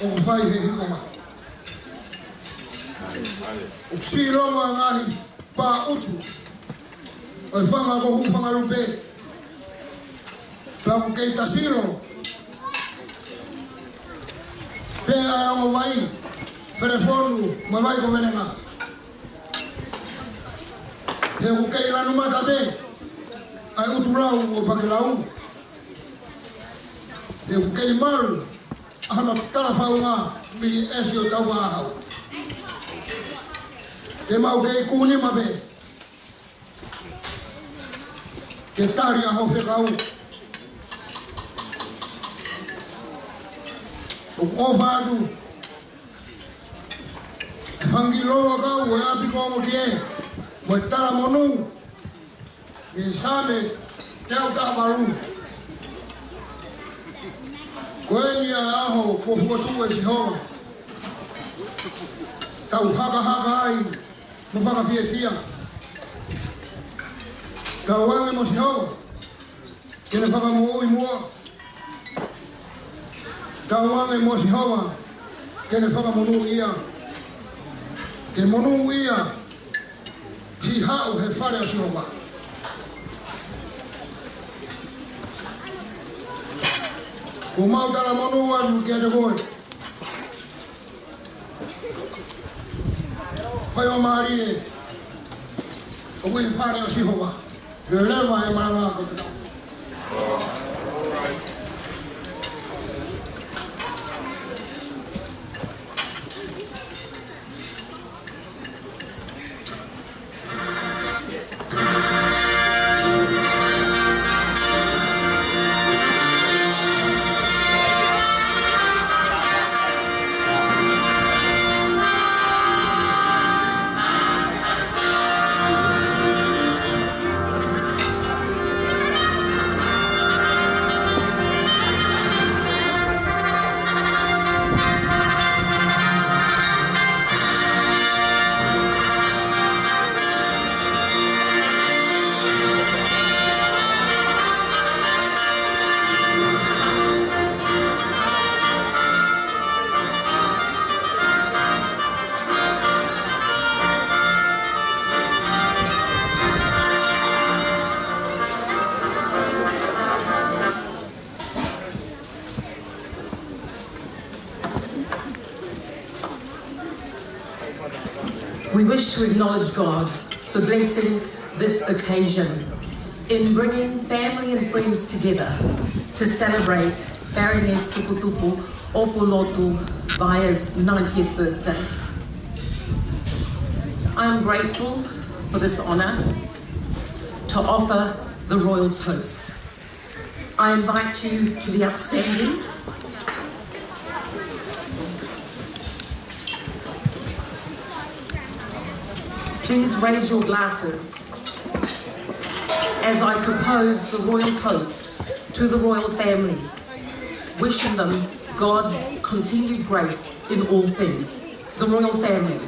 ʻoku fai he hikonga. ʻOku siʻi longo ʻa e ngaahi pā ʻutu ʻo e fanga ko hūfanga lupe. Pea ʻoku kei tasilo pē ʻa e ongo vai Felefonu mo e vai ko Velenga. He ʻoku kei lanu mata pē ʻa e ʻutulau ʻo Pakilau. He ʻoku kei malu ʻa hono talafaunga mei he ʻesi ʻo Tauvaʻahau. Te mau kei kūnima pē ke tali ʻa hoʻo fekau. ʻOku ʻofa atu e fanga kiʻi louakau ʻo e ʻapi ko Ongokie mo e talamonū mei he Saame teau taha valu. Ko eni ʻa e ʻaho kuo fokotuʻu ʻe Sihova. Tau hakahaka ai mo fakafiefia. Tauange mo Sihova ke ne fakamoʻui muʻa. Tauange mo Sihova ke ne fakamonūʻia. Ke monūʻia siʻi haʻu he fale ʻo Sihova. Ko ʻemau talamonū atu kiate koe, faiva mālie ʻoku ʻi he fale ʻo Sihova. Lelema e malanga ko pita. We wish to acknowledge God for blessing this occasion in bringing family and friends together to celebrate Baroness Tuputupu ʻOpulotu Vaea's ninetieth birthday. I am grateful for this honour to offer the royal toast. I invite you to the upstanding. Please raise your glasses as I propose the royal toast to the royal family, wishing them God's continued grace in all things. The royal family.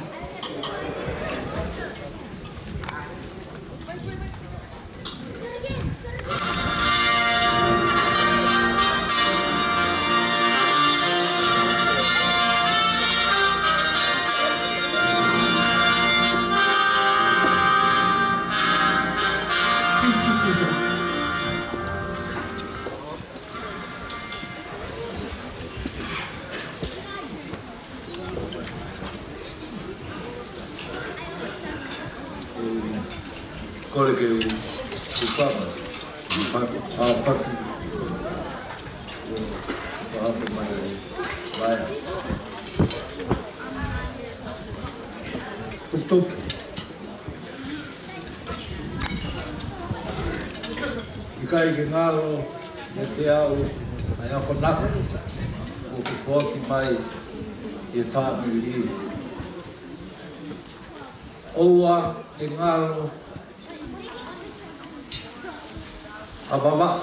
Please be seated. Kole ke u, u faka, faka, a, faka, faka mai, mai. Tupu. ʻIkai ke ngalo ʻiate au ʻa e akonaki ʻoku foaki mai ʻe he fāmili. ʻOua ʻe ngalo ʻa Vavaʻu.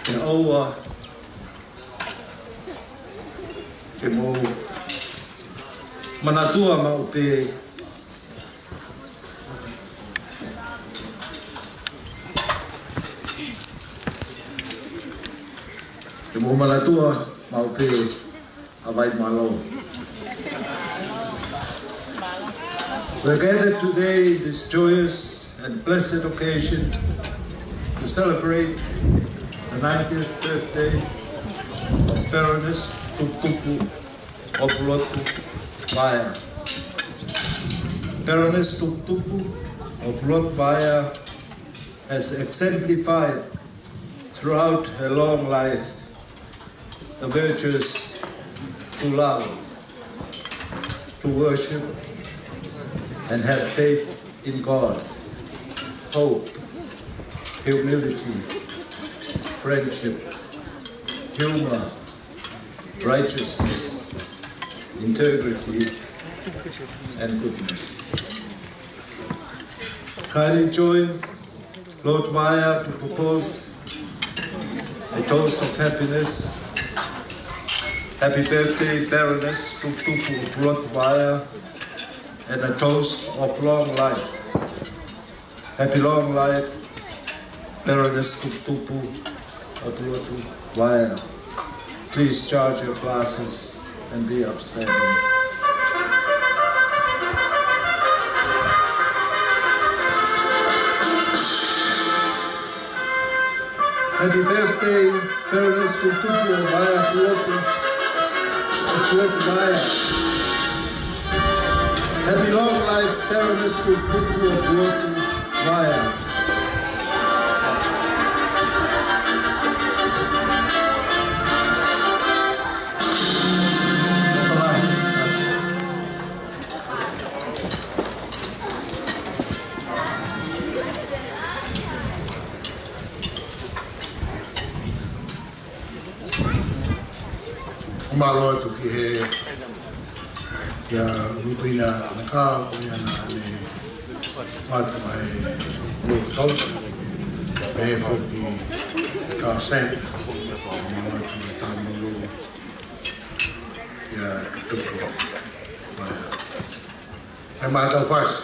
Pea ʻoua te mou manatua maʻu pē, te mou manatua maʻu pē ʻa Vaimālō. We're gathered today in this joyous and blessed occasion to celebrate the ninetieth birthday of Baroness Tuputupu ʻOpulotu Vaea. Baroness Tuputupu ʻOpulotu Vaea has exemplified throughout her long life the virtues to love, to worship, and have faith in God, hope, humility, friendship, humor, righteousness, integrity, and goodness. Kindly join Lord Vaea to propose a toast of happiness Happy birthday, Baroness Tutupu ʻo Pulotu Vaea, and a toast of long life. Happy long life, Baroness Tutupu ʻo Pulotu Vaea. Please charge your glasses and be upstanding. Happy birthday, Baroness Tutupu ʻo Vaea Pulotu, ʻo Pulotu Vaea. Happy long life, Baroness Tutupu ʻo Pulotu Vaea. Mālō atu ki he, kia Lupina Nakao, ko ia naʻa ne ʻoatu mai e lō tausa, pehē foki e Carl Sand, ne ʻoatu mai e tāmulu kia Tutupu Vaea. ʻAi mai ʻetau fasi.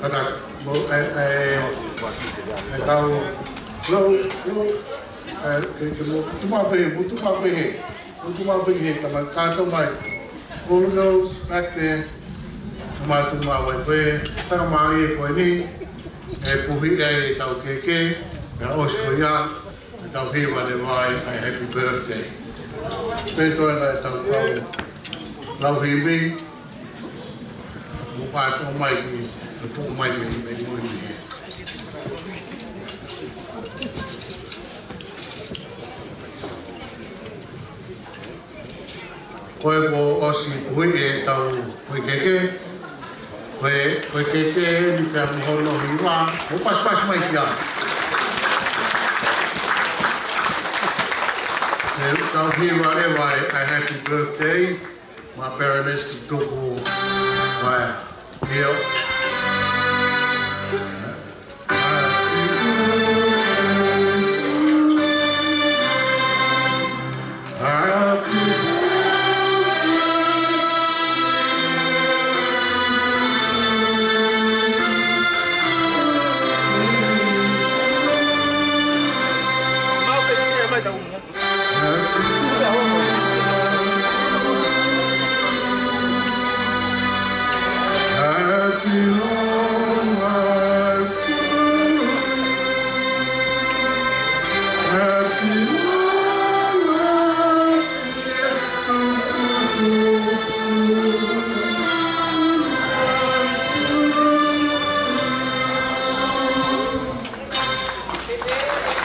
Kātaki, mo, ē, ē, ē, tau, lo, lo, ē, ke, ke mo, tuʻu maʻu pē, mo tuʻu maʻu pē he, mo tuʻu maʻu pē he, tama, kātaki mai. All those back there, tama, tuʻu maʻu ai pē, tama mālie ko eni, ē, puhi ai ʻetau keke, ʻa e ʻosi ko ia, ʻetau hiva leva ʻa e happy birthday. Pea toe ʻetau kau lau himi, mo kātaki mai ki, mo tuʻu mai ki, mo tuʻu mai ki. Ko e kuo ʻosi puhi ʻetau, ko e keke, ko e, ko e keke ni pea mo hono hiva, mo pasipasi mai kia. ʻE, tau hiva leva ʻa e, ʻa e happy birthday, maʻa Baroness Tutuku Vaea. ʻIo. Happy birthday to you. Happy birthday. Happy long life. Happy long life to you. Happy long life, dear Tutuku.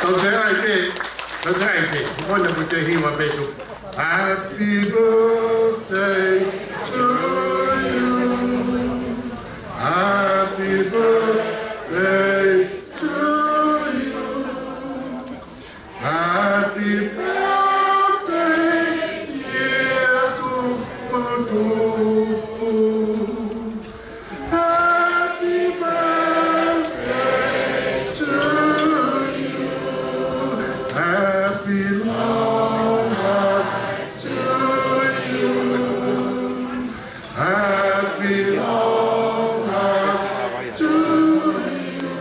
Tau teʻeki, tau teʻeki, ko ena ko e hiva pē ʻoku. Happy birthday to you. Happy birthday to you. Happy birthday, dear Tutuku. Happy birthday to you. Happy long life to you. Happy long life to you.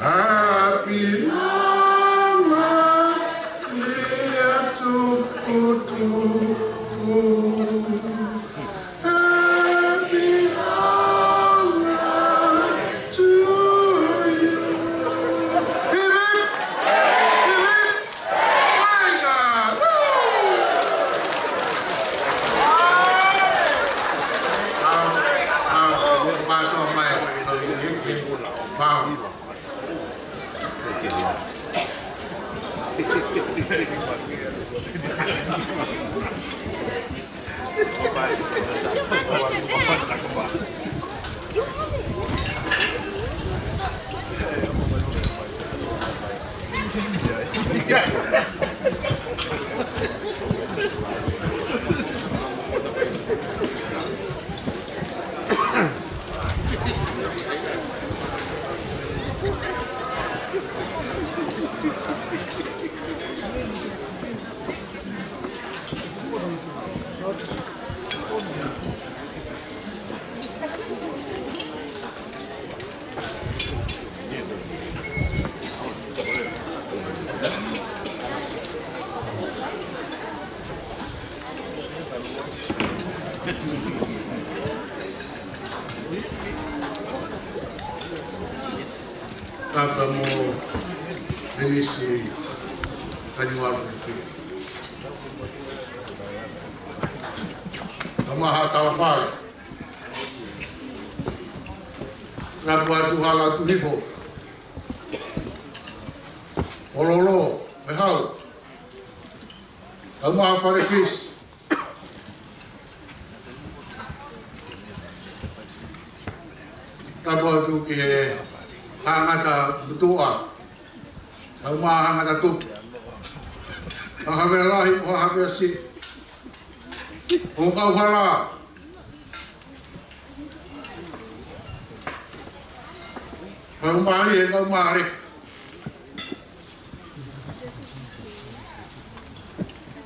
Happy long life, dear Tutuku. Happy long life to you. Hip, hip. Hip, hip. Tiger. Woo! Wow. Wow. Wow. Wow. Tapu mo Minisi Kaniwa Fifi. Tama ha talafale. Tapu atu hala atu hifo. Kololo, mehau. Tama ha fale fisi. Tapu atu ki he Hangata Mutuʻa. Tama ha Hangata Tupu. Ha Havea Lahi, ha Havea Siʻi. ʻO kau hala. Kau mali e kau mali.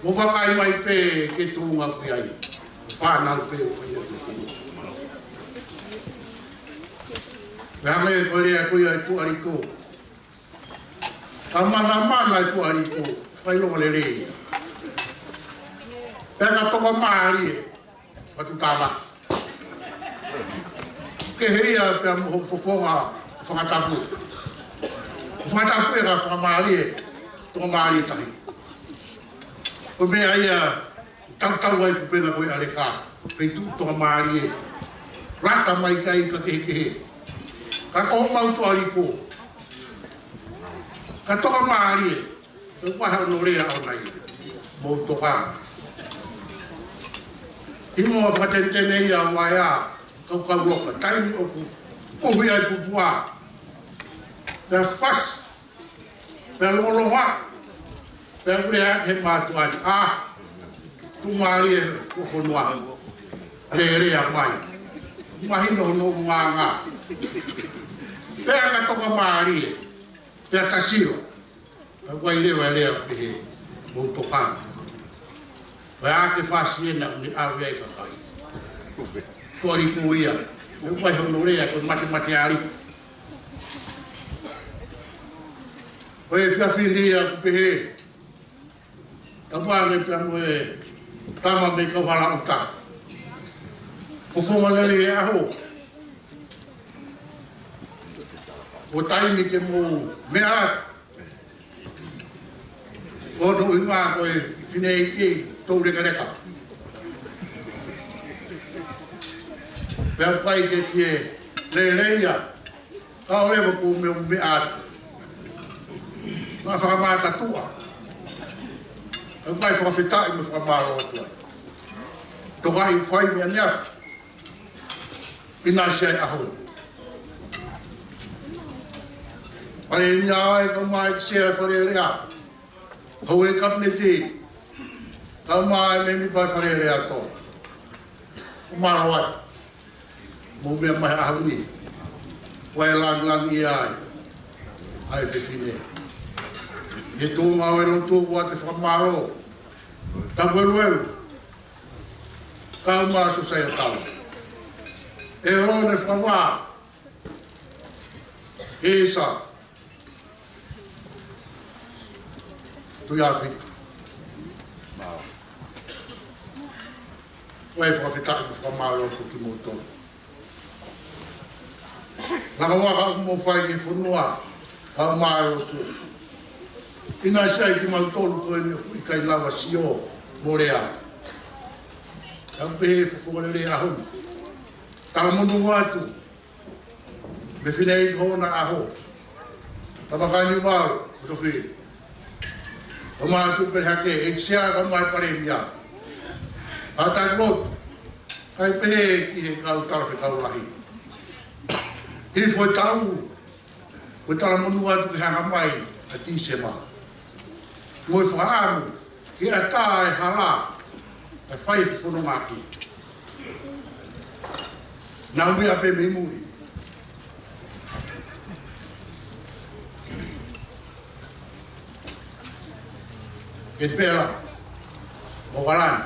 Mo vakai mai pē ki he tuʻunga ʻoku ʻi ai. Fānau pē ʻoku ʻi ai. Pea hangē ko e lea ko ia ʻa e Tuʻa Liko. Ka manamana ʻa e Tuʻa Liko, fai lō lelei ia. Pea ka toka mālie, patu tama. Kehe ia pea mo hoku fofonga fakatapu. Fakatapu e ka fakamālie, toka mālie tahi. Ko e meʻa ia, tautau ai kupenga ko e ʻaleka, pea tuʻu toka mālie. Lata mai kai ka kehekehe. Ka ko homau Tuʻa Liko. Ka toka mālie, ʻoku ʻi ai hono lea ʻo nai. Mou toka. ʻI mo fakatentene ia ʻo ʻai ʻa e kaukau loka, taimi ʻoku puhi ai pupua. Pea fasi, pea longolongo, pea lea he mātuʻa, ʻa, tuʻumālie ʻo e fonua. Lelea mai. Mahino hono nganga. Pea ka toka mālie, pea ka sio. Ka ʻoku ʻi ai leva e lea pehē, mou toka. Pea ke fasi ena ʻo ne ʻave ai kakai. Tuʻa Liko ia. Pea ʻoku ʻi ai hono lea, ko e matemateʻi. Ko e efiafi ni ia ʻoku pehē. Tapu ange pea mo e tama mei Kauhalaʻuta. Ko e fofonga lelei e ʻaho. Ko e taimi ke mou meʻa atu. Ko hono ʻuhinga ko e fineʻeiki toulekaleka. Pea ʻoku ʻikai ke fie lelei ia. Ka ʻoku leva ko e meʻa atu. Mo e fakamatatuʻa. ʻOku ʻikai fakafetaʻi mo fakamālō atu ai. Toka ʻi fai meʻa ni ʻaho. ʻInasi ai ʻaho. Palēmia ai kae ʻumaʻā e Sea Fale Alea. Houʻeiki Kapineti. Kae ʻumaʻā e mēmipa Fale Alea Tonga. Ko e mālō atu. Mou meʻa mai he ʻaho ni. Ko e langilangiʻia ai ʻa e fefine. ʻI he tuʻunga ʻo e lotu ʻoku ʻoatu e fakamālō. Tapu Eluelu. Kae ʻumaʻā Siosaia Tau. ʻE ʻOne Fakavā. Isa. Tuʻiʻāfika. Ko e fakafetaʻi mo e fakamālō atu kiate kimoutolu. Langa vaka ʻoku mou fai ki he fonua, kae ʻumaʻā e lotu. ʻInasi ai kimautolu ko eni ʻoku ʻikai lava sio mo lea. Ka ʻoku pehē fofonga lelei e ʻaho ni. Talamonū atu. Mei he fineʻeiki Hona ʻAho. Tama Kaniuvalu, ko Tofili. Ko Matu Pelehake, ʻEiki Sea kae ʻumaʻā e Palēmia. ʻA taku lotu, kae pehē ki he kau talafekau lahi. Hifo e taʻu, ko e talamonū atu ke hanga mai ʻa Tīsema. Mo e fakaʻamu, ke ʻatā e hala, kae fai e fononga ki. Nau meʻa pē mei muli. Ken Pela, mo Kalani.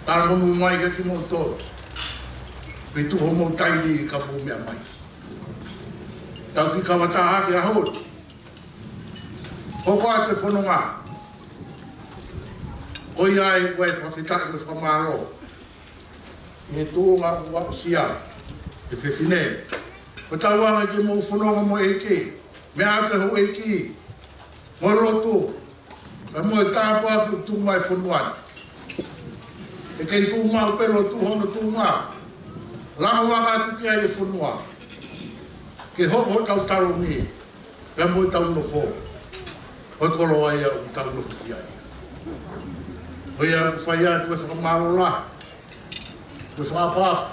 Talamonū mai kiate kimoutolu. Pea tuʻu homou taimi ka mou meʻa mai. Tau kiʻi kavata hake ʻaho ni. Hoko atu e fononga. Ko ia ai ko e fakafetaʻi mo e fakamālō. ʻI he tuʻunga ʻoku aʻusia e fefine. Ko e tauange ke mou fononga mo e ʻEiki. Meʻa atu e houʻeiki. Mo e lotu. Pea mo e tāpuaki ʻoku tuʻu mai he fonua ni. ʻE kei tuʻu maʻu pē lotu hono tuʻunga. Langa vaka atu ki ai e fonua. Ke hoko hotau taloni. Pea mo ʻetau nofo. Ko e koloa ia ʻoku tau nofo ki ai. Ko ia ʻoku fai atu e fakamālō lahi. Ko e fakaʻapaʻapa.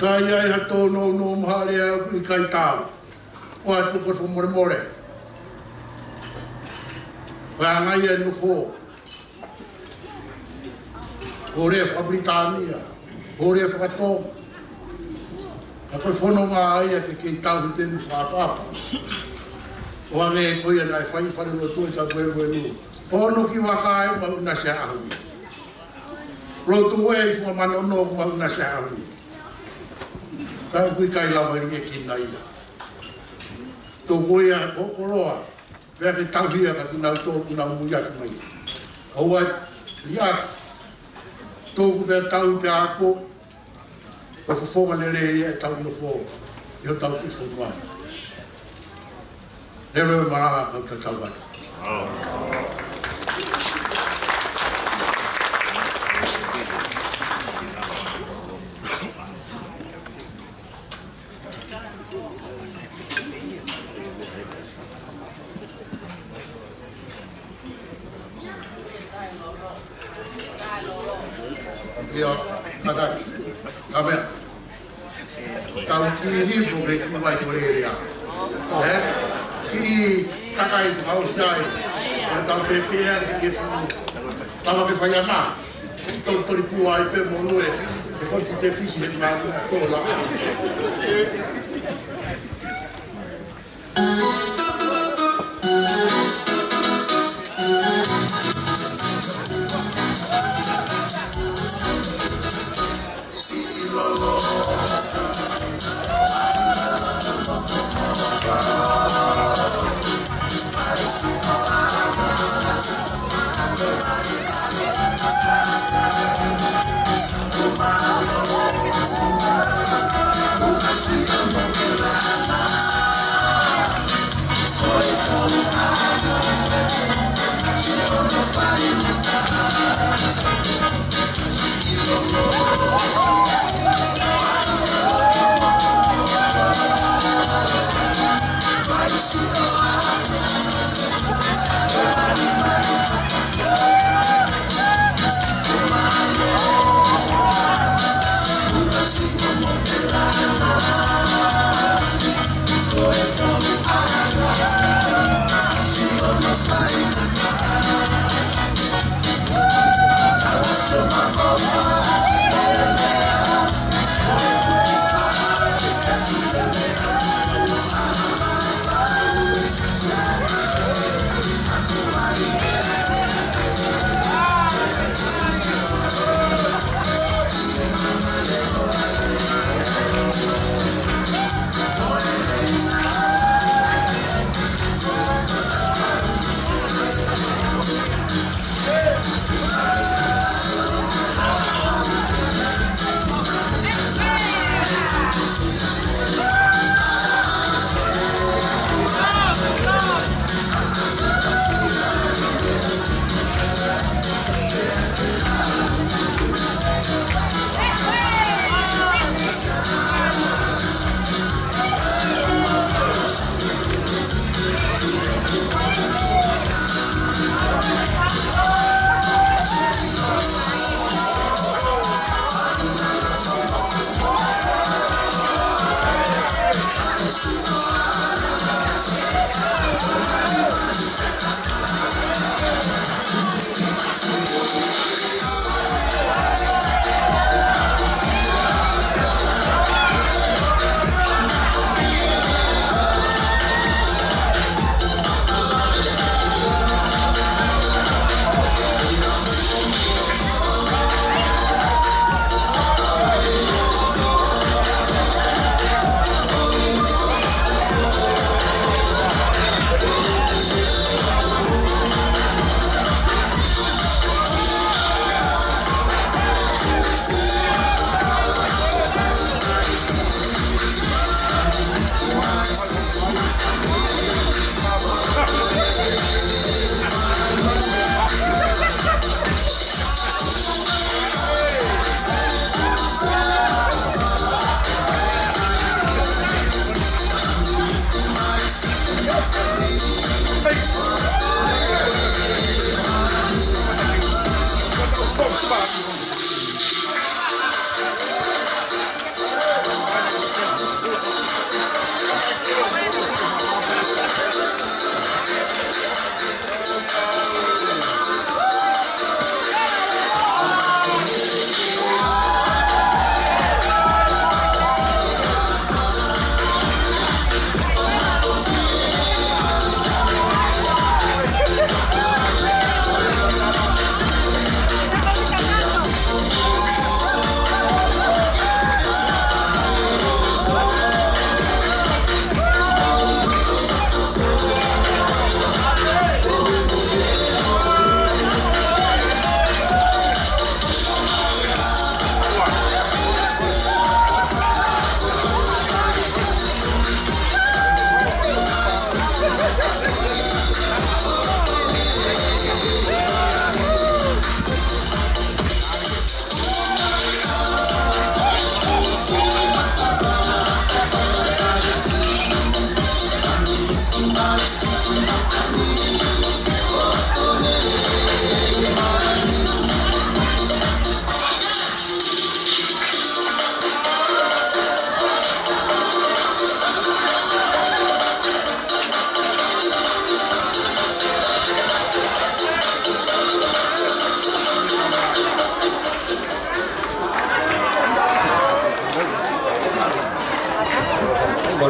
Ka ʻi ai ha tōnounou mo ha lea ʻoku ʻikai taau. ʻOatu ko e fakamolemole. Ko e anga ia e nofo. Ko e lea faka-Pilitānia, ko e lea faka-Tonga. Ka ko e fononga ia ke kei tauhi pē mo fakaʻapaʻapa. ʻO hangē ko ia naʻe fai fale lotu ʻe Tapueluelu. Ko hono kiʻi vaka ia ʻoku mau ʻinasi he ʻaho ni. Lotu ʻi Fuamanonō ʻoku mau ʻinasi he ʻaho ni. Ka ʻoku ʻikai lava liʻekina ia. Tuku ia ʻo koloa, pea ke tauhi ia ka kinautolu ʻoku nau muiaki mai. ʻOua liʻaki, tuku pea tauhi pea ako, ko e fofonga lelei ia ʻetau nofo ʻi hotau kiʻi fonua. Lele e malanga kau tatau atu. ʻIo, kātaki. Ka meʻa. Tau kiʻi hifo ke kiʻi vai ko lelea. Ē? Kiʻi takai fakaʻosi ai. Ka tau pēpē ʻa e kiʻi funu. Tau ke fai ana. Tau toli pua ai pē mo nue. E fonu ki te fisi he māku tola.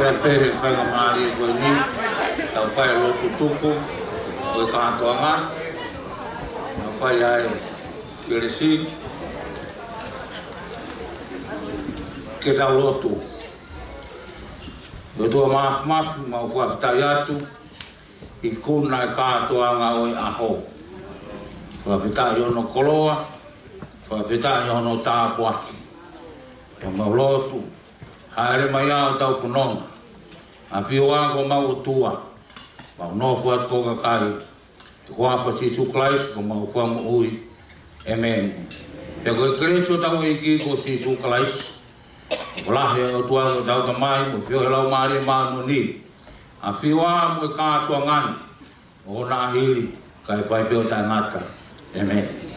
Pea pehē faingamālie ko eni, tau fai lotu tuku ʻo e kātoanga, tau fai ai kelesi, ke tau lotu. ʻOtua Māfimafi, mau fakafetaʻi atu, ikuna e kātoanga ʻo e ʻaho. Fakafetaʻi hono koloa, fakafetaʻi hono tāpuaki. Pea mau lotu, hāʻele mai ʻa hotau fononga. ʻAfio ā ko homau ʻOtua, mau nofo atu ko e kakai. Ko e huafa ʻo Sīsū Kalaisi ko homau Fakamoʻui. ʻĒmeni. Pea ko e kelesi ʻa hotau ʻEiki ko Sīsū Kalaisi, ko e ʻofa lahi ʻa e ʻOtua ko hotau Tamai, mo e feohi ʻa e Laumālie Māʻoniʻoni, ʻafio ā mo e kātoanga ni, ʻo nāhili, kae fai pē ʻo taʻengata. ʻĒmeni.